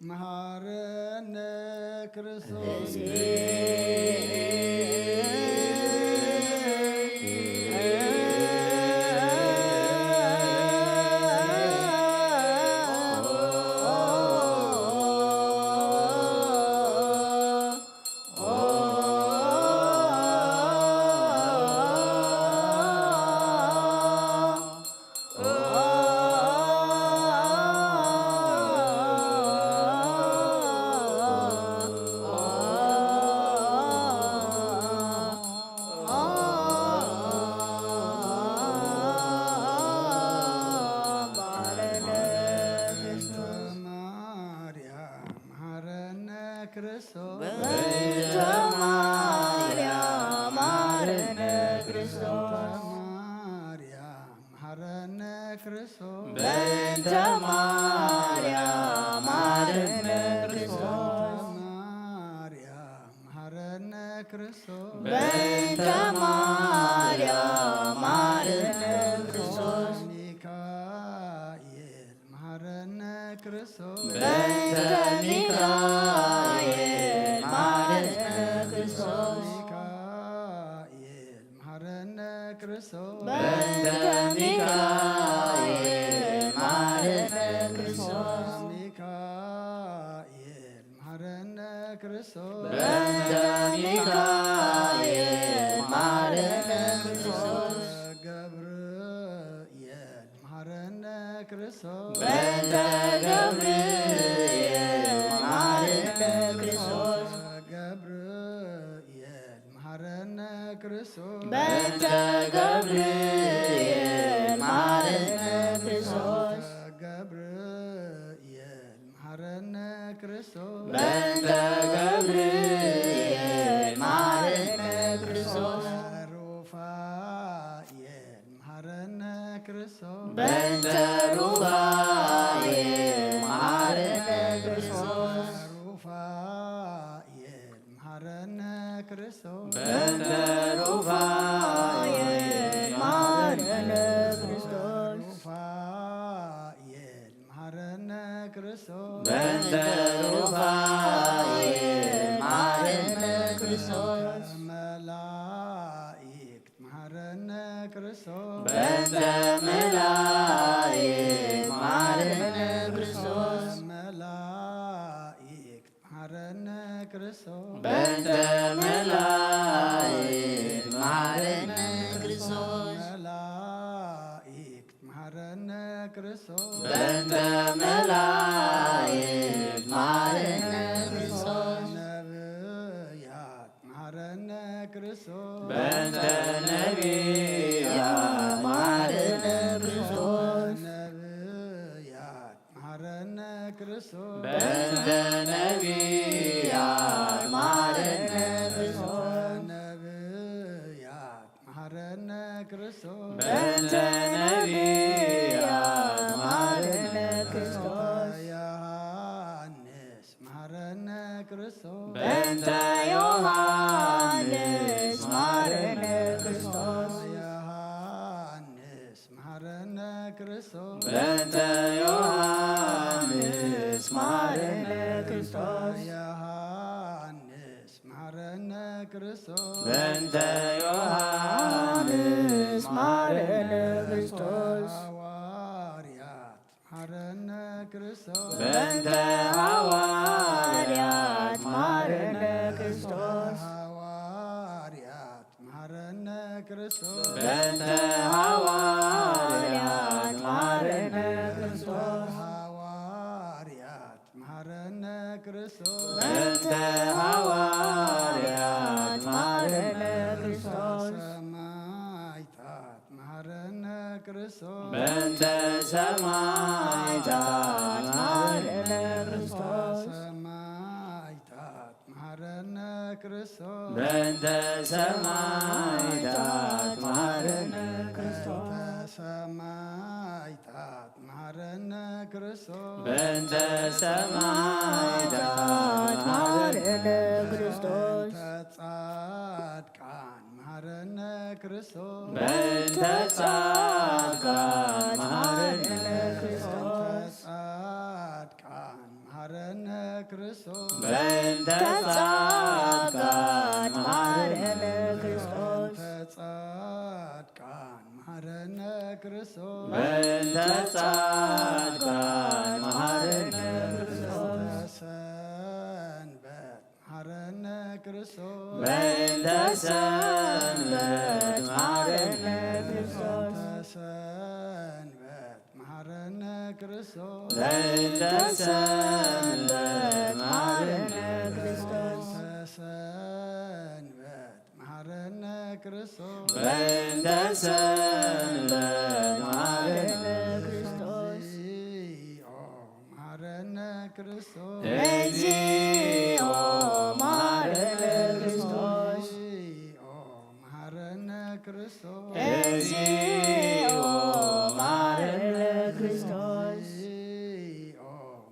መሃረነ ክርስቶስ። ክርስቶስ። በእንተ ማርያም መሐረነ ክርስቶስ። በእንተ ማርያም መሐረነ ክርስቶስ። በእንተ ማርያም መሐረነ ክርስቶስ። በእንተ ማርያም መሐረነ ክርስቶስ። በእንተ ማርያም መሐረነ ክርስቶስ። ሚካኤል መሐረነ ክርስቶስ። በእንተ ሚካኤል መሐረነ ክርስቶስ። ሚካኤል መሐረነ ክርስቶስ። በእንተ ሚካኤል መሐረነ ክርስቶስ። ሚካኤል መሐረነ ክርስቶስ። በእንተ ሚካኤል መሐረነ ክርስቶስ። ገብርኤል መሐረነ ክርስቶስ። በእንተ ገብርኤል መሐረነ ክርስቶስ። ገብርኤል መሐረነ ክርስቶስ። በእንተ ገብርኤል መሐረነ ክርስቶስ። ገብርኤል መሐረነ ክርስቶስ። በእንተ ገብርኤል መሐረነ ክርስቶስ። በእንተ ሩፋኤል መሐረነ ክርስቶስ። መላእክት መሐረነ ክርስቶስ። በእንተ መላእክት መሐረነ ክርስቶስ። መላእክት መሐረነ ክርስቶስ። በእንተ መላእክት መሐረነ ክርስቶስ። መላእክት መሐረነ ክርስቶስ። በእንተ መላእክት መሐረነ ክርስቶስ። ነብያት መሐረነ ክርስቶስ። በእንተ ነብያት መሐረነ ክርስቶስ። ነብያት መሐረነ ክርስቶስ። በእንተ ነብያት መሐረነ ክርስቶስ። ነብያት መሐረነ ክርስቶስ። በእንተ ነብያት መሐረነ ክርስቶስ። ዮሐንስ መሐረነ ክርስቶስ። በእንተ ዮሐንስ መሐረነ ክርስቶስ። ዮሐንስ መሐረነ ክርስቶስ። በእንተ ዮሐንስ መሐረነ ክርስቶስ። ዮሐንስ መሐረነ ክርስቶስ። በእንተ ዮሐንስ መሐረነ ክርስቶስ። ሐዋርያት መሐረነ ክርስቶስ። በእንተ ሐዋርያት መሐረነ ክርስቶስ። ሐዋርያት መሐረነ ክርስቶስ። በእንተ ሐዋርያት መሐረነ ክርስቶስ። ሐዋርያት መሐረነ ክርስቶስ። በእንተ ሐዋርያት መሐረነ ክርስቶስ። ሰማዕታት መሐረነ ክርስቶስ። በእንተ ሰማዕታት መሐረነ ክርስቶስ። ሰማዕታት መሐረነ ክርስቶስ። በእንተ ሰማዕታት መሐረነ ክርስቶስ። በእንተ ሰማዕታት መሐረነ ክርስቶስ። በእንተ ሰማዕታት መሐረነ ክርስቶስ። በእንተ ጻድቃን መሐረነ ክርስቶስ። በእንተ ጻድቃን መሐረነ ክርስቶስ። በእንተ ጻድቃን መሐረነ ክርስቶስ። በእንተ ጻድቃን መሐረነ ክርስቶስ። በእንተ ጻድቃን መሐረነ ክርስቶስ። በእንተ ጻድቃን መሐረነ ክርስቶስ። በእንተ ሰንበት መሐረነ ክርስቶስ። በእንተ ሰንበት መሐረነ ክርስቶስ። በእንተ ሰንበት መሐረነ ክርስቶስ። በእንተ ሰንበት መሐረነ ክርስቶስ። በእንተ ሰንበት መሐረነ ክርስቶስ። በእንተ ሰንበት መሐረነ ክርስቶስ። እግዚኦ መሐረነ ክርስቶስ። እግዚኦ መሐረነ ክርስቶስ። እግዚኦ መሐረነ ክርስቶስ። እግዚኦ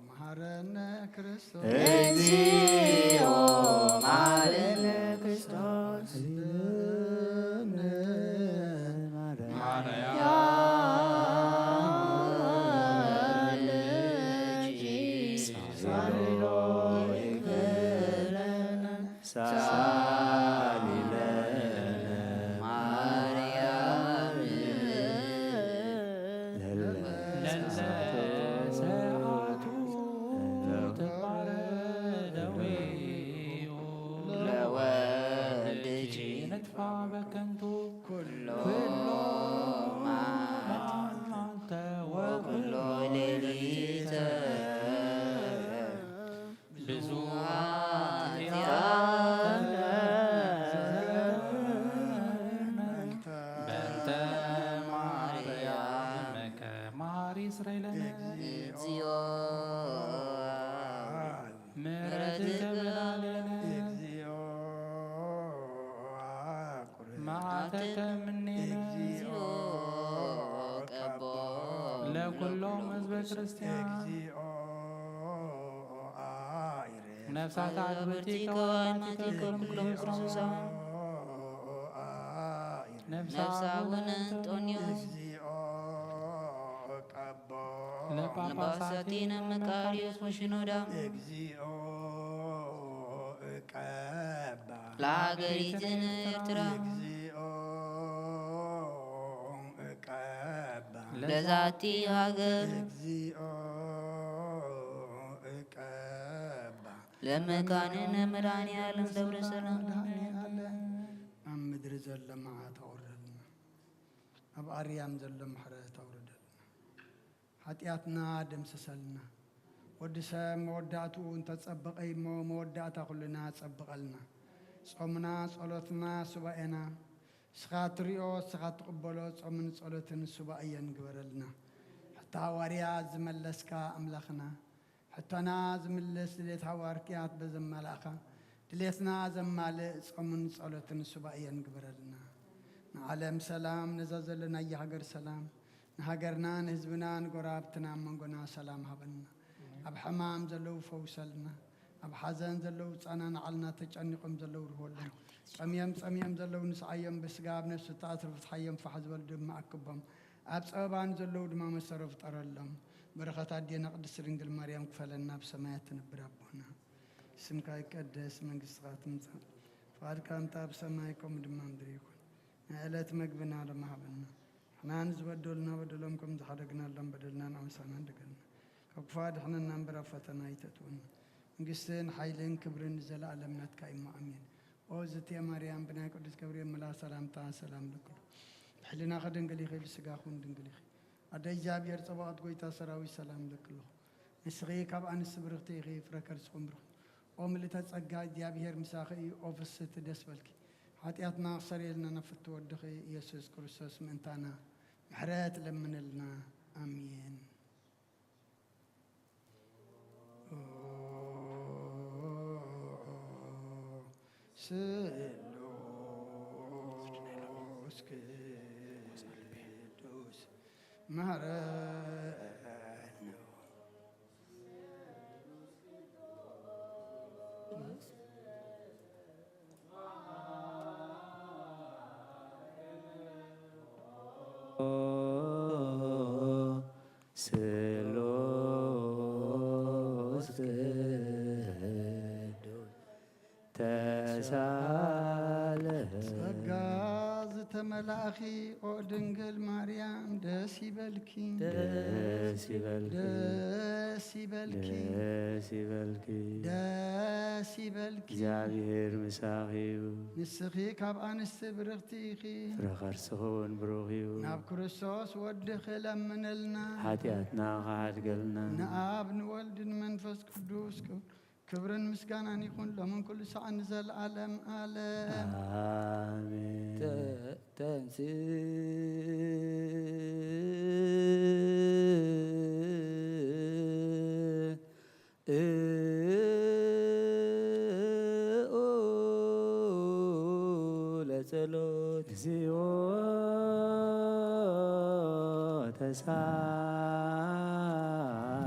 መሐረነ ክርስቶስ። እግዚኦ መሐረነ ክርስቶስ። እግዚኦ መሐረነ ክርስቶስ። ማርያም ልጅ ሳይሎ ይክብረን። ሳሊ ለነ ማርያም ለለ ለሰዓቱ ትባረ ደዌሁ ለወልድኪ ንጥፋ በከንቱ ኩሎ መዓልተ ወኩሎ ሌሊተ ብዙኃት በእንተ ማርያም መሐሪ እስራኤልነ። እግዚኦ ምሕረትከ በላዕሌነ። እግዚኦ መዓተከ እምኔነ። እግዚኦ ቀቦ ለኩሎም ህዝበ ክርስቲያን። እግዚኦ አይ ነፍሳት አግብርቲከ ወአማቲከ ኩሎም ቅዱሳን። ነፍስ አቡነ እንጦንዮስ። ንጳጳሳቲን መቃርዮስ ወሽኖዳ። እግዚኦ እቀባ። ለሀገሪትን ኤርትራ። እግዚኦ እቀባ። ለዛቲ ሀገር። እግዚኦ እቀባ። ለመካንነ መድኃኔ ዓለም ደብረ ሰላም። መድኃኔ ዓለም። ኣብ ምድሪ ዘሎ መዓት ኣውርደልና። ኣብ ኣርያም ዘሎ ምሕረት ኣውርደልና። ሓጢኣትና ደምስሰልና። ወዲ ሰብ መወዳእትኡ እንተጸበቐ እሞ መወዳእታ ኩልና ጸብቐልና። ጾምና፣ ጸሎትና፣ ሱባኤና እስኻ ትሪኦ፣ እስኻ ትቕበሎ ጾምን ጸሎትን ሱባኤን ግበረልና። ሕቶ ሃዋርያ ዝመለስካ ኣምላኽና፣ ሕቶና ዝምልስ ድሌት ሃዋርያት በዘማላእኻ፣ ድሌትና ዘማልእ ጾምን ጸሎትን ሱባኤን ግበረልና። ንዓለም ሰላም፣ ነዛ ዘለናያ ሃገር ሰላም፣ ንሃገርና፣ ንህዝብና፣ ንጎረባብትና፣ ኣብ መንጎና ሰላም ሃበና። ኣብ ሕማም ዘለዉ ፈውሰልና። ኣብ ሓዘን ዘለዉ ጻና ንዓልና፣ ተጨኒቖም ዘለዉ ርህወሎም። ጠምዮም ጸሚኦም ዘለዉ ንስዓዮም፣ ብስጋ ኣብ ነፍሲ ተኣስሩ ፍትሓዮም፣ ፋሕ ዝበሉ ድማ ኣክቦም። ኣብ ጸበባ ንዘለዉ ድማ መሰሮ ፍጠረሎም። በረኸት ኣዴና ቅድስት ድንግል ማርያም ክፈለና፣ ኣብ ሰማያት ትነብር ኣቦና። ስምካ ይቀደስ፣ መንግስትኻ ትምጻእ፣ ፍቓድካ እንተ ኣብ ሰማይ ከምኡ ድማ ምድሪ ይኹን። ናይ ዕለት መግብና ሎሚ ሃበና። ንሕና ንዝበደሉና በደሎም ከም ዝሓደግናሎም በደልና ንኣምሳና ንደገልና። ካብ ክፉ ኣድሕነና እምበር ኣብ ፈተና ኣይተእትወና። መንግስትን ሓይልን ክብርን ንዘለኣለም ናትካ እሞ ኣሜን። ኦ ዝትየ ማርያም ብናይ ቅዱስ ገብርኤል መልኣኽ ሰላምታ ሰላም ለክሉ። ብሕሊናኺ ድንግል ኢኺ፣ ብስጋኹን ድንግል ኢኺ። ኣደ እግዚኣብሔር ጸባኦት ጎይታ ሰራዊት ሰላም ለክሉ። ንስኺ ካብ ኣንስቲ ብርኽቲ ኢኺ፣ ፍረ ከርስኹም ብሩኽ። ኦ ምልእተ ጸጋ እግዚኣብሔር ምሳኺ እዩ፣ ኦ ፍስህቲ ደስ በልኪ። ሓጢኣትና ክሰርየልና ናብ ፍትው ወድኺ ኢየሱስ ክርስቶስ ምእንታና ምሕረት ለምንልና። ኣሜን። ስሉስ ቅዱስ ማረነ። ስሉስ ቅዱስ ተሳለ። ጸጋ ዝተመላእኺ ኦ ድንግል ማርያም ደስ ይበልኪ። ደስ ይበልኪ። ደስ ይበልኪ። ደስ ይበልኪ። ደስ ይበልኪ። እግዚኣብሔር ምሳኺ እዩ። ንስኺ ካብ ኣንስቲ ብርኽቲ ኢኺ። ፍረ ከርስኺ እውን ብሩኽ እዩ። ናብ ክርስቶስ ወድኺ ለምንልና። ሓጢኣትና ክሓድገልና። ንኣብ ንወልድ ንመንፈስ ቅዱስ ክብርን ምስጋናን ይኹን ሎምን ኩሉ ሰዓት ንዘለዓለም ዓለም። ኣሜን። ተ-፣ ተንስ-፣ ኦ ለጸሎት። እግዚኦ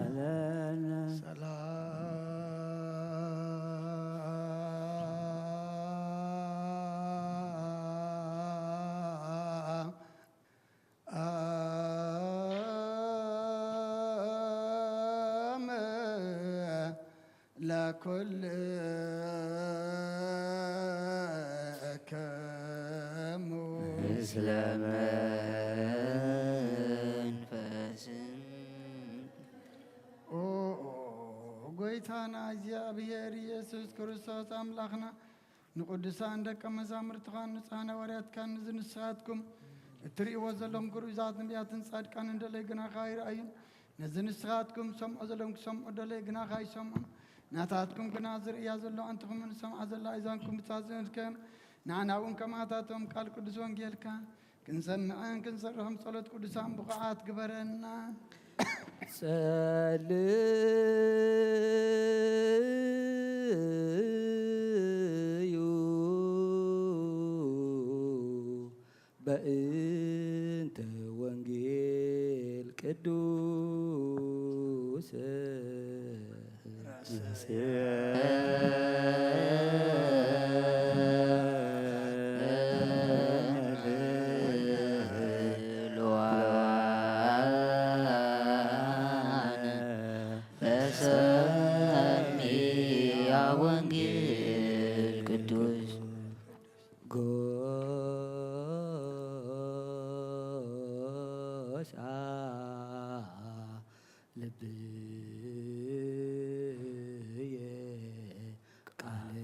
ተሳለነ። ሰላም ለኩልክሙ። ምስለ መንፈስን። ኦ ጎይታና እግዚኣብሔር ኢየሱስ ክርስቶስ ኣምላኽና፣ ንቅዱሳን ደቀ መዛሙርትኻን ንጹሓን ሃዋርያትካን፣ ነዚ ንስኻትኩም እትርእይዎ ዘለኹም ግሩዛት ነቢያትን ጻድቃንን ደለይ ግናኻ ኣይረኣዩን። ነዚ ንስኻትኩም ትሰምዖ ዘለኹም ክሰምዑ ደለይ ግናኻ ኣይሰምዑን። ናታትኩም ግና ዝርእያ ዘሎ ኣንትኹምን ዝሰምዓ ዘሎ ኣእዛንኩም ብጻጽንትከም፣ ንዓና እውን ከማታቶም ቃል ቅዱስ ወንጌልካ ክንሰምዕን ክንሰርሕን ጸሎት ቅዱሳን ብቑዓት ግበረና። ጸልዩ በእንተ ወንጌል ቅዱስ ቃለ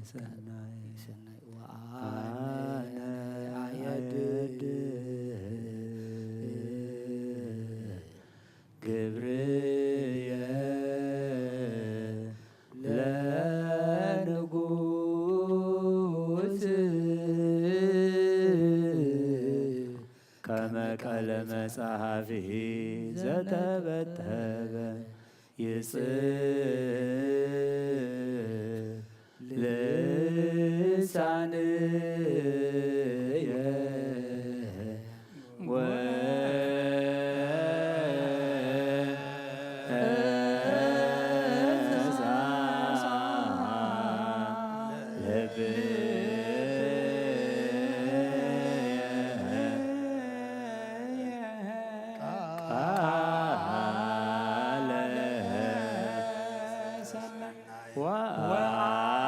ሰናይ ሰናይ ወአነ አየድህ ግብርየ ለንጉስ ከመ ቀለመ ጸሐፊ ዘተበተበ ይጽእ ልሳንየ ወ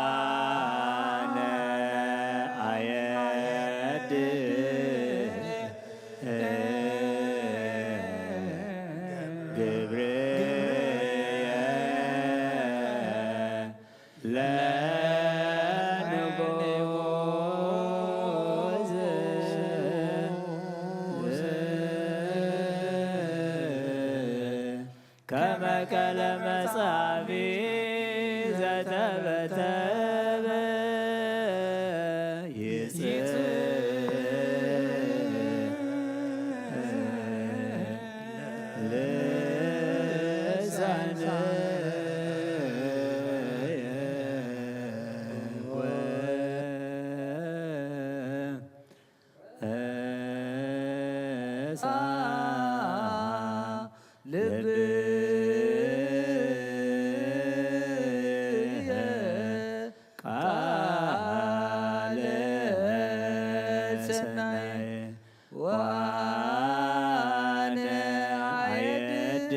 ወአነ አየድህ ግብርየ ለንጉስ ከመ ቀለመ ጸሐፊ ዘተበተበ ይጽእ ልሳንየ ወ እሳ ልብየ ቃለ ሰናይ ወአነ አየድህ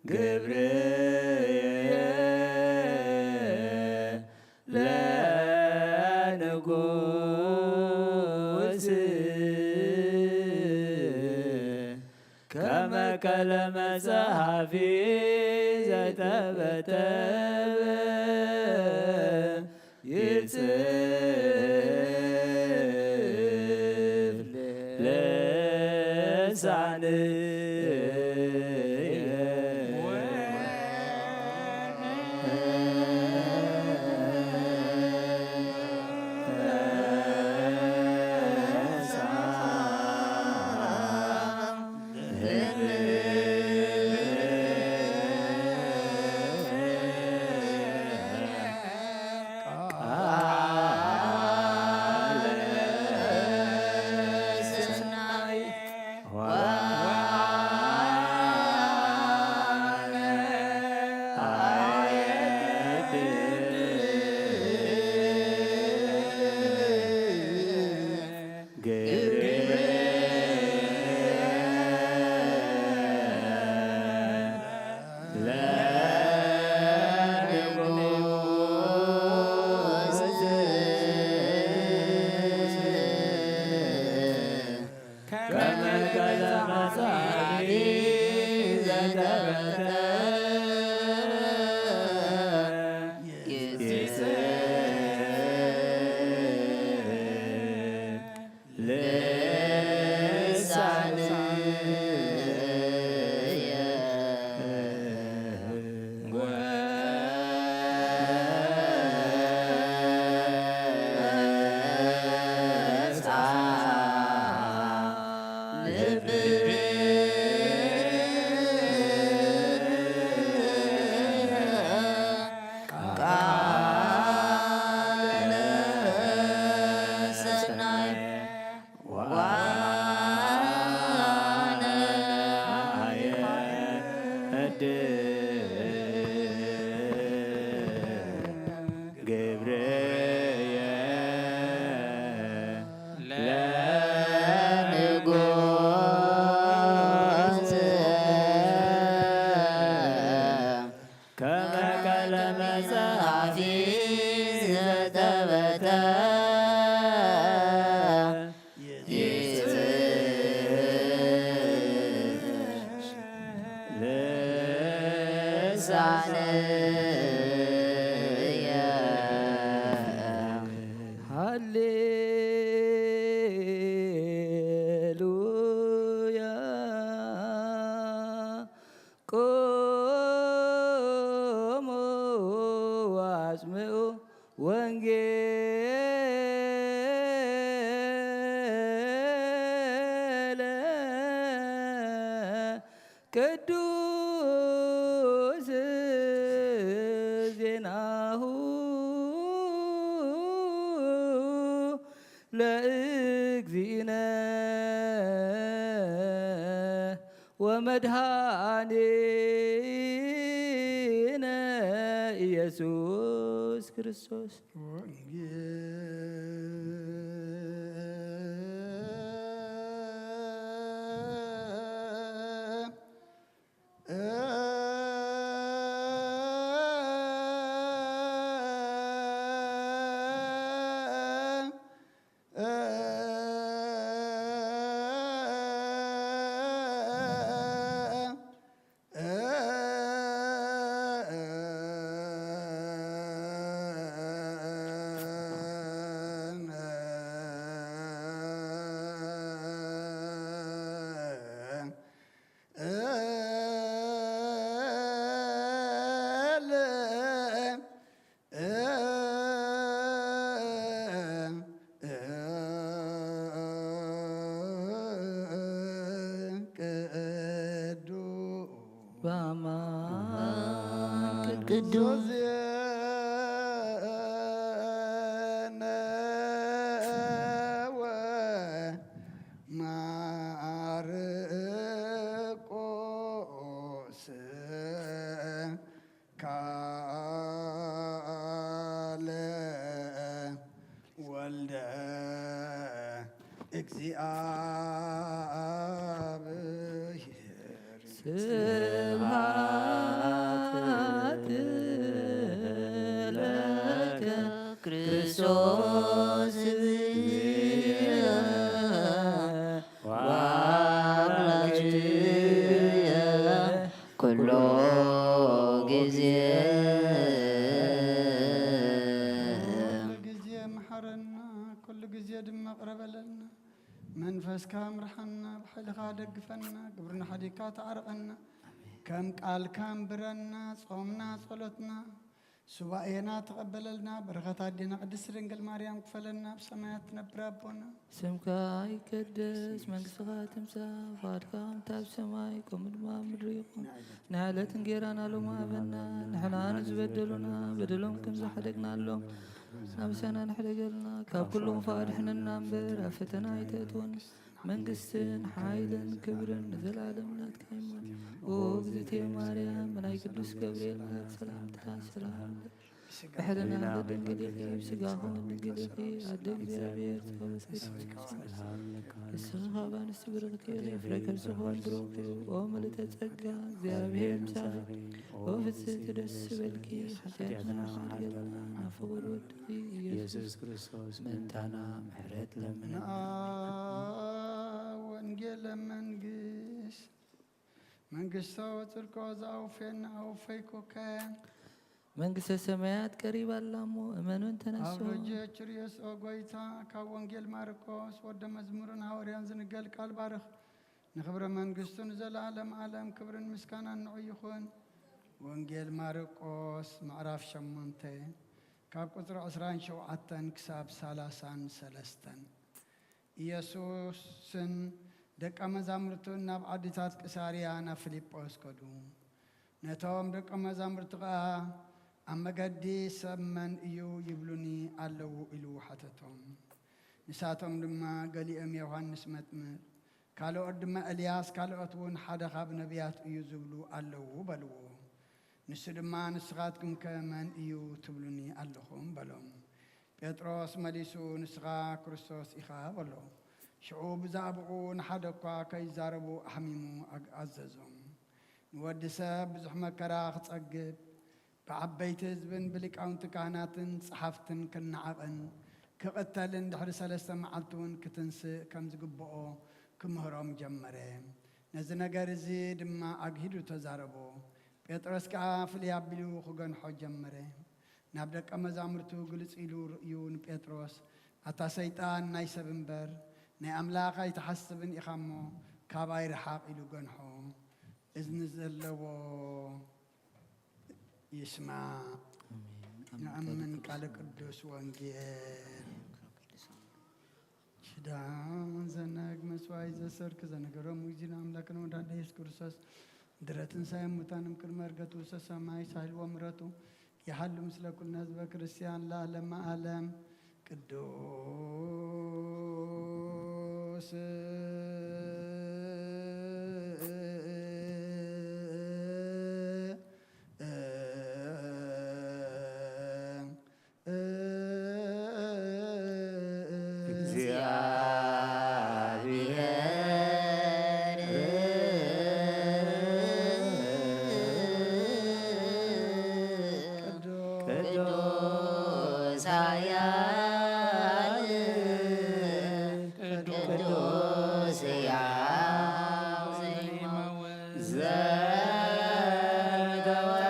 ግብርየ ለንጉስ ከመ ቀለመ ጸሐፊ ዘተበተበ ይጽእ ልሳንየ ሳንየ። ሃሌሉያ። ቁሙ ወአጽምዑ ወንጌለ ቅዱስ ዜናሁ ለእግዚእነ ወመድኃኒነ ኢየሱስ ክርስቶስ። ወንጌል ቅዱስ በአማን ቅዱስ ዜነ ወማርቆስ ካለ ወልደ እግዚአብሔር። ስብሐት ለከ ክርስቶስ እግዚእነ ወአምላክየ ኩሎ ግዜ። ኩሉ ግዜ መሓረና፣ ኩሉ ግዜ ድማ ቅረ በለልና። መንፈስካ ምርሓና፣ ብሓይልኻ ደግፈና፣ ግብርና ሓዲግካ ተዓርቐና። ከም ቃልካ እንብረና፣ ጾምና፣ ጸሎትና፣ ሱባኤና ተቐበለልና። በረኸት ኣዴና ቅድስት ድንግል ማርያም ክፈለና፣ ኣብ ሰማያት ትነብር ኣቦና። ስምካ ይቀደስ፣ መንግስትኻ ትምጻእ፣ ፍቓድካ ከምቲ ኣብ ሰማይ ከምኡ ድማ ኣብ ምድሪ ይኹን። ንዕለት እንጌራና ሎሚ ሃበና፣ ንሕና ንዝበደሉና በደሎም ከም ዝሓደግናሎም፣ ናብ ምሳና ንሕደገልና፣ ካብ ኩሉ ክፉእ ኣድሕነና እምበር፣ ኣብ ፈተና ኣይተእትወና። መንግስትን ሓይልን ክብርን ንዘለኣለም ናትካ እዩ። እሞ እግዝእትየ ማርያም፣ ብናይ ቅዱስ ገብርኤል መልኣክ ሰላምታ ሰላም። ብሕልና ድንግል ኢኺ፣ ብስጋኹ ድንግል ኢኺ፣ ኣደ እግዚኣብሔር ተፈወሲ። ንስኺ ካብ ኣንስቲ ብርኽቲ ኢኺ፣ ፍረ ከርስኺ እውን ብሩኽ እዩ። ኦ ምልዕተ ጸጋ፣ እግዚኣብሔር ምሳኺ፣ ኦ ፍጽእቲ ደስ ይበልኪ፣ ሓጢኣትና ይቕር ይበለልና፣ ናብ ፍቑር ወድኺ ኢየሱስ ክርስቶስ ምእንታና ምሕረት ለምንና። ንኣ ወንጌለ መንግስት መንግስቶ ወጽድቆ ዘአውፌን አወፈይኩከ። መንግስተ ሰማያት ቀሪባ ኣላ እሞ እመኑን ተነሱ። አብ ሎጀ ችርዮስ ኦ ጎይታ፣ ካብ ወንጌል ማርቆስ ወደ መዝሙርን ሃዋርያን ዝንገል ቃል ባርኽ። ንኽብረ መንግስቱ ንዘለዓለም ዓለም ክብርን ምስጋናን ንዑ ይኹን። ወንጌል ማርቆስ ምዕራፍ ሸሞንተ ካብ ቁጽሪ ዕስራን ሸውዓተን ክሳብ ሰላሳን ሰለስተን። ኢየሱስን ደቀ መዛሙርቱን ናብ ዓድታት ቂሳርያ ናብ ፊልጶስ ከዱ። ነቶም ደቀ መዛሙርቱ ኸኣ፣ ኣብ መገዲ ሰብ መን እዩ ይብሉኒ ኣለዉ? ኢሉ ሓተቶም። ንሳቶም ድማ፣ ገሊኦም ዮሃንስ መጥምቕ፣ ካልኦት ድማ ኤልያስ፣ ካልኦት እውን ሓደ ካብ ነቢያት እዩ ዝብሉ ኣለዉ በልዎ። ንሱ ድማ፣ ንስኻትኩምከ መን እዩ ትብሉኒ ኣለኹም? በሎም። ጴጥሮስ መሊሱ፣ ንስኻ ክርስቶስ ኢኻ በሎ። ሽዑ ብዛዕባኡ ንሓደ እኳ ከይዛረቡ ኣሕሚሙ ኣግ-፣ ኣዘዞም። ንወዲ ሰብ ብዙሕ መከራ ክጸግብ፣ ብዓበይቲ ህዝብን ብሊቃውንቲ ካህናትን ጸሓፍትን ክነዓቕን ክቕተልን ድሕሪ ሰለስተ መዓልቲ እውን ክትንስእ ከም ዝግብኦ ክምህሮም ጀመረ። ነዚ ነገር እዚ ድማ ኣግሂዱ ተዛረቦ። ጴጥሮስ ከኣ ፍልይ ኣቢሉ ክገንሖ ጀመረ። ናብ ደቀ መዛሙርቱ ግልጽ ኢሉ ርእዩ ንጴጥሮስ፣ ኣታ ሰይጣን፣ ናይ ሰብ እምበር ናይ ኣምላኽ ኣይትሓስብን ኢኻ እሞ፣ ካባይ ርሓቕ ኢሉ ገንሖ። እዝኒ ዘለዎ ይስማዕ። ኣሜን። ኣሜን። ንኣምን ቃለ ቃለ ቅዱስ ወንጌል። ኪዳን ዘናግ መስዋዕት ዘሰርክ ዘነገሮም እግዚእነ ኣምላክነ ወዳደ ኢየሱስ ክርስቶስ ድረ ትንሳኤ ሙታን እምቅድመ ዕርገቱ ውሰ ሰማይ ሳህልዎ ምረቱ ይሃሉ ምስለ ኩልነ ህዝበ ክርስቲያን ለዓለመ ዓለም። ቅዱስ ቅዱስ ኃያል ቅዱስ ሕያው ዘይመውት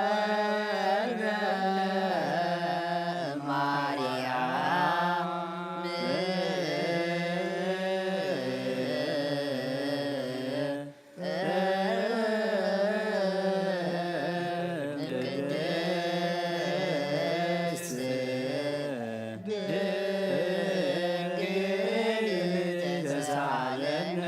ዘተወልደ ማርያም ቅድስት ድንግል ተሳለነ።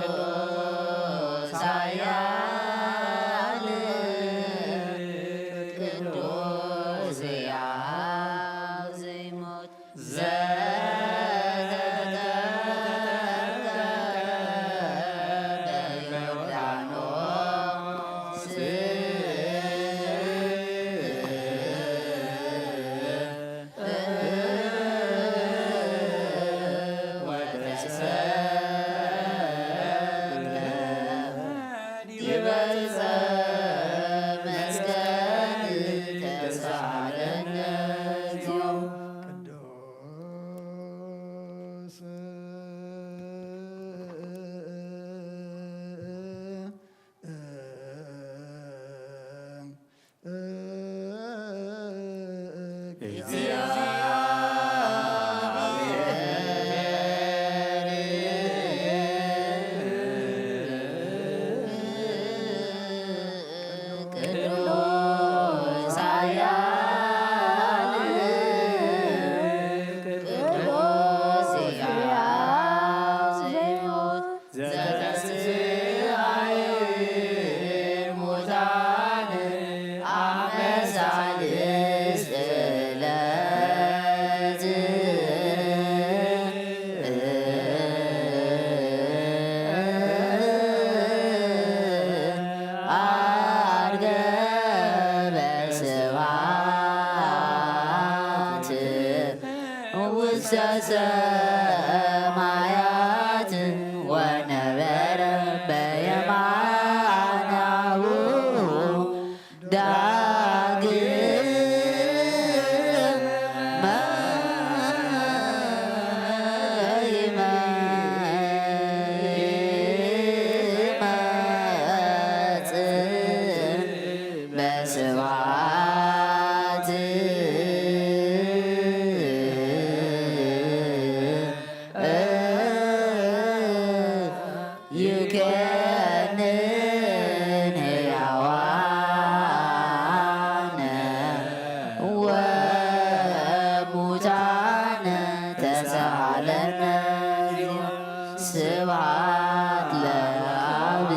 ቅዱስ ኃያል ቅዱስ ሕያው ዘይሞት ቅዱስ ቅዱስ ኃያል ቅዱስ ሕያው ዘይሞት ዘተስአይ ሙታን አመ ሳልስት ዕለት ዐርገ በስብሐት ውስተ ሰማያት ወነበረ በየማነ አቡሁ። ዳግመ ይመጽእ በስብሐት ይኩነን ሕያዋነ ወሙታነ ተሳለነ። ስብሐት ለአብ።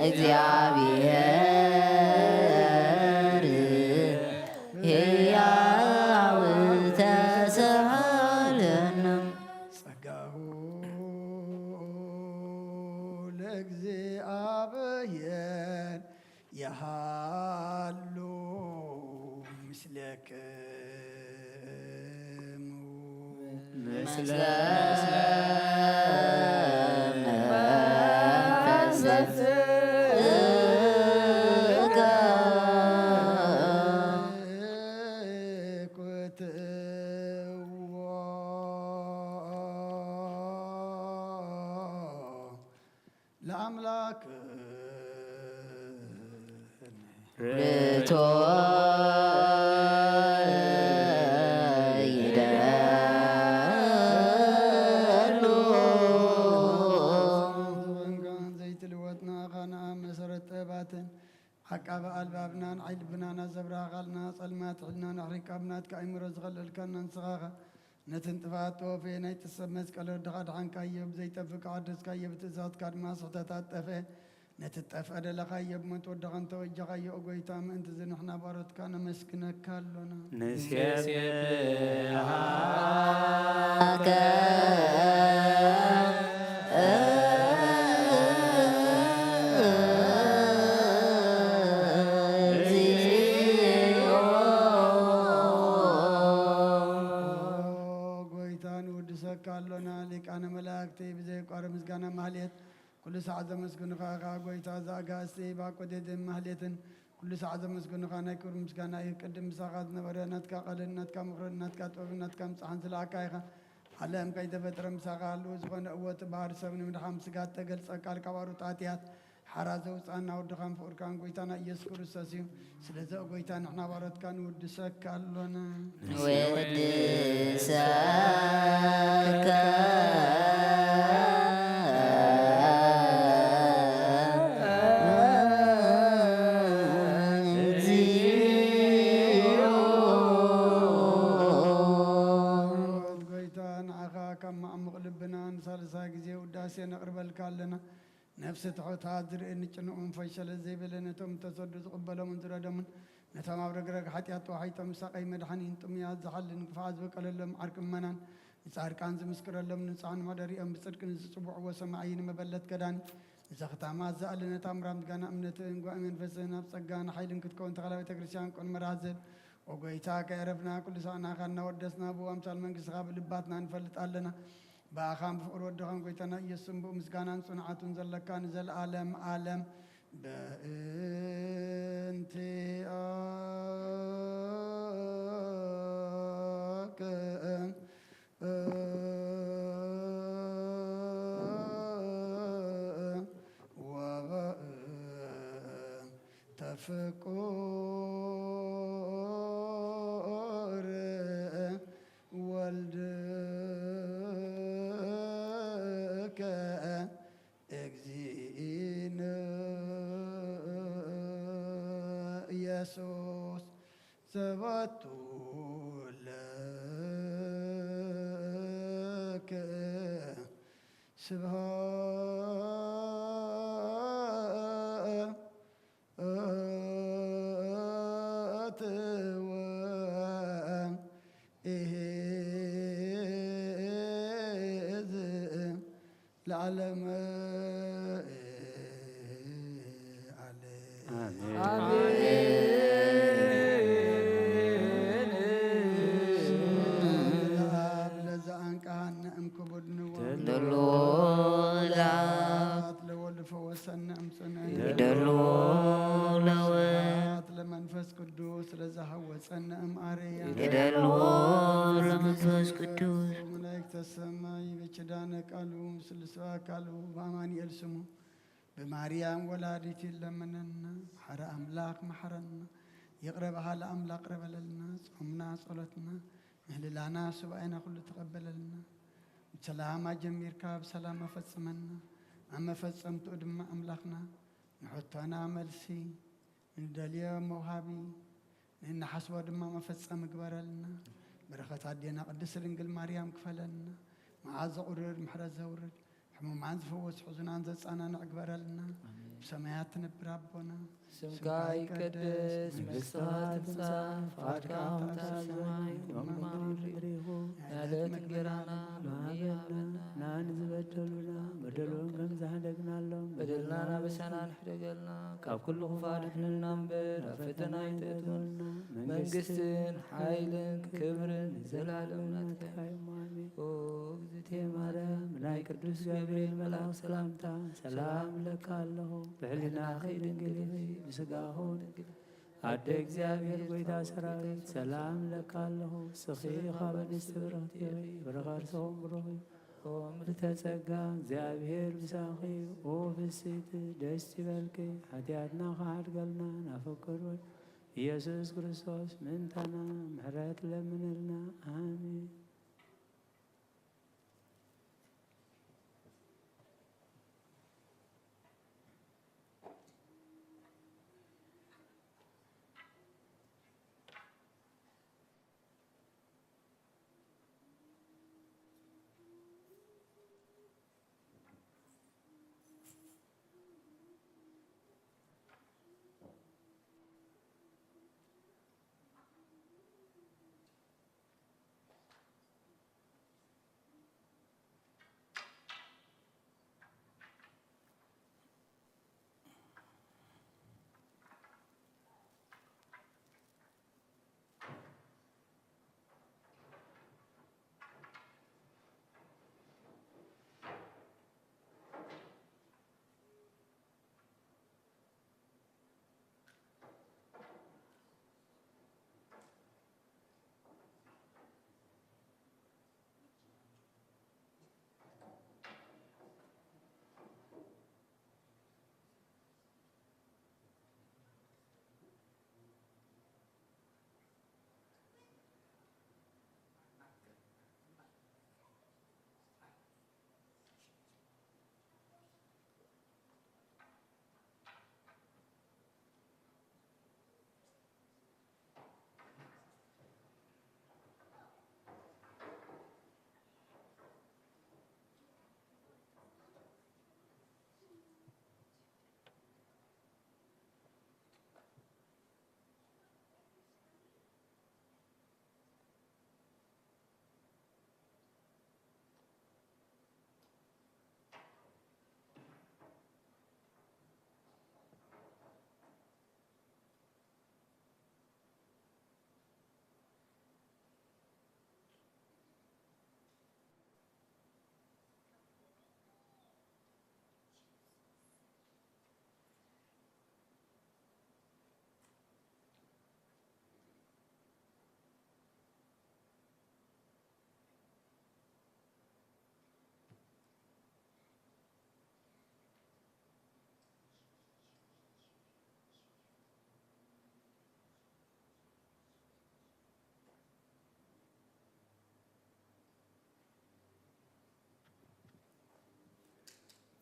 እግዚኣብሔር ሕያው ተሳሃለነ። ጸጋሁ ለእግዚኣብሔር የሃሉ ምስሌክሙ። ምስለ መንፈስከ። ለአምላክ ርቶ ይደሉ። ዘይትልወጥና ኻና መሰረት ጥበባትን ዓቃቢ ኣልባብናን ዓይልብናና ዘብራኻልና ጸልማት ሕልናና ኣሕሪቃ ብናትካ ኣእምሮ ዝኸለልካና ንስኻኻ ነትን ጥፋት ተወፈየ ናይ ጥሰብ መስቀል ወድኻ ድሓንካዮ፣ ብዘይጠፍእ ከዓደስካዮ፣ ብትእዛዝካ ድማ ስሕተታት ጠፍአ። ነቲ ጠፍአ ደለኻዮ፣ ብሞት ወድኻ እንተወጀኻዮ፣ ኦ ጎይታ፣ ምእንቲ እዚ ንሕና ባሮትካ ነመስግነካ ኣሎና። ንሴብሐከ እግዚኦ። ኦ ጎይታ፣ ንውድሰካ ኣሎና። ሊቃነ መላእክቲ ብዘይቋርብ ምስጋና ማህሌት ኩሉ ሳዕ ዘመስግኑኻ ኢኻ። ጎይታ፣ እዚ ኣጋእዝቲ ባኮቴትን ማህሌትን ኩሉ ሳዕ ዘመስግኑኻ ናይ ክብሪ ምስጋና እዩ። ቅድም ምሳኻ ዝነበረ ናትካ ቃልን ናትካ ምኽርን ናትካ ጥበብን ናትካ ምጽሓን ዝለኣካ ኢኻ። ዓለም ከይተፈጥረ ምሳኻ ህልው ዝኾነ እወ እቲ ባህሪ ሰብ ንምድሓን ስጋ እተገልጸ ቃል ካብ ኣሩጣትያት ሓራ ዘውፅኣና ወድኻን ፍቕርካን ጎይታና ኢየሱስ ክርስቶስ እዩ። ስለዚ ኦ ጎይታ ንሕና ባሮትካ ንውድሰካ ኣሎና። ንውድሰካ። እግዚኣብሔር ጎይታ ንዓኻ ካብ ማዕሙቕ ልብና ንሳልሳይ ግዜ ውዳሴ ነቕርበልካ ኣለና። ነፍሲ ትሑታት ዝርኢ ንጭንቑን ፈሸለ ዘይበለ ነቶም ተሰዱ ዝቕበሎምን ዝረደሙን ነቶም ኣብ ረግረግ ሓጢኣት ተዋሒጦም ሳቐይ መድሓኒን ጥሙያት ዝሓልን ግፋ ዝበቀለሎም ዓርቂ እመናን ንጻድቃን ዝምስክረሎም ንጹሓን መደሪኦም ብጽድቂ ንዝጽውዕዎ ሰማዒ ንመበለት ከዳኒ ንዘኽታማ ዝኣለነት ኣምራም ጋና እምነትን ጓእ መንፈስን ኣብ ጸጋን ሓይልን ክትከውን ተኸላ ቤተ ክርስቲያን ቅን መራዝብ ኦ ጎይታ ከየረፍና ኩሉ ሳዕናኻ እናወደስና ብኡ ኣምሳል መንግስትኻ ብልባትና ንፈልጥ ኣለና። ብኣኻን ብፍቕሪ ወድኻን ጎይታና ኢየሱስን ብኡ ምስጋናን ጽንዓቱን ዘለካ ንዘለኣለም ኣለም በእንቲኣክን ወበእንተ ፍቁር ወልድከ እግዚእነ ኢየሱስ ሰባቱ ለከ ስብሐት ወእሄዝ ለዓለመ ዓለም። አሜን። አሜን። ለአብ ለዘአንቃሃነ እምክቡድ ንወ- ደሎ ለአብ። ለወልድ ፈወሰነ እምጽነ። ደሎ ለወ- ለመንፈስ ቅዱስ ለዘሐወፀነ እምአርያ። ይደሎ ለመንፈስ ቅዱስ። መላእክተ ሰማይ በኪዳነ ቃሉ ምስለ ስብሐ ቃሉ በአማኑኤል ስሙ በማርያም ወላዲት ይለመነና። መሐረ አምላክ መሐረና። ይቅረ በሃለ አምላክ ቅረ በለልና። ጾምና ጸሎትና ምህልላና ሱባኤና ኩሉ ተቀበለልና። ብሰላም ኣጀሚርካ ብሰላም ኣፈጽመና። ኣብ መፈጸምትኡ ድማ ኣምላኽና ንሕቶና መልሲ ንደልዮ መውሃቢ፣ ንእንሓስቦ ድማ መፈጸሚ ግበረልና። በረኸት ኣዴና ቅድስት ድንግል ማርያም ክፈለልና። መዓት ዘቑርር ምሕረት ዘውርድ፣ ሕሙማን ዝፈወስ ሕዙናን ዘጸናንዕ ግበረልና። ኣሜን። ብሰማያት ትነብር ኣቦና፣ ስምካ ይቀደስ፣ መንግስትኻ ትምጻእ፣ ፍቓድካ ከምታ ኣብ ሰማይ ከምኡ ኣብ ምድሪ ይኹን። ናይ ዕለት እንጀራና ሎሚ ሃበና፣ ንዝበደሉና በደሎም ከም ዝሓደግናሎም በደልና ናበሳና ንሕደገልና፣ ካብ ኩሉ ክፉእ ኣድሕነና እምበር ኣብ ፈተና ኣይተእትወና። መንግስትን ሓይልን ክብርን ንዘለኣለም ናትካ እዩ። ኣሜን። ኦ እግዝእትየ ማርያም፣ ናይ ቅዱስ ገብርኤል መልኣክ ሰላምታ ሰላም እለካ ኣለኹ። ብሕልናኺ ድንግል ኢኺ፣ ብስጋኹ ድንግል፣ ኣደ እግዚኣብሔር ጎይታ ሰራዊት ሰላም እለካ ኣለኹ። ንስኺ ካብ ኣንስቲ ብርኽቲ ኢኺ፣ ፍረ ከርስኹም ብሩኽ እዩ። ኦ ምልዕተ ጸጋ፣ እግዚኣብሔር ምሳኺ እዩ። ኦ ፍስሕቲ፣ ደስ ይበልኪ፣ ሓጢኣትና ክሓድገልና ናፈቀዶ ኢየሱስ ክርስቶስ ምእንታና ምሕረት ለምንልና። ኣሜን።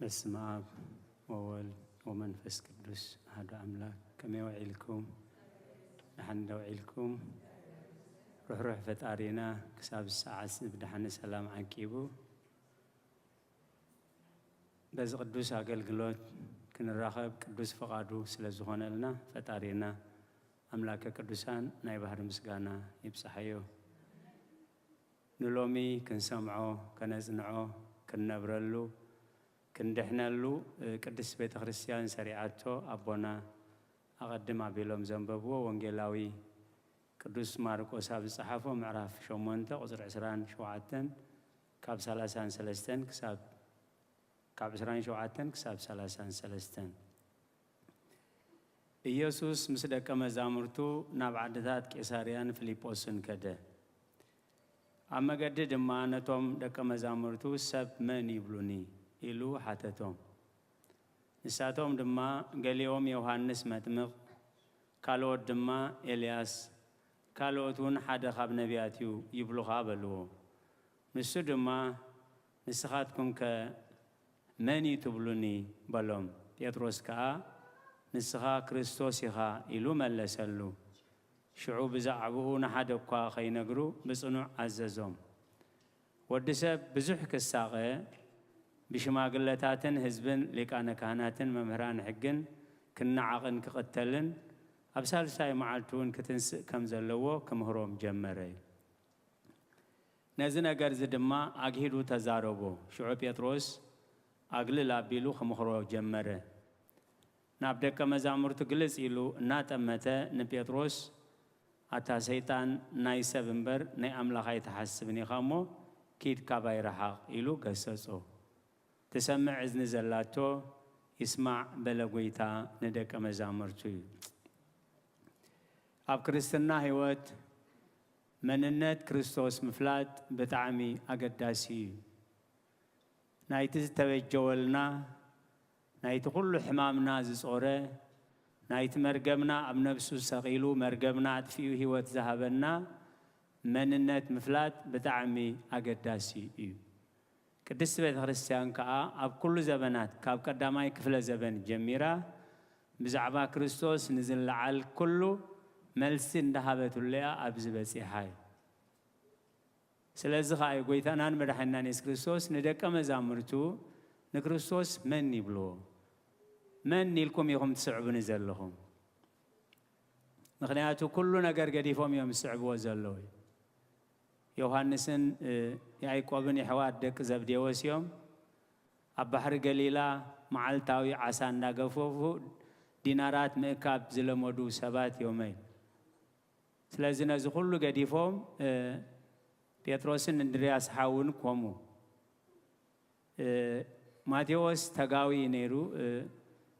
በስመ አብ ወወልድ ወመንፈስ ቅዱስ አሐዱ አምላክ። ከመይ ውዒልኩም? ደሓን ዶ ውዒልኩም? ርሕሩሕ ፈጣሪና ክሳብ ሰዓት ብደሓን ሰላም ዓቂቡ በዚ ቅዱስ ኣገልግሎት ክንራኸብ ቅዱስ ፍቓዱ ስለ ዝኾነልና ፈጣሪና ኣምላከ ቅዱሳን ናይ ባህሪ ምስጋና ይብጽሓዮ። ንሎሚ ክንሰምዖ፣ ከነጽንዖ፣ ክንነብረሉ፣ ክንድሕነሉ፣ እ፣ ቅድስት ቤተ ክርስቲያን ሰሪዓቶ ኣቦና ኣቐድም ኣቢሎም ዘንበብዎ ወንጌላዊ ቅዱስ ማርቆስ ኣብ ዝጸሓፎ ምዕራፍ ሸሞንተ ቁጽሪ ዕስራን ሸውዓተን ካብ ሰላሳን ሰለስተን ክሳብ፣ ካብ ዕስራን ሸውዓተን ክሳብ ሰላሳን ሰለስተን። ኢየሱስ ምስ ደቀ መዛሙርቱ ናብ ዓድታት ቄሳርያን ፊልጶስን ከደ። ኣብ መገዲ ድማ ነቶም ደቀ መዛሙርቱ፣ "ሰብ መን ይብሉኒ?" ኢሉ ሓተቶም። ንሳቶም ድማ፣ ገሊኦም ዮሃንስ መጥምቕ፣ ካልኦት ድማ ኤልያስ፣ ካልኦት እውን ሓደ ካብ ነቢያት እዩ ይብሉኻ በልዎ። ንሱ ድማ፣ "ንስኻትኩምከ መን እዩ ትብሉኒ?" በሎም። ጴጥሮስ ከኣ፣ "ንስኻ ክርስቶስ ኢኻ" ኢሉ መለሰሉ። ሽዑ ብዛዕባኡ ንሓደ እኳ ኸይነግሩ ብጽኑዕ ኣዘዞም። ወዲ ሰብ ብዙሕ ክሳቐ፣ ብሽማግለታትን ህዝብን ሊቃነ ካህናትን መምህራን ሕግን ክነዓቕን ክቕተልን ኣብ ሳልሳይ መዓልቲ እውን ክትንስእ ከም ዘለዎ ክምህሮም ጀመረ። ነዚ ነገር እዚ ድማ ኣግሂዱ ተዛረቦ። ሽዑ ጴጥሮስ ኣግልል ኣቢሉ ክምኽሮ ጀመረ። ናብ ደቀ መዛሙርቱ ግልጽ ኢሉ እናጠመተ ንጴጥሮስ፣ "ኣታ ሰይጣን፣ ናይ ሰብ እምበር ናይ ኣምላኽ ኣይትሓስብን ኢኻ እሞ ኪድ ካባይ ረሓቕ" ኢሉ ገሰጾ። "ትሰምዕ እዝኒ ዘላቶ ይስማዕ" በለ ጐይታ ንደቀ መዛሙርቱ እዩ። ኣብ ክርስትና ህይወት መንነት ክርስቶስ ምፍላጥ ብጣዕሚ ኣገዳሲ እዩ። ናይቲ ዝተበጀወልና፣ ናይቲ ኩሉ ሕማምና ዝጾረ፣ ናይቲ መርገምና ኣብ ነብሱ ሰቒሉ መርገምና ኣጥፊኡ ህይወት ዝሃበና መንነት ምፍላጥ ብጣዕሚ ኣገዳሲ እዩ። ቅድስቲ ቤተ ክርስቲያን ከኣ ኣብ ኩሉ ዘበናት ካብ ቀዳማይ ክፍለ ዘበን ጀሚራ ብዛዕባ ክርስቶስ ንዝለዓል ኩሉ መልሲ እንዳሃበትሉ እያ ኣብዚ በጺሓ እዩ። ስለዚ ኸኣ እዩ ጐይታናን መድሓኒናን የሱስ ክርስቶስ ንደቀ መዛሙርቱ ንክርስቶስ መን ይብልዎ? መን ኢልኩም ኢኹም ትስዕቡኒ ዘለኹም? ምኽንያቱ ኩሉ ነገር ገዲፎም እዮም ዝስዕብዎ ዘለዉ። ዮሃንስን፣ እ፣ ያዕቆብን የሕዋት ደቂ ዘብዴዎስ እዮም። ኣብ ባሕሪ ገሊላ መዓልታዊ ዓሳ እንዳገፈፉ ዲናራት ምእካብ ዝለመዱ ሰባት እዮም። ስለዚ ነዚ ኩሉ ገዲፎም፣ እ፣ ጴጥሮስን እንድርያስ ሓውን ከምኡ። እ፣ ማቴዎስ ተጋዊ ነይሩ፣ እ፣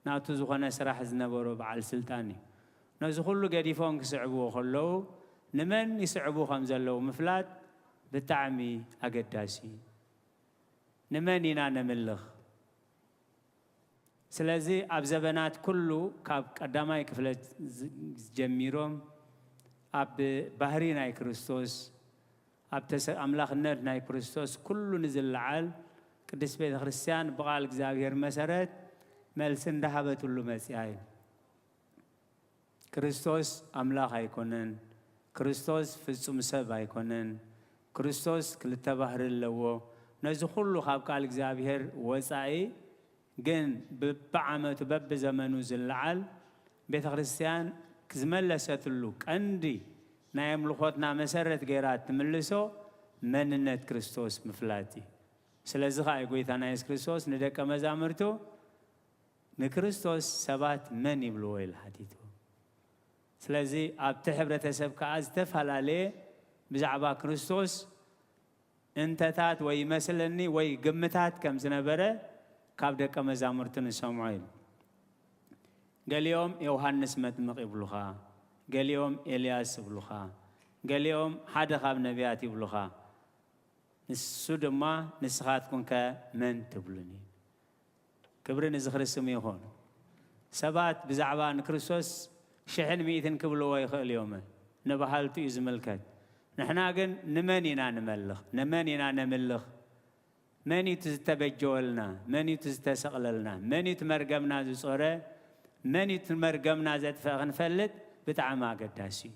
ናቱ ዝኾነ ስራሕ ዝነበሮ በዓል ስልጣን እዩ። ነዚ ኩሉ ገዲፎም ክስዕብዎ ከለዉ ንመን ይስዕቡ ከም ዘለዉ ምፍላጥ ብጣዕሚ ኣገዳሲ እዩ። ንመን ኢና ነምልኽ? ስለዚ ኣብ ዘበናት ኩሉ ካብ ቀዳማይ ክፍለ ዝ-፣ ጀሚሮም ኣብ ባህሪ ናይ ክርስቶስ፣ ኣብ ተሰ-፣ ኣምላኽነት ናይ ክርስቶስ ኩሉ ንዝለዓል ቅድስት ቤተ ክርስቲያን ብቓል እግዚኣብሔር መሰረት መልሲ እንዳሃበትሉ መጺኣ እዩ። ክርስቶስ ኣምላኽ ኣይኮነን። ክርስቶስ ፍጹም ሰብ ኣይኮነን። ክርስቶስ ክልተ ባህሪ ኣለዎ። ነዚ ኩሉ ካብ ቃል እግዚኣብሔር ወጻኢ ግን ብብዓመቱ በብዘመኑ ዝለዓል ቤተ ክርስቲያን ዝመለሰትሉ ቀንዲ ናይ ኣምልኾትና መሰረት ገይራ እትምልሶ መንነት ክርስቶስ ምፍላጥ እዩ። ስለዚ ኸኣ እዩ ጐይታና የሱስ ክርስቶስ ንደቀ መዛሙርቱ ንክርስቶስ ሰባት መን ይብልዎ ኢሉ ሓቲትዎ። ስለዚ ኣብቲ ሕብረተሰብ ከኣ ዝተፈላለየ ብዛዕባ ክርስቶስ እንተታት ወይ ይመስለኒ ወይ ግምታት ከም ዝነበረ ካብ ደቀ መዛሙርቱ ንሰምዖ ኢሉ። ገሊኦም ዮሃንስ መጥምቕ ይብሉኻ፣ ገሊኦም ኤልያስ ይብሉኻ፣ ገሊኦም ሓደ ካብ ነቢያት ይብሉኻ። ንሱ ድማ ንስኻትኩምከ መን ትብሉኒ? ክብሪ ንዝኽሪ ስሙ ይኹን። ሰባት ብዛዕባ ንክርስቶስ ሽሕን ሚእትን ክብልዎ ይኽእል እዮም። ንበሃልቱ እዩ ዝምልከት። ንሕና ግን ንመን ኢና ንመልኽ? ንመን ኢና ነምልኽ? መን እዩ እቲ ዝተበጀወልና? መን እዩ እቲ ዝተሰቕለልና? መን እዩ እቲ መርገምና ዝጾረ? መን እዩ እቲ መርገምና ዘጥፍአ ክንፈልጥ ብጣዕሚ ኣገዳሲ እዩ።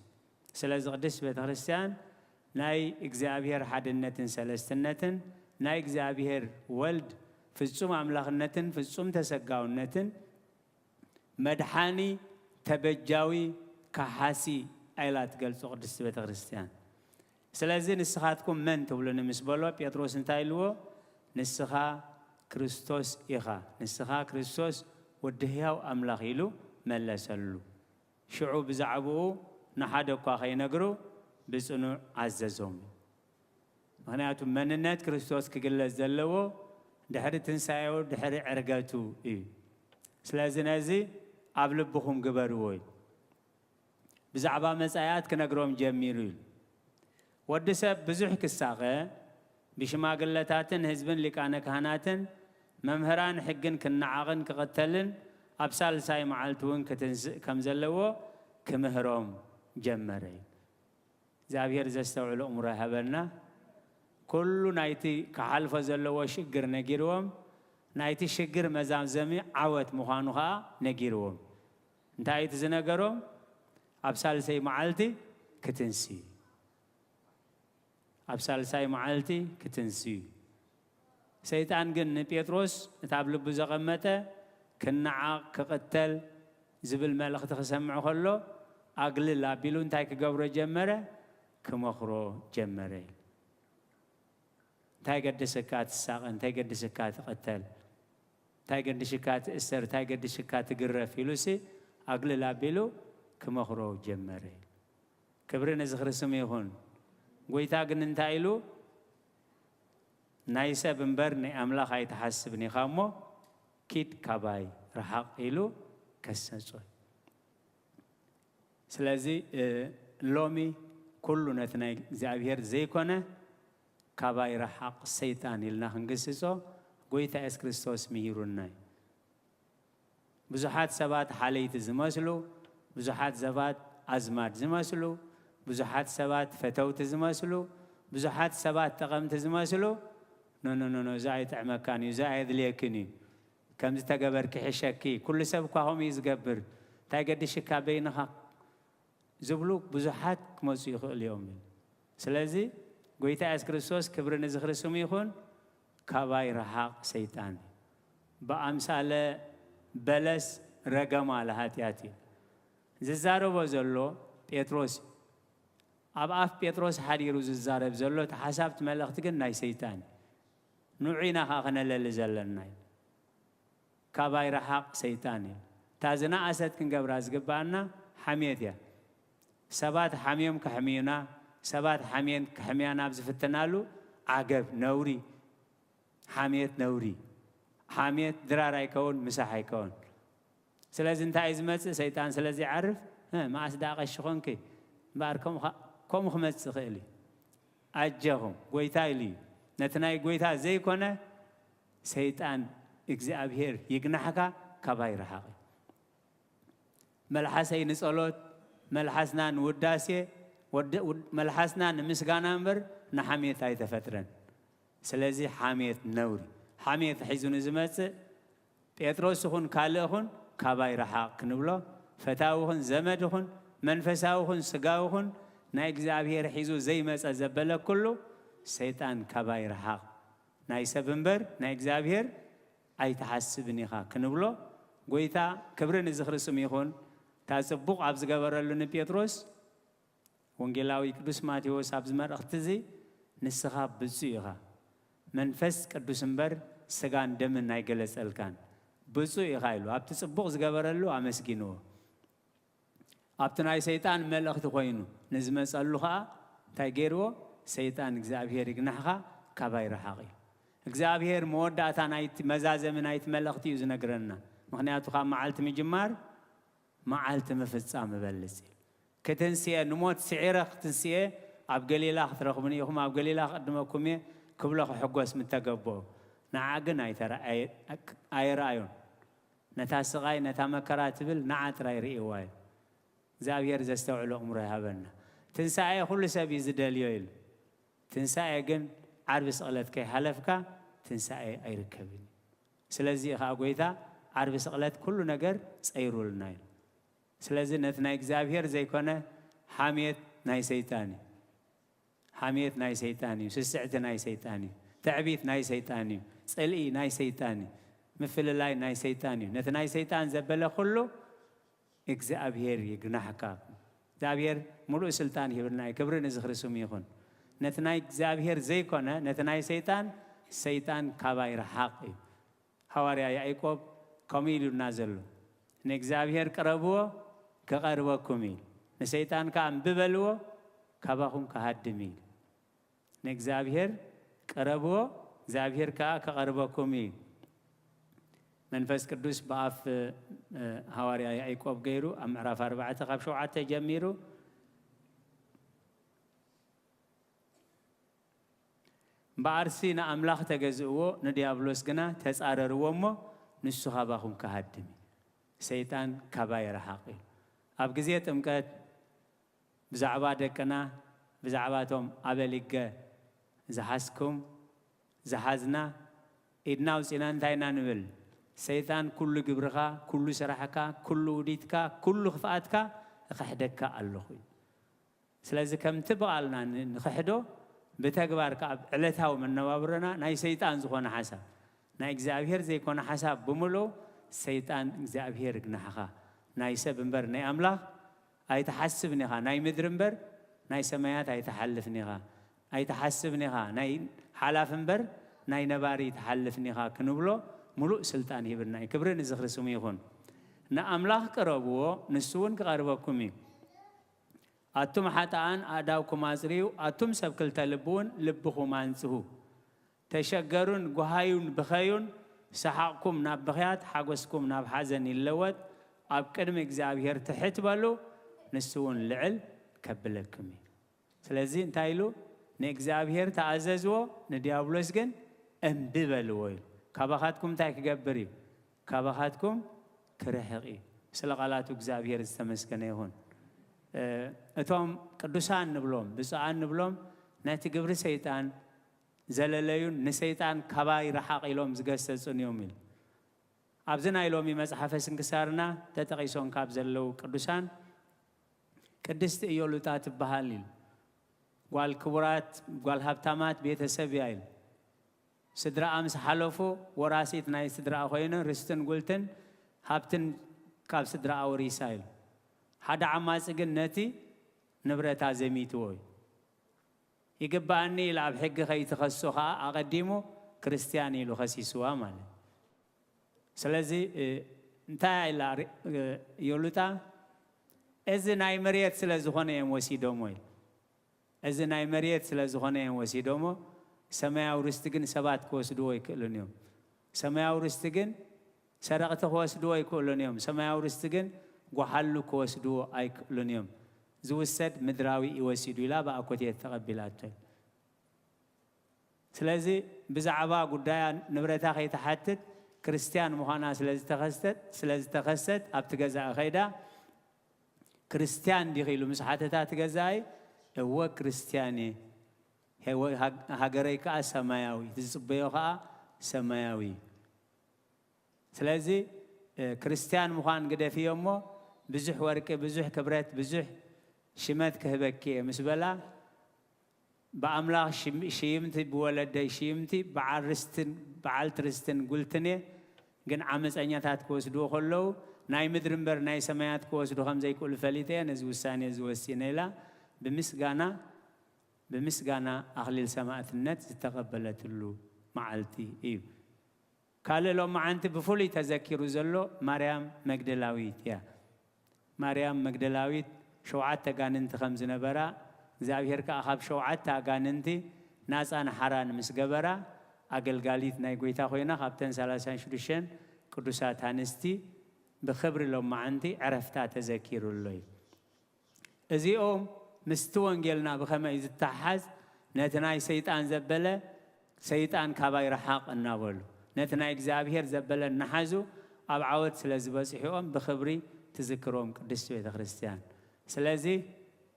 ስለዚ ቅድስት ቤተ ክርስቲያን ናይ እግዚኣብሔር ሓድነትን ሰለስትነትን፣ ናይ እግዚኣብሔር ወልድ ፍጹም ኣምላኽነትን ፍጹም ተሰጋውነትን፣ መድሓኒ፣ ተበጃዊ፣ ከሓሲ ኢላ ትገልጾ ቅድስት ቤተ ክርስቲያን። ስለዚ ንስኻትኩም መን ትብሉኒ ምስ በሎ፣ ጴጥሮስ እንታይ ኢልዎ? ንስኻ ክርስቶስ ኢኻ፣ ንስኻ ክርስቶስ ወዲ ህያው ኣምላኽ ኢሉ መለሰሉ። ሽዑ ብዛዕባኡ ንሓደ እኳ ከይነግሩ ብጽኑዕ ኣዘዞም። ምኽንያቱ መንነት ክርስቶስ ክግለጽ ዘለዎ ድሕሪ ትንሳኤኡ፣ ድሕሪ ዕርገቱ እዩ። ስለዚ ነዚ ኣብ ልብኹም ግበርዎ እዩ። ብዛዕባ መጻኢያት ክነግሮም ጀሚሩ እዩ። ወዲ ሰብ ብዙሕ ክሳቐ፣ ብሽማግለታትን ህዝብን ሊቃነ ካህናትን መምህራን ሕግን ክነዓቕን ክቕተልን ኣብ ሳልሳይ መዓልቲ እውን ክትንስእ ከም ዘለዎ ክምህሮም ጀመረ። እግዚኣብሔር ዘስተውዕል ኣእምሮ ይሃበልና። ኩሉ ናይቲ ክሓልፎ ዘለዎ ሽግር ነጊርዎም፣ ናይቲ ሽግር መዛዘሚ ዓወት ምዃኑ ኸዓ ነጊርዎም። እንታይ እቲ ዝነገሮም? ኣብ ሳልሰይ መዓልቲ ክትንሲ እዩ። ኣብ ሳልሳይ መዓልቲ ክትንሲ እዩ። ሰይጣን ግን ንጴጥሮስ እቲ ኣብ ልቡ ዘቐመጠ ክነዓቕ፣ ክቕተል ዝብል መልእኽቲ ክሰምዕ ከሎ፣ ኣግልል ኣቢሉ እንታይ ክገብሮ ጀመረ? ክመኽሮ ጀመረ። እንታይ ገደሰካ ትሳቐ? እንታይ ገደሰካ ትቐተል? እንታይ ገድሽካ ትእሰር? እንታይ ገድሽካ ትግረፍ? ኢሉሲ ኣግልል ኣቢሉ ክመኽሮ ጀመረ። ክብሪ ንዝኽሪ ስሙ ይኹን። ጎይታ ግን እንታይ ኢሉ? ናይ ሰብ እምበር ናይ ኣምላኽ ኣይትሓስብን ኢኻ እሞ ኪድ ካባይ ርሓቕ ኢሉ ከሰጾ። ስለዚ ሎሚ ኩሉ ነቲ ናይ እግዚኣብሔር ዘይኮነ ካባይ ረሓቕ ሰይጣን ኢልና ክንግስጾ ጎይታ የሱስ ክርስቶስ ምሂሩና እዩ። ብዙሓት ሰባት ሓለይቲ ዝመስሉ፣ ብዙሓት ሰባት ኣዝማድ ዝመስሉ፣ ብዙሓት ሰባት ፈተውቲ ዝመስሉ፣ ብዙሓት ሰባት ጠቐምቲ ዝመስሉ፣ ኖ ኖ ኖ ኖ፣ እዚ ኣይጥዕመካን እዩ፣ እዚ ኣየድልየክን እዩ፣ ከምዚ ተገበርኪ ሕሸኪ፣ ኩሉ ሰብ እኳ ከምኡ እዩ ዝገብር፣ እንታይ ገድሽካ በይንኻ ዝብሉ ብዙሓት ክመፁ ይኽእሉ እዮም። ስለዚ ጎይታ የሱስ ክርስቶስ ክብሪ ንዝኽሪ ስሙ ይኹን፣ ካባይ ረሓቕ ሰይጣን፣ ብኣምሳለ በለስ ረገማ ለሃጢኣት እዩ ዝዛረቦ ዘሎ ጴጥሮስ። ኣብ ኣፍ ጴጥሮስ ሓዲሩ ዝዛረብ ዘሎ እቲ ሓሳብ፣ እቲ መልእኽቲ ግን ናይ ሰይጣን። ንዑ ኢና ኸዓ ክነለሊ ዘለና እዩ። ካባይ ረሓቕ ሰይጣን እዩ። እታ ዝነኣሰት ክንገብራ ዝግባኣና ሓሜት እያ። ሰባት ሓምዮም ከሕምዩና፣ ሰባት ሓሜት ከሕምያና ኣብ ዝፍትናሉ ዓገብ፣ ነውሪ። ሓሜት ነውሪ። ሓሜት ድራር ኣይከውን፣ ምሳሕ ኣይከውን። ስለዚ እንታይ እዩ ዝመጽእ? ሰይጣን ስለ ዘይዓርፍ፣ "እ፣ መኣስ ደኣ ቀሺ ኾንኪ?" እምበኣር ከምኡ ኸ-፣ ከምኡ ክመጽእ ይኽእል እዩ። ኣጀኹም፣ ጎይታ ኢሉ እዩ። ነቲ ናይ ጎይታ ዘይኮነ ሰይጣን እግዚኣብሔር ይግናሕካ፣ ካባይ ረሓቕ። መልሓሰይ ንጸሎት፣ መልሓስና ንውዳሴ፣ ወድ-፣ ውድ-፣ መልሓስና ንምስጋና እምበር ንሓሜት ኣይተፈጥረን። ስለዚ ሓሜት ነውሪ። ሓሜት ሒዙ ንዝመጽእ ጴጥሮስ ይኹን ካልእ ይኹን ካባይ ረሓቕ ክንብሎ፣ ፈታዊ ይኹን ዘመድ ይኹን መንፈሳዊ ይኹን ስጋዊ ይኹን ናይ እግዚኣብሔር ሒዙ ዘይመጸ ዘበለ ኩሉ ሰይጣን ካባይ ረሓቕ። ናይ ሰብ እምበር ናይ እግዚኣብሔር ኣይትሓስብን ኢኻ ክንብሎ፣ ጎይታ ክብሪ ንዝኽሪ ስሙ ይኹን፣ እታ ጽቡቕ ኣብ ዝገበረሉ ንጴጥሮስ፣ ወንጌላዊ ቅዱስ ማቴዎስ ኣብዚ መልእኽቲ እዚ፣ "ንስኻ ብፁዕ ኢኻ፣ መንፈስ ቅዱስ እምበር ስጋን ደምን ኣይገለጸልካን፣ ብፁዕ ኢኻ" ኢሉ ኣብቲ ጽቡቕ ዝገበረሉ ኣመስጊንዎ። ኣብቲ ናይ ሰይጣን መልእኽቲ ኮይኑ ንዝመጸሉ ኸኣ እንታይ ገይርዎ? ሰይጣን እግዚኣብሔር ይግናሕኻ፣ ካባይ ረሓቕ እዩ። እግዚኣብሔር መወዳእታ ናይቲ መዛዘሚ ናይቲ መልእኽቲ እዩ ዝነግረና። ምኽንያቱ ካብ መዓልቲ ምጅማር መዓልቲ ምፍጻም እበልጽ እዩ። ክትንስኤ፣ ንሞት ስዒረ ክትንስኤ ኣብ ገሊላ ክትረኽቡኒ ኢኹም፣ ኣብ ገሊላ ክቕድመኩም እየ ክብሎ ክሕጎስ ምተገብኦ። ንዓ ግን ኣይተራ-፣ ኣይ-፣ ኣየረኣዮን። ነታ ስቓይ፣ ነታ መከራ ትብል ንዓ ጥራይ ርእይዋ እዩ። እግዚኣብሔር ዘስተውዕሎ ኣእምሮ ይሃበና። ትንሳኤ ኩሉ ሰብ እዩ ዝደልዮ ኢሉ። ትንሳኤ ግን ዓርቢ ስቕለት ከይሓለፍካ ትንሳኤ ኣይርከብን እዩ። ስለዚ እዩ ኸዓ ጎይታ ዓርቢ ስቕለት ኩሉ ነገር ጸይሩልና ኢሉ። ስለዚ ነቲ ናይ እግዚኣብሔር ዘይኮነ ሓሜት ናይ ሰይጣን እዩ። ሓሜት ናይ ሰይጣን እዩ። ስስዕቲ ናይ ሰይጣን እዩ። ትዕቢት ናይ ሰይጣን እዩ። ጽልኢ ናይ ሰይጣን እዩ። ምፍልላይ ናይ ሰይጣን እዩ። ነቲ ናይ ሰይጣን ዘበለ ኩሉ እግዚኣብሔር ይግናሕካ። እግዚኣብሔር ምሉእ ስልጣን ይህብና እዩ። ክብሪ ንዝኽሪ ስሙ ይኹን። ነቲ ናይ እግዚኣብሔር ዘይኮነ፣ ነቲ ናይ ሰይጣን፣ ሰይጣን ካባይ ረሓቕ እዩ። ሃዋርያ ያዕቆብ ከምኡ ኢሉና ዘሎ፣ "ንእግዚኣብሔር ቅረብዎ፣ ክቐርበኩም እዩ። ንሰይጣን ከኣ እምቢ በልዎ፣ ካባኹም ክሃድም እዩ." ንእግዚኣብሔር ቅረብዎ፣ እግዚኣብሔር ከኣ ክቐርበኩም እዩ። መንፈስ ቅዱስ ብኣፍ፣ እ፣ ሃዋርያ ያዕቆብ ገይሩ ኣብ ምዕራፍ ኣርባዕተ ካብ ሸውዓተ ጀሚሩ፣ "እምበኣርሲ ንኣምላኽ ተገዝእዎ፣ ንድያብሎስ ግና ተጻረርዎ እሞ ንሱ ካባኹም ክሃድም እዩ። ሰይጣን ካባይ ርሓቕ" እዩ። ኣብ ግዜ ጥምቀት ብዛዕባ ደቅና፣ ብዛዕባ እቶም ኣበሊገ ዝሓዝኩም፣ ዝሓዝና፣ ኢድና ኣውጺና እንታይ ኢና ንብል? ሰይጣን ኩሉ ግብርኻ፣ ኩሉ ስራሕካ፣ ኩሉ ውዲትካ፣ ኩሉ ክፍኣትካ እኸሕደካ ኣለኹ እዩ። ስለዚ ከምቲ ብቓልና ን-፣ ንኽሕዶ፣ ብተግባር ከኣ ኣብ ዕለታዊ መነባብሮና ናይ ሰይጣን ዝኾነ ሓሳብ፣ ናይ እግዚኣብሔር ዘይኮነ ሓሳብ ብምሉኡ ሰይጣን እግዚኣብሔር ይግናሕኻ። ናይ ሰብ እምበር ናይ ኣምላኽ ኣይትሓስብን ኢኻ፣ ናይ ምድሪ እምበር ናይ ሰማያት ኣይትሓልፍን ኢኻ፣ ኣይትሓስብን ኢኻ፣ ናይ ሓላፊ እምበር ናይ ነባሪ ኣይትሓልፍን ኢኻ ክንብሎ ምሉእ ስልጣን ሂብና እዩ። ክብሪ ንዝኽሪ ስሙ ይኹን። ንኣምላኽ ቅረብዎ፣ ንሱ እውን ክቐርበኩም እዩ። ኣቱም ሓጥኣን ኣእዳውኩም ኣጽርዩ፣ ኣቱም ሰብ ክልተ ልቢ እውን ልብኹም ኣንጽሁ። ተሸገሩን ጓሃዩን ብኸዩን፣ ሰሓቕኩም ናብ ብኽያት፣ ሓጎስኩም ናብ ሓዘን ይለወጥ። ኣብ ቅድሚ እግዚኣብሔር ትሕት በሉ፣ ንሱ እውን ልዕል ከብለኩም እዩ። ስለዚ እንታይ ኢሉ? ንእግዚኣብሔር ተኣዘዝዎ፣ ንዲያብሎስ ግን እምቢ በልዎ ኢሉ። ካባኻትኩም እንታይ ክገብር እዩ? ካባኻትኩም ክርሕቕ እዩ። ስለ ቃላቱ እግዚኣብሔር ዝተመስገነ ይኹን። እ፣ እቶም ቅዱሳን ንብሎም፣ ብፁዓን ንብሎም፣ ነቲ ግብሪ ሰይጣን ዘለለዩን ንሰይጣን ካባይ ረሓቕ ኢሎም ዝገሰጹን እዮም ኢሉ። ኣብዚ ናይ ሎሚ መጽሓፈ ስንክሳርና ተጠቒሶም ካብ ዘለዉ ቅዱሳን ቅድስቲ ኢዮሉጣ ትበሃል ኢሉ። ጓል ክቡራት፣ ጓል ሃብታማት ቤተሰብ እያ ኢሉ። ስድራኣ ምስ ሓለፉ ወራሲት ናይ ስድራኣ ኮይኑ ርስትን ጉልትን ሃብትን ካብ ስድራኣ ወሪሳ ኢሉ። ሓደ ዓማጺ ግን ነቲ ንብረታ ዘሚትዎ እዩ። ይግባኣኒ ኢላ ኣብ ሕጊ ከይትኸሶ ከኣ ኣቐዲሙ ክርስትያን ኢሉ ከሲስዋ ማለት እዩ። ስለዚ፣ እ፣ እንታይ ኢላ ሪ-፣ እ፣ ዮሉጣ? እዚ ናይ መሬት ስለ ዝኾነ እዮም ወሲዶሞ ኢሉ። እዚ ናይ መሬት ስለ ዝኾነ እዮም ወሲዶሞ፣ ሰማያዊ ርስቲ ግን ሰባት ክወስድዎ ኣይክእሉን እዮም። ሰማያዊ ርስቲ ግን ሰረቕቲ ክወስድዎ ኣይክእሉን እዮም። ሰማያዊ ርስቲ ግን ጓሓሉ ክወስድዎ ኣይክእሉን እዮም። ዝውሰድ ምድራዊ እዩ ወሲዱ ኢላ ብኣኮቴት ተቐቢላቶ። ስለዚ ብዛዕባ ጉዳያ ንብረታ ከይትሓትት ክርስትያን ምዃና ስለ ዝተኸሰት፣ ስለ ዝተኸሰት ኣብቲ ገዛእ ከይዳ "ክርስትያን ዲኺ?" ኢሉ ምስ ሓተታ እቲ ገዛኢ "እወ ክርስትያን እየ፣ ሄወ-፣ ሃግ-፣ ሃገረይ ከኣ ሰማያዊ፣ እቲ ዝጽበዮ ከኣ ሰማያዊ እዩ። ስለዚ፣ እ፣ ክርስትያን ምዃን ግደፍዮ እሞ ብዙሕ ወርቂ፣ ብዙሕ ክብረት፣ ብዙሕ ሽመት ክህበኪ እየ" ምስ በላ፣ "ብኣምላኽ ሽም-፣ ሽይምቲ፣ ብወለደይ ሽይምቲ፣ በዓል ርስትን፣ በዓልቲ ርስትን ጉልትን እየ፣ ግን ዓመፀኛታት ክወስድዎ ከለዉ ናይ ምድሪ እምበር ናይ ሰማያት ክወስዱ ከም ዘይክእሉ ፈሊጠ እየ ነዚ ውሳኔ እዚ ወሲነ" ኢላ ብምስጋና፣ ብምስጋና ኣኽሊል ሰማእትነት ዝተቐበለትሉ መዓልቲ እዩ። ካልእ ሎማዓንቲ ብፍሉይ ተዘኪሩ ዘሎ ማርያም መግደላዊት እያ። ማርያም መግደላዊት ሸውዓተ ኣጋንንቲ ከም ዝነበራ፣ እግዚኣብሔር ከኣ ካብ ሸውዓተ ኣጋንንቲ ናጻ ንሓራን ምስ ገበራ፣ ኣገልጋሊት ናይ ጐይታ ኾይና፣ ካብተን ሰላሳን ሽዱሽተን ቅዱሳት ኣንስቲ ብኽብሪ ሎማዓንቲ ዕረፍታ ተዘኪሩ ኣሎ እዩ። እዚኦም ምስቲ ወንጌልና ብኸመይ ዝተሓሓዝ? ነቲ ናይ ሰይጣን ዘበለ፣ "ሰይጣን ካባይ ረሓቕ" እናበሉ፣ ነቲ ናይ እግዚኣብሔር ዘበለ እናሓዙ ኣብ ዓወት ስለ ዝበጽሑኦም ብኽብሪ ትዝክሮም ቅድስቲ ቤተ ክርስቲያን። ስለዚ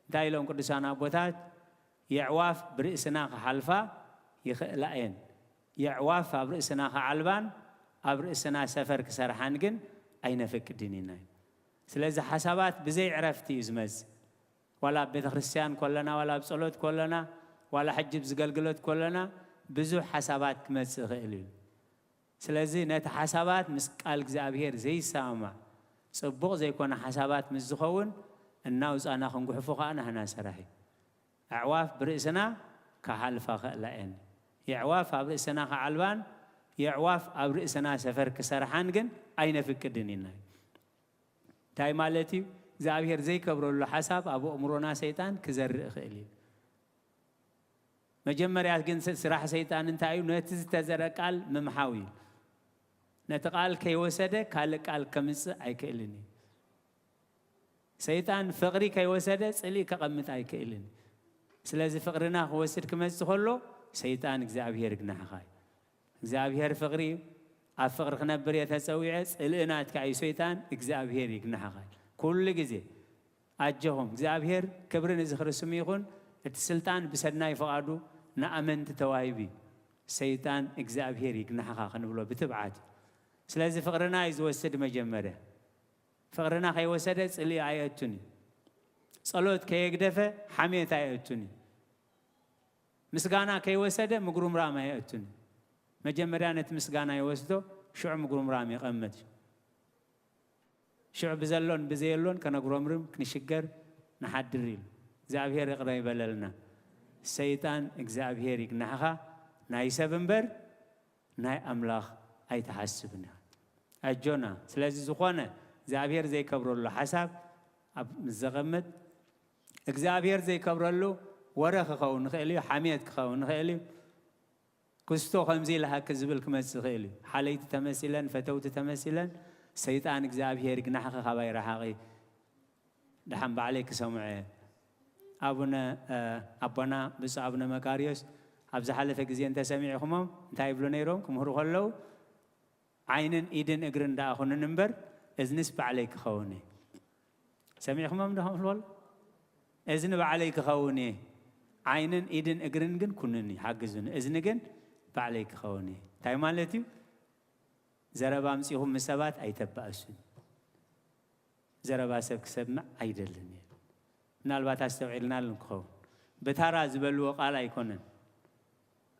እንታይ ኢሎም ቅዱሳን ኣቦታት? "የዕዋፍ ብርእስና ክሓልፋ ይኽእላ እየን፣ የዕዋፍ ኣብ ርእስና ክዓልባን ኣብ ርእስና ሰፈር ክሰርሓን ግን ኣይነፍቅድን ኢና" እዩ። ስለዚ ሓሳባት ብዘይ ዕረፍቲ እዩ ዝመጽእ። ዋላ ኣብ ቤተ ክርስቲያን ኮለና፣ ዋላ ኣብ ጸሎት ኮለና፣ ዋላ ሕጂ ኣብ ዝገልግሎት ኮለና ብዙሕ ሓሳባት ክመጽእ ይኽእል እዩ። ስለዚ ነቲ ሓሳባት ምስ ቃል እግዚኣብሔር ዘይሰማማዕ፣ ጽቡቕ ዘይኮነ ሓሳባት ምስ ዝኸውን እናውጻና ክንጉሕፎ ከኣ ናህና ስራሕ እዩ። ኣዕዋፍ ብርእስና ክሓልፋ ክእላ እየን። የዕዋፍ ኣብ ርእስና ክዓልባን የዕዋፍ ኣብ ርእስና ሰፈር ክሰርሓን ግን ኣይነፍቅድን ኢና። እንታይ ማለት እዩ? እግዚኣብሔር ዘይከብረሉ ሓሳብ ኣብ ኣእምሮና ሰይጣን ክዘርእ ይኽእል እዩ። መጀመርያ ግን ስ-፣ ስራሕ ሰይጣን እንታይ እዩ? ነቲ ዝተዘረ ቃል ምምሓው እዩ። ነቲ ቃል ከይወሰደ ካልእ ቃል ከምጽእ ኣይክእልን እዩ። ሰይጣን ፍቕሪ ከይወሰደ ጽልኢ ከቐምጥ ኣይክእልን። ስለዚ ፍቕርና ክወስድ ክመጽእ ከሎ ሰይጣን እግዚኣብሔር ይግናሕኻ እዩ። እግዚኣብሔር ፍቕሪ እዩ። ኣብ ፍቕሪ ክነብር እየ ተጸዊዐ፣ ጽልኢ ናትካ እዩ ሰይጣን፣ እግዚኣብሔር ይግናሕኻ እዩ። ኩሉ ግዜ ኣጀኹም፣ እግዚኣብሔር ክብሪ ንዝኽሪ ስሙ ይኹን፣ እቲ ስልጣን ብሰናይ ፍቓዱ ንኣመንቲ ተዋሂቡ እዩ። ሰይጣን እግዚኣብሔር ይግናሕኻ ክንብሎ ብትብዓት እዩ። ስለዚ ፍቕርና እዩ ዝወስድ መጀመርያ። ፍቕርና ከይወሰደ ጽልኢ ኣየእቱን እዩ። ጸሎት ከየግደፈ ሓሜት ኣየእቱን እዩ። ምስጋና ከይወሰደ ምጉርምራም ኣየእቱን። መጀመርያ ነቲ ምስጋና ይወስዶ፣ ሽዑ ምጉርምራም የቐምጥ። ሽዑ ብዘሎን ብዘየሎን ከነጉረምርም ክንሽገር ንሓድር ኢሉ። እግዚኣብሔር ይቕረ ይበለልና። ሰይጣን እግዚኣብሔር ይግናሕኻ፣ ናይ ሰብ እምበር ናይ ኣምላኽ ኣይትሓስብን ኢኻ። ኣጆና። ስለዚ ዝኾነ እግዚኣብሔር ዘይከብረሉ ሓሳብ ኣብ ምስ ዘቐምጥ፣ እግዚኣብሔር ዘይከብረሉ ወረ ክኸውን ይኽእል እዩ፣ ሓሜት ክኸውን ይኽእል እዩ። ክስቶ ከምዚ ኢልሃኪ ዝብል ክመጽእ ይኽእል እዩ። ሓለይቲ ተመሲለን፣ ፈተውቲ ተመሲለን፣ ሰይጣን እግዚኣብሔር ይግናሕኺ፣ ካባይ ረሓቒ፣ ደሓን ባዕለይ ክሰምዖ እየ። ኣቡነ፣ እ፣ ኣቦና ብፁዕ ኣቡነ መቃርዮስ ኣብ ዝሓለፈ ግዜ እንተሰሚዕኹሞም እንታይ ይብሉ ነይሮም ክምህሩ ከለዉ? ዓይንን ኢድን እግርን ደኣ ኩኑኒ እምበር፣ እዝንስ ባዕለይ ክኸውን እየ። ሰሚዕኹሞም ዶ ከምኡ ዝበሉ? እዝኒ ባዕለይ ክኸውን እየ፣ ዓይንን ኢድን እግርን ግን ኩኑኒ፣ ሓግዙኒ። እዝኒ ግን ባዕለይ ክኸውን እየ። እንታይ ማለት እዩ? ዘረባ ኣምጺኹም ምስ ሰባት ኣይተባእሱን። ዘረባ ሰብ ክሰምዕ ኣይደልን እየ። ምናልባት ኣስተውዒልናሉ ክኸውን። ብታራ ዝበልዎ ቃል ኣይኮነን።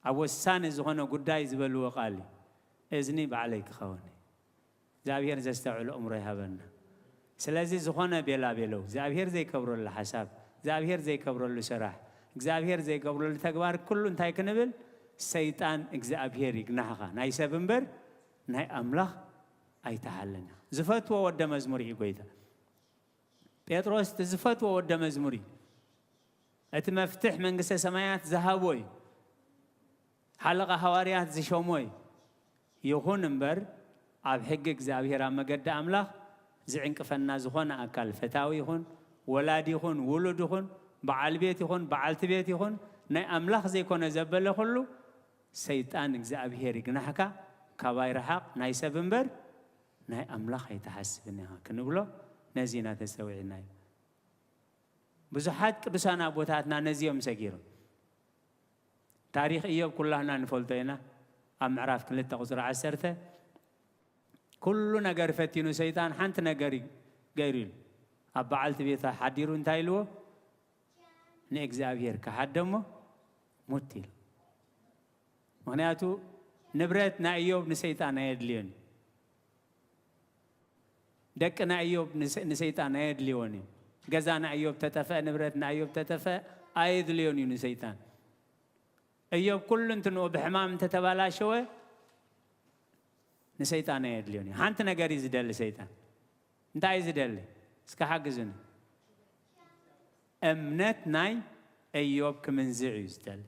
ኣብ ወሳኒ ዝኾነ ጉዳይ ዝበልዎ ቃል እዩ። እዝኒ ባዕለይ ክኸውን እየ። እግዚኣብሔር ዘስተውዕል ኣእምሮ ይሃበና። ስለዚ ዝኾነ ቤላ ቤለው፣ እግዚኣብሔር ዘይከብረሉ ሓሳብ፣ እግዚኣብሔር ዘይከብረሉ ስራሕ፣ እግዚኣብሔር ዘይከብረሉ ተግባር ኩሉ እንታይ ክንብል? ሰይጣን እግዚኣብሔር ይግናሕኻ። ናይ ሰብ እምበር ናይ ኣምላኽ ኣይትሓልን ኢኻ። ዝፈትዎ ወደ መዝሙር እዩ ጎይታ። ጴጥሮስ እቲ ዝፈትዎ ወደ መዝሙር እዩ። እቲ መፍትሕ መንግስተ ሰማያት ዝሃቦ እዩ። ሓለቓ ሃዋርያት ዝሾሞ እዩ። ይኹን እምበር ኣብ ሕጊ እግዚኣብሔር ኣብ መገዲ ኣምላኽ ዝዕንቅፈና ዝኾነ ኣካል፣ ፈታዊ ይኹን፣ ወላዲ ይኹን፣ ውሉድ ይኹን፣ በዓል ቤት ይኹን፣ በዓልቲ ቤት ይኹን፣ ናይ ኣምላኽ ዘይኮነ ዘበለ ኩሉ ሰይጣን እግዚኣብሔር ይግናሕካ፣ ካባይ ረሓቕ፣ ናይ ሰብ እምበር ናይ ኣምላኽ ኣይትሓስብን ኢኻ ክንብሎ ነዚ ኢና ተጸዊዕናዮ። ብዙሓት ቅዱሳን ኣቦታትና ነዚኦም ሰጊሮም። ታሪኽ ኢዮብ ኩላህና ንፈልጦ ኢና። ኣብ ምዕራፍ ክልተ ቁጽሪ ዓሰርተ ኩሉ ነገር ፈቲኑ ሰይጣን ሓንቲ ነገር እዩ ገይሩ ኢሉ። ኣብ በዓልቲ ቤታ ሓዲሩ እንታይ ኢልዎ? ንእግዚኣብሔር ክሓደ እሞ ሙት ኢሉ። ምኽንያቱ ንብረት ናይ ኢዮብ ንሰይጣን ኣየድልዮን እዩ። ደቂ ናይ ኢዮብ ንሰ-፣ ንሰይጣን ኣየድልዮን እዩ። ገዛ ናይ ኢዮብ ተጠፍአ፣ ንብረት ናይ ኢዮብ ተጠፍአ፣ ኣየድልዮን እዩ ንሰይጣን። ኢዮብ ኩሉ እንትንኡ ብሕማም እንተተባላሸወ ንሰይጣን ኣየድልዮን እዩ። ሓንቲ ነገር እዩ ዝደሊ ሰይጣን። እንታይ እዩ ዝደሊ? እስከ ሓግዙኒ። እምነት ናይ ኢዮብ ክምንዝዕ እዩ ዝደሊ።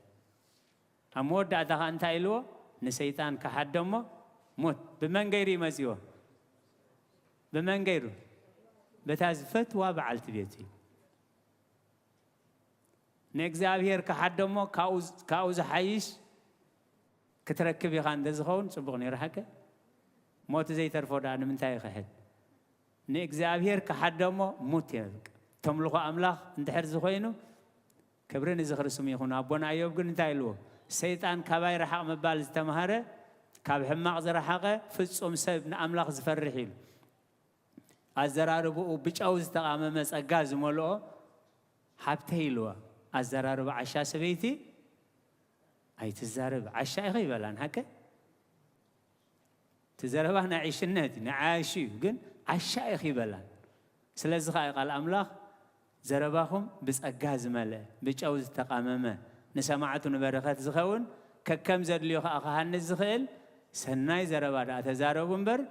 ኣብ መወዳእታ ኸኣ እንታይ ኢልዎ? ንሰይጣን ክሓደ እሞ ሙት። ብመን ገይሩ እዩ መጺዎ? ብመን ገይሩ? በታ ዝፈትዋ በዓልቲ ቤቱ እዩ። ንእግዚኣብሔር ክሓደ እሞ ካብኡ፣ ካብኡ ዝሓይሽ ክትረክብ ኢኻ እንተ ዝኸውን ጽቡቕ ነይሩ። ሓቀ ሞት ዘይተርፎ ደኣ ንምንታይ ይኽሕድ? ንእግዚኣብሔር ክሓደ እሞ ሙት እየ። ተምልኾ ኣምላኽ እንድሕር ዝኾይኑ ክብሪ ንዝኽሪ ስሙ ይኹን። ኣቦና ኣዮብ ግን እንታይ ኢልዎ? ሰይጣን ካባይ ረሓቕ ምባል ዝተምሃረ ካብ ሕማቕ ዝረሓቐ ፍጹም ሰብ ንኣምላኽ ዝፈርሕ ኢሉ። ኣዘራርብኡ ብጨው ዝተቓመመ ጸጋ ዝመልኦ ሃብተይ ኢልዎ። ኣዘራርባ ዓሻ ሰበይቲ ኣይትዛረብ፣ ዓሻ ኢኺ ይበላን። ሓቀ እቲ ዘረባ ናይ ዕሽነት እዩ፣ ናይ ዓያሹ እዩ፣ ግን ዓሻ ኢኺ ይበላን። ስለዚ ኸኣ ቃል ኣምላኽ ዘረባኹም ብጸጋ ዝመልአ፣ ብጨው ዝተቓመመ፣ ንሰማዕቱ ንበረኸት ዝኸውን፣ ከከም ዘድልዮ ኸኣ ክሃንጽ ዝኽእል ሰናይ ዘረባ ደኣ ተዛረቡ እምበር፣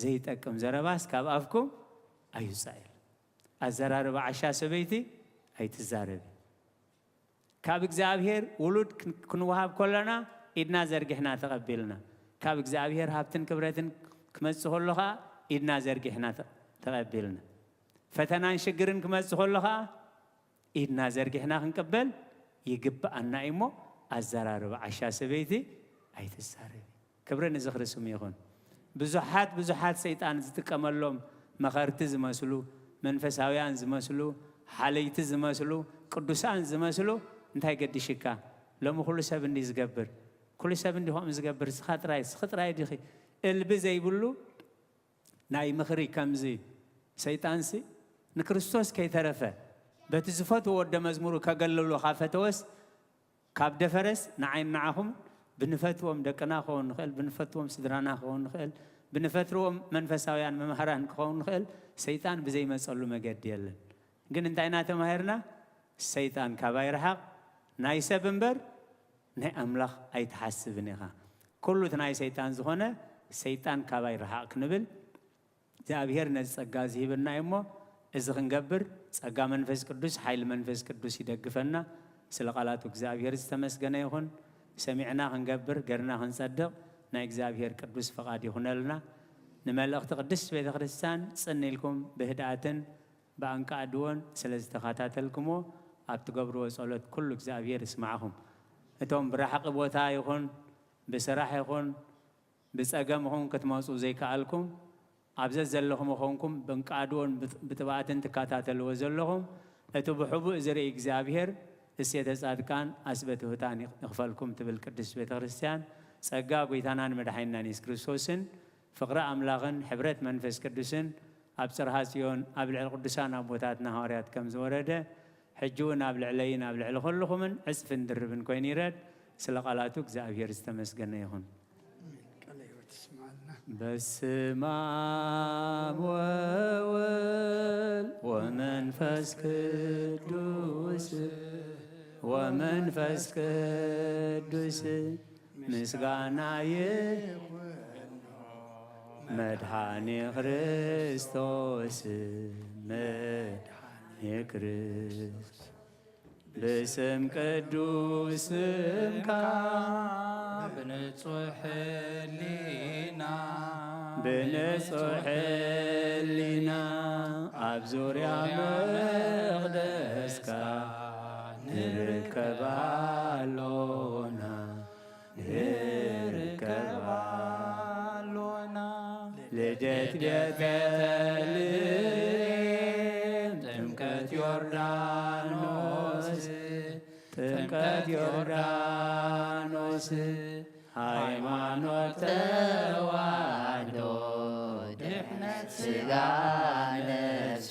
ዘይጠቅም ዘረባስ ካብ ኣፍኩም ኣይውጻእ ኢሉ። ኣዘራርባ ዓሻ ሰበይቲ ኣይትዛረቢ። ካብ እግዚኣብሔር ውሉድ ክን-፣ ክንወሃብ ከለና ኢድና ዘርጊሕና ተቐቢልና። ካብ እግዚኣብሔር ሃብትን ክብረትን ክመጽእ ከሎ ኸኣ ኢድና ዘርጊሕና ተ-፣ ተቐቢልና። ፈተናን ሽግርን ክመጽእ ከሎ ኸኣ ኢድና ዘርጊሕና ክንቅበል ይግብኣና እዩ እሞ፣ ኣዘራርባ ዓሻ ሰበይቲ ኣይትዛረቢ። ክብሪ ንዝኽሪ ስሙ ይኹን። ብዙሓት፣ ብዙሓት ሰይጣን ዝጥቀመሎም መኸርቲ ዝመስሉ፣ መንፈሳውያን ዝመስሉ፣ ሓለይቲ ዝመስሉ፣ ቅዱሳን ዝመስሉ፣ እንታይ ገዲሽካ? ሎሚ ኩሉ ሰብ እንዲ ዝገብር፣ ኩሉ ሰብ እንዲ ከምኡ ዝገብር፣ ስኻ ጥራይ፣ ስኺ ጥራይ ዲኺ? እልቢ ዘይብሉ ናይ ምኽሪ ከምዚ ሰይጣንሲ ንክርስቶስ ከይተረፈ በቲ ዝፈትዎ ወደ መዝሙሩ ከገልሎ ካፈተወስ ካብ ደፈረስ ንዓይን ንዓኹም ብንፈትዎም ደቅና ክኸውን ንኽእል፣ ብንፈትዎም ስድራና ክኸውን ንኽእል፣ ብንፈትዎም መንፈሳውያን መምሃራን ክኸውን ንኽእል፣ ሰይጣን ብዘይመጸሉ መገዲ የለን። ግን እንታይ ኢና ተማሂርና? ሰይጣን ካባይ ርሓቕ፣ ናይ ሰብ እምበር ናይ ኣምላኽ ኣይትሓስብን ኢኻ። ኩሉ እቲ ናይ ሰይጣን ዝኾነ ሰይጣን ካባይ ርሓቕ ክንብል እግዚኣብሔር ነዚ ጸጋ እዚ ሂብና እዩ እሞ፣ እዚ ክንገብር ጸጋ መንፈስ ቅዱስ፣ ሓይሊ መንፈስ ቅዱስ ይደግፈና። ስለ ቃላቱ እግዚኣብሔር ዝተመስገነ ይኹን። ሰሚዕና ክንገብር፣ ገርና ክንጸድቕ ናይ እግዚኣብሔር ቅዱስ ፈቓድ ይኹነልና። ንመልእኽቲ ቅድስት ቤተ ክርስቲያን ጽን ኢልኩም ብህድኣትን ብኣንቃዕድዎን ስለ ዝተኸታተልኩምዎ፣ ኣብ ትገብርዎ ጸሎት ኩሉ እግዚኣብሔር ይስማዕኹም። እቶም ብረሓቒ ቦታ ይኹን፣ ብስራሕ ይኹን፣ ብጸገም ኹን ክትመጹ ዘይከኣልኩም፣ ኣብ ዘዘለኹም ኾንኩም ብንቃድዎን ብጥ-፣ ብጥብኣትን ትከታተልዎ ዘለኹም፣ እቲ ብሕቡእ ዝርኢ እግዚኣብሔር እሴተ ጻድቃን ኣስበ ትሑታን ይኽፈልኩም ትብል ቅድስት ቤተ ክርስቲያን። ጸጋ ጐይታናን መድሓኒናን የሱስ ክርስቶስን ፍቕሪ ኣምላኽን ሕብረት መንፈስ ቅዱስን ኣብ ጽርሃ ጽዮን ኣብ ልዕሊ ቅዱሳን ኣቦታትና ሃዋርያት ከም ዝወረደ፣ ሕጂ እውን ኣብ ልዕለይን ኣብ ልዕሊ ኩልኹምን ዕጽፍን ድርብን ኮይኑ ይረድ። ስለ ቃላቱ እግዚኣብሔር ዝተመስገነ ይኹን። ቃለ ሕይወት ይስማዕልና። በስመ አብ ወወልድ ወመንፈስ ቅዱስ፣ ወመንፈስ ቅዱስ ምስጋና ይኹኖ መድኃኔ ክርስቶስ፣ መድኃኔ ክርስቶስ። ብስም ቅዱስ ስምካ ብንጹሕ ሕሊና፣ ብንጹሕ ሕሊና ኣብ ዙርያ መቕደስካ ንርከብ ኣሎና፣ ንርከብ ኣሎና። ልደት ቤተልሔም፣ ጥምቀት ዮርዳኖስ፣ ጥምቀት ዮርዳኖስ፣ ሃይማኖት ተዋህዶ፣ ድሕነት ሥጋ ነፍስ፣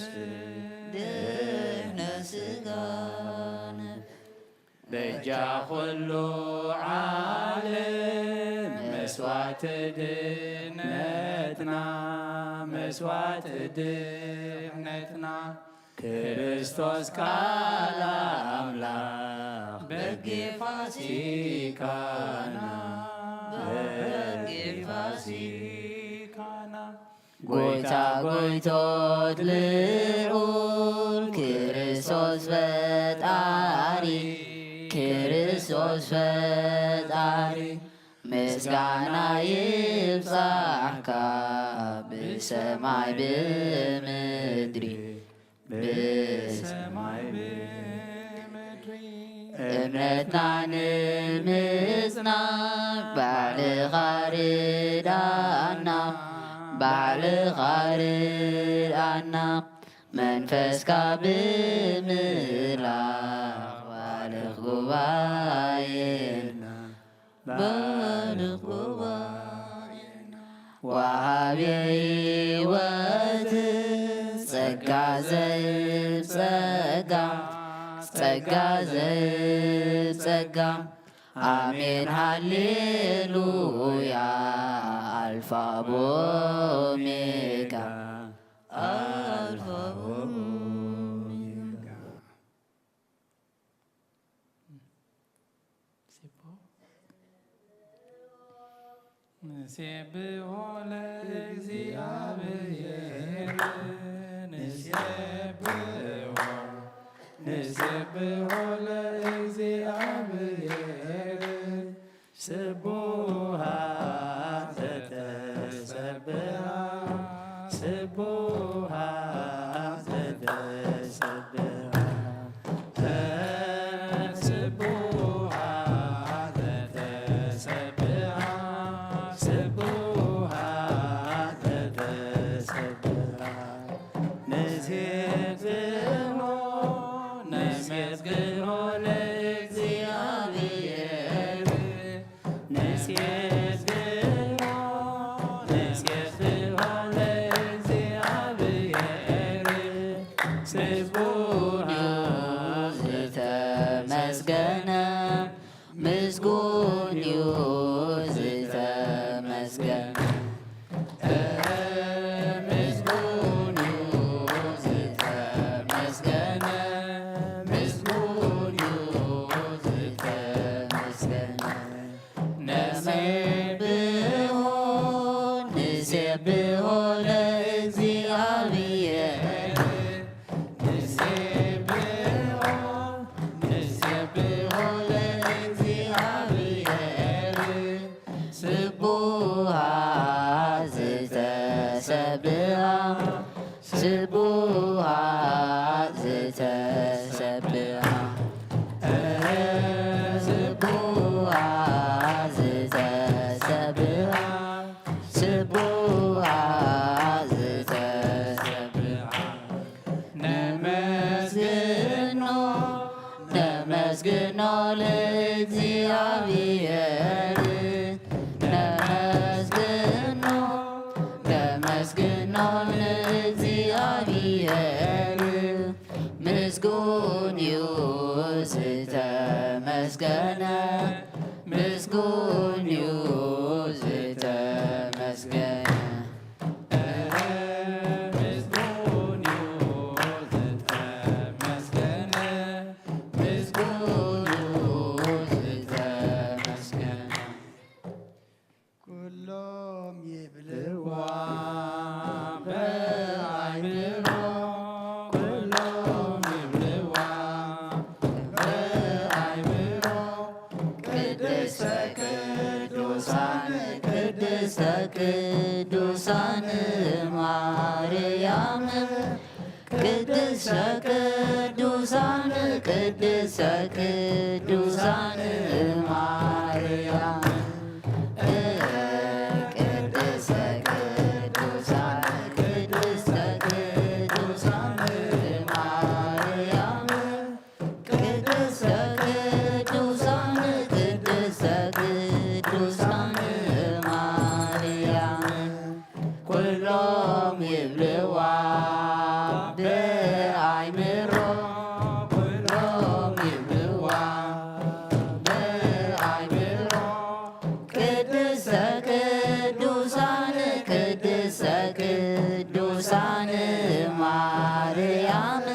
ድሕነት ሥጋ ነፍስ። በጃ ኩሉ ዓለም መስዋዕቲ ድነትና፣ መስዋዕቲ ድሕነትና፣ ክርስቶስ ቃል ኣምላኽ በጊዕ ፋሲካና፣ በጊዕ ፋሲካና። ጐይታ ጐይቶት ልዑል ክርስቶስ ፈጣሪ፣ ክርስቶስ ፈጣሪ፣ ምስጋና ይብጻሕካ ብሰማይ ብምድሪ፣ ብሰማይ ብምድሪ። እምነትና ንምጽናዕ ባዕልኻ ርድኣና፣ ባዕልኻ ርድኣና። መንፈስካ ብምልኣኽ ባርኽ ጉባኤና፣ ባርኽ ጉባኤና። ወሃቢ ሕይወት ጸጋ ዘይብ ጸጋ፣ ጸጋ ዘይብ ጸጋ። ኣሜን ሃሌሉያ፣ ኣልፋ ኦሜጋ፣ ኣልፋ ኦሜጋ። ንሴብሖ ለእግዚኣብሔር፣ ንሴብሖ፣ ንሴብሖ ለእግዚኣብሔር። ስቡሃ ዘተሰብሃ፣ ስቡሃ ዘተሰብሃ፣ ስቡሃ ዘተሰብሃ፣ ስቡሃ ዘተሰብሃ። ንሴብሖ፣ ነመስግኖ ለእግዚኣብሔር፣ ነመስግኖ፣ ነመስግኖ ለእግዚኣብሔር። ስቡሕ ዝተመስገነ ንሴብሖ፣ ንሴብሖ ለእግዚኣብሔር። ስቡሃት ዝተሰብኣ፣ ስቡሃት ዝተሰብኣ፣ ስቡሃት ዝተሰብኣ፣ ስቡሃት ዝተሰብኣ። ነመስግኖ፣ ነመስግኖ ለእግዚኣብሔር፣ ነመስግኖ፣ ነመስግኖ ለእግዚኣብሔር። ምስጉን እዩ ዝተመስገነ፣ ምስጉን እዩ ዝተመስገነ። ምስጉን እዩ ዝተመስገነ፣ ምስጉን እዩ ዝተመስገነ። ኩሎም ይብልዋ ብኣይምሮ፣ ኩሎም ይብልዋ ብኣይምሮ። ቅድስተ ቅዱሳን፣ ቅድስተ ቅዱሳን ማርያም፣ ቅድስተ ቅዱሳን፣ ቅድስተ ቅዱሳን ማርያም፣ ቅድስተ ቅዱሳን፣ ቅድስተ ቅዱሳን ማርያም፣ ቅድስተ ቅዱሳን፣ ቅድስተ ቅዱሳን ማርያም፣ ኩሎም ይብልዋ ብኣይምሮ፣ ኩሎም ይብልዋ ብኣይምሮ። ቅድስተ ቅዱሳን፣ ቅድስተ ቅዱሳን ማርያም፣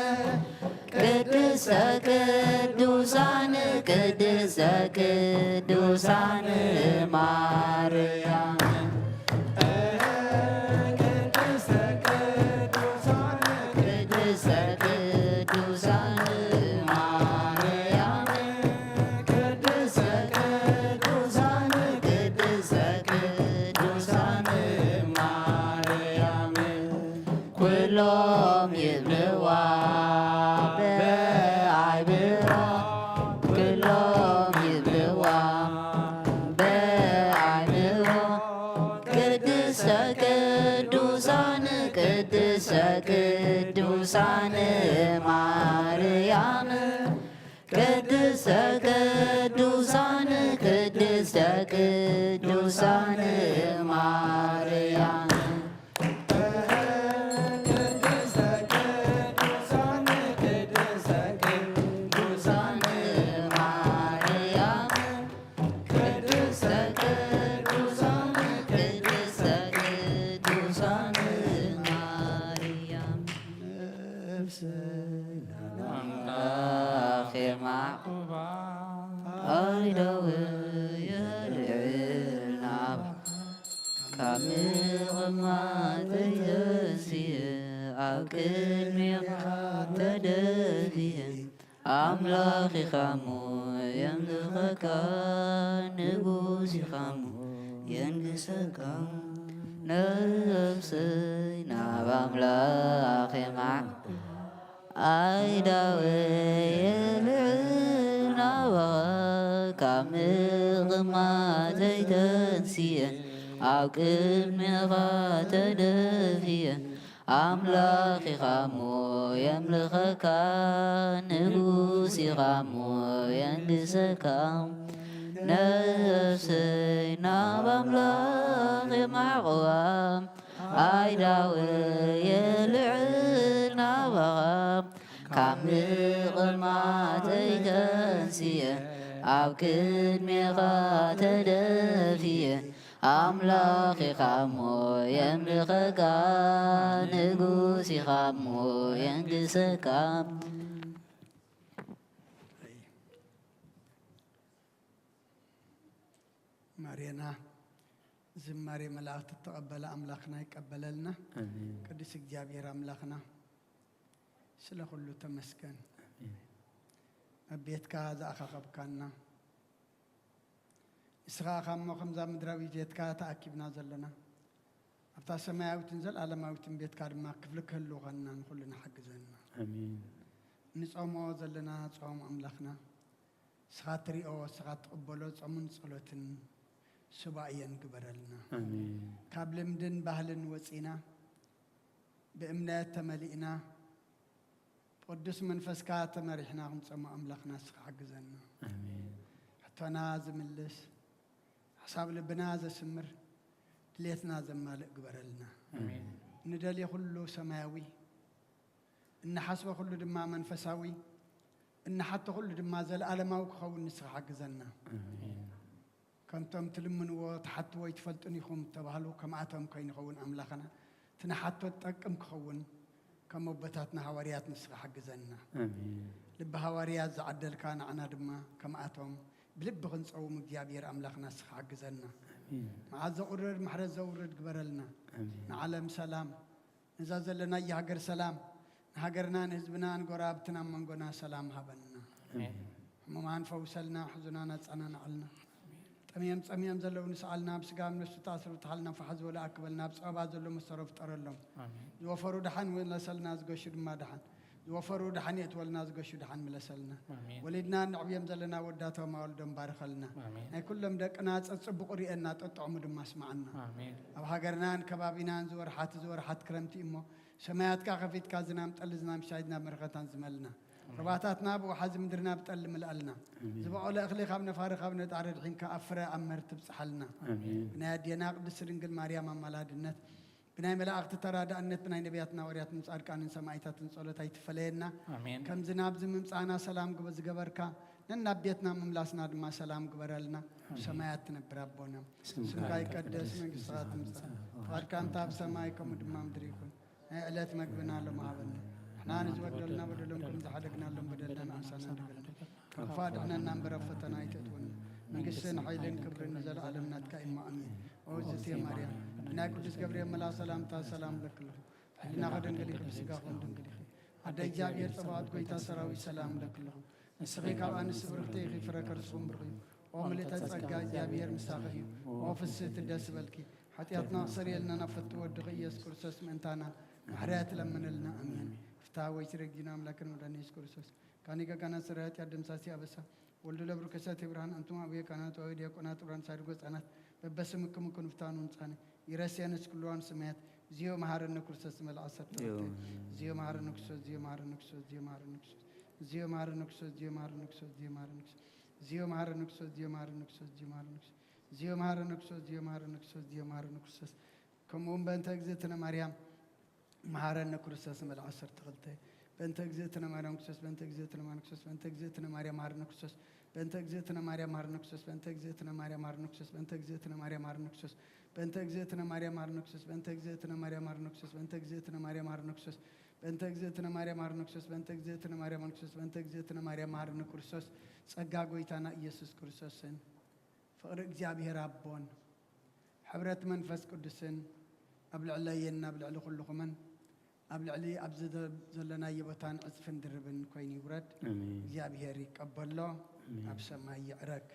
ቅድስተ ቅዱሳን፣ ቅድስተ ቅዱሳን ማርያም፣ ቅድስተ ቅዱሳን፣ ቅድስተ ቅዱሳን ማርያም፣ ቅድስተ ቅዱሳን፣ ቅድስተ ቅዱሳን ማርያም። ኩሎም ይብልዋ ብኣይምሮ፣ ኩሎም ይብልዋ ብኣይምሮ። ቅድስተ ቅዱሳን፣ ቅድስተ ቅዱሳን ማርያም፣ ቅድስተ ቅዱሳን፣ ቅድስተ ቅዱሳን ማርያም፣ ቅድስተ ቅዱሳን፣ ቅድስተ ቅዱሳን ማርያም፣ ቅድስተ ቅዱሳን፣ ቅድስተ ቅዱሳን ማርያም፣ ነፍሰይ ኣምላኽ የማዕቁባ፣ ኣይደወ የልዕል ናባኻ፣ ካብ ምቕማጠይ ተንስየ፣ ኣብ ቅድሜኻ ተደፍየ፣ ኣምላኽ ኢኻ እሞ የምልኸካ፣ ንጉስ ኢኻ እሞ የንግሰካ። ነፍሰይ ናብ ኣምላኽ የማዕቁባ፣ ኣይደወ የልዕል ናባኻ፣ ካብ ምቕማጠይ ተንስየ፣ ኣብ ቅድሜኻ ተደፍየ፣ ኣምላኽ ኢኻ እሞ የምልኸካ፣ ንጉስ ኢኻ እሞ የንግሰካ። ነፍሰይ ናብ ኣምላኽ የማዕቑባ፣ ኣይደወ የልዕል ናባኻ፣ ካብ ምቕማጠይ ተንስየ፣ ኣብ ቅድሜኻ ተደፍየ፣ ኣምላኽ ኢኻ እሞ የምልኸካ፣ ንጉስ ኢኻ እሞ የንግሰካ። ማርያና፣ እዚ ዝማሬ መላእክት እተቐበለ ኣምላኽና ይቀበለልና። ኣሜን። ቅዱስ እግዚኣብሔር ኣምላኽና ስለ ኩሉ ተመስገን። ኣሜን። ኣብ ቤትካ ዝኣኻኸብካና፣ ንስኻ ኸኣ እሞ ከምዛ ምድራዊት ቤትካ ተኣኪብና ዘለና፣ ኣብታ ሰማያዊትን ዘለኣለማዊትን ቤትካ ድማ ክፍሊ ክህልወና ንኹልና ሓግዘና። ኣሜን። ንጾሞ ዘለና ጾም ኣምላኽና፣ ንስኻ ትሪኦ፣ ንስኻ ትቕበሎ ጾምን ጸሎትን ሱባኤን ግበረልና። ኣሜን። ካብ ልምድን ባህልን ወጺና፣ ብእምነት ተመሊእና፣ ብቅዱስ መንፈስካ ተመሪሕና ክንጸሞ ኣምላኽና ንስኻ ሓግዘና። ኣሜን። ሕቶና ዝምልስ፣ ሓሳብ ልብና ዘስምር፣ ድሌትና ዘማልእ ግበረልና። ኣሜን። ንደልዮ ኩሉ ሰማያዊ፣ እንሓስቦ ኩሉ ድማ መንፈሳዊ፣ እንሓቶ ኩሉ ድማ ዘለኣለማዊ ክኸውን ንስኻ ሓግዘና። ኣሜን። ከምቶም ትልምንዎ ትሓትዎ ኣይትፈልጡን ኢኹም ተባህሉ፣ ከምኣቶም ከይንኸውን ኣምላኽና፣ እቲ ንሓቶ ትጠቅም ክኸውን ከም ኣቦታትና ሃዋርያት ንስኻ ሓግዘና። ኣሜን። ልቢ ሃዋርያት ዝዓደልካ ንዓና ድማ ከምኣቶም ብልቢ ክንጸውም እግዚኣብሔር ኣምላኽና ንስኻ ሓግዘና። ኣሜን። መዓት ዘቑርር ምሕረት ዘውርድ ግበረልና። ኣሜን። ንዓለም ሰላም፣ ነዛ ዘለናያ ሃገር ሰላም፣ ንሃገርና ንህዝብና ንጎረባብትና ኣብ መንጎና ሰላም ሃበና። ኣሜን። ሕሙማን ፈውሰልና፣ ሕዙናን ኣጸናንዓልና። ጠምዮም ጸሚኦም ዘለዉ ንስኣልና፣ ኣብ ስጋ ኣብ ነፍሲ ተኣስሩ ተሓልና፣ ፋሕ ዝበሉ ኣክበልና፣ ኣብ ጸበባ ዘሎ መሰሮ ፍጠረሎም። ኣሜን። ዝወፈሩ ደሓን ምለሰልና፣ ዝገሹ ድማ ደሓን። ዝወፈሩ ደሓን የእትወልና፣ ዝገሹ ደሓን ምለሰልና። ኣሜን። ወሊድና እነዕብዮም ዘለና ወዳቶም ኣወልዶም ባርኸልና። ኣሜን። ናይ ኩሎም ደቅና ጸጽቡቑ ርእየና፣ ጠጥዕሙ ድማ ኣስምዓና። ኣሜን። ኣብ ሃገርናን ከባቢናን ዝወርሓት ዝወርሓት ክረምቲ እሞ፣ ሰማያትካ ከፊትካ ዝናም ጠሊ ዝናም ሻይድና በረኸታን ዝመልና። ሩባታትና ብወሓዚ ምድርና ብጠሊ ምልኣልና። ኣሜን። ዝበቖለ እኽሊ ካብ ነፋሪ ካብ ነጣሪ ድሒንካ ኣብ ፍረ ኣብ መር ትብጽሓልና። ኣሜን። ብናይ ኣዴና ቅድስቲ ድንግል ማርያም ኣማላድነት፣ ብናይ መላእኽቲ ተራዳእነት፣ ብናይ ነቢያትና ወርያትን ጻድቃንን ሰማዕታትን ጸሎት ኣይትፈለየና። ኣሜን። ከምዚ ናብዚ ምምጻእና ሰላም ግበ-፣ ዝገበርካ፣ ነናብ ቤትና ምምላስና ድማ ሰላም ግበረልና። ኣብ ሰማያት ትነብር ኣቦና፣ ስምካ ስምካ ይቀደስ፣ መንግስትኻ ትምጻእ፣ ፍቓድካ እንተ ኣብ ሰማይ ከምኡ ድማ ምድሪ ይኹን። ናይ ዕለት መግብና ሎም ሃበና። ንሕና ንዝበደሉና በደሎም ከም ዝሓደግናሎም በደልና ንኣንሳና፣ ንገደልና ካብ ክፉእ ኣድሕነና እምበር ኣብ ፈተና ኣይተእትወና። መንግስትን ሓይልን ክብርን ንዘለኣለም ናትካ እዩ እሞ፣ ኣሜን። ኦ እግዝእትየ ማርያም፣ ብናይ ቅዱስ ገብርኤል መልኣኽ ሰላምታ ሰላም እብለኪ ኣለኹ። ብሕሊናኺ ድንግል ኢኺ፣ ብስጋኺ እውን ድንግል ኢኺ። ኣደ እግዚኣብሔር ጸባኦት፣ ጐይታ ሰራዊት፣ ሰላም እብለኪ ኣለኹ። ንስኺ ካብ ኣንስቲ ብርኽቲ ኢኺ፣ ፍረ ከርስኺ እውን ብሩኽ እዩ። ኦ ምልእተ ጸጋ፣ እግዚኣብሔር ምሳኺ እዩ። ኦ ፍስህቲ፣ ደስ ይበልኪ። ሓጢኣትና ኣስተሰርየልና፣ ናብ ፍትው ወድኺ ኢየሱስ ክርስቶስ ምእንታና ምሕረት ለምንልና። ኣሜን። ፍትሐ ወይ ትረጊና ኣምላክን መድኃኒነ ኢየሱስ ክርስቶስ ካኒ ገጋና ስረ ኃጢአት ደምሳሲ አበሳ ወልዱ ለብሩ ከሳቴ ብርሃን አንቱም አቡየ ካህናት ወአበ ዲያቆናት ጥሩራን ሳድጎ ሕፃናት በበስምክሙ ክንፍታኑ ንጻነ ይረስየንስ ኩልዋን ስማያት። ዚዮ መሐረነ ክርስቶስ መልዓ ሰርተ ዮ። ዚዮ መሐረነ ክርስቶስ ዚዮ መሐረነ ክርስቶስ ዚዮ መሐረነ ክርስቶስ ዚዮ መሐረነ ክርስቶስ ዚዮ መሐረነ ክርስቶስ ዚዮ መሐረነ ክርስቶስ ዚዮ መሐረነ ክርስቶስ ዚዮ መሐረነ ክርስቶስ ዚዮ መሐረነ ክርስቶስ ዚዮ መሐረነ ክርስቶስ ዚዮ መሐረነ ክርስቶስ ዚዮ መሐረነ ክርስቶስ ከምኡ እውን በእንተ እግዝእትነ ማርያም መሐረነ ክርስቶስ መልዓ ዓሰርተ ክልተ በእንተ እግዝእትነ ማርያም ክርስቶስ በእንተ እግዝእትነ ማርያም ክርስቶስ በእንተ እግዝእትነ ማርያም መሐረነ ክርስቶስ በእንተ እግዝእትነ ማርያም መሐረነ ክርስቶስ በእንተ እግዝእትነ ማርያም መሐረነ ክርስቶስ በእንተ እግዝእትነ ማርያም መሐረነ ክርስቶስ በእንተ እግዝእትነ ማርያም መሐረነ ክርስቶስ በእንተ እግዝእትነ ማርያም መሐረነ ክርስቶስ በእንተ እግዝእትነ ማርያም መሐረነ ክርስቶስ በእንተ እግዝእትነ ማርያም መሐረነ ክርስቶስ በእንተ እግዝእትነ ማርያም መሐረነ ክርስቶስ ጸጋ ጐይታና ኢየሱስ ክርስቶስን ፍቕሪ እግዚኣብሔር ኣቦን ሕብረት መንፈስ ቅዱስን ኣብ ልዕለየን ኣብ ልዕሊ ኩልኹምን ኣብ ልዕሊ ኣብዚ ዘ-፣ ዘለናዮ ቦታን ዕጽፍን ድርብን ኮይኑ ይውረድ። ኣሜን። እግዚኣብሔር ይቀበሎ፣ ኣሜን። ኣብ ሰማይ ይዕረግ።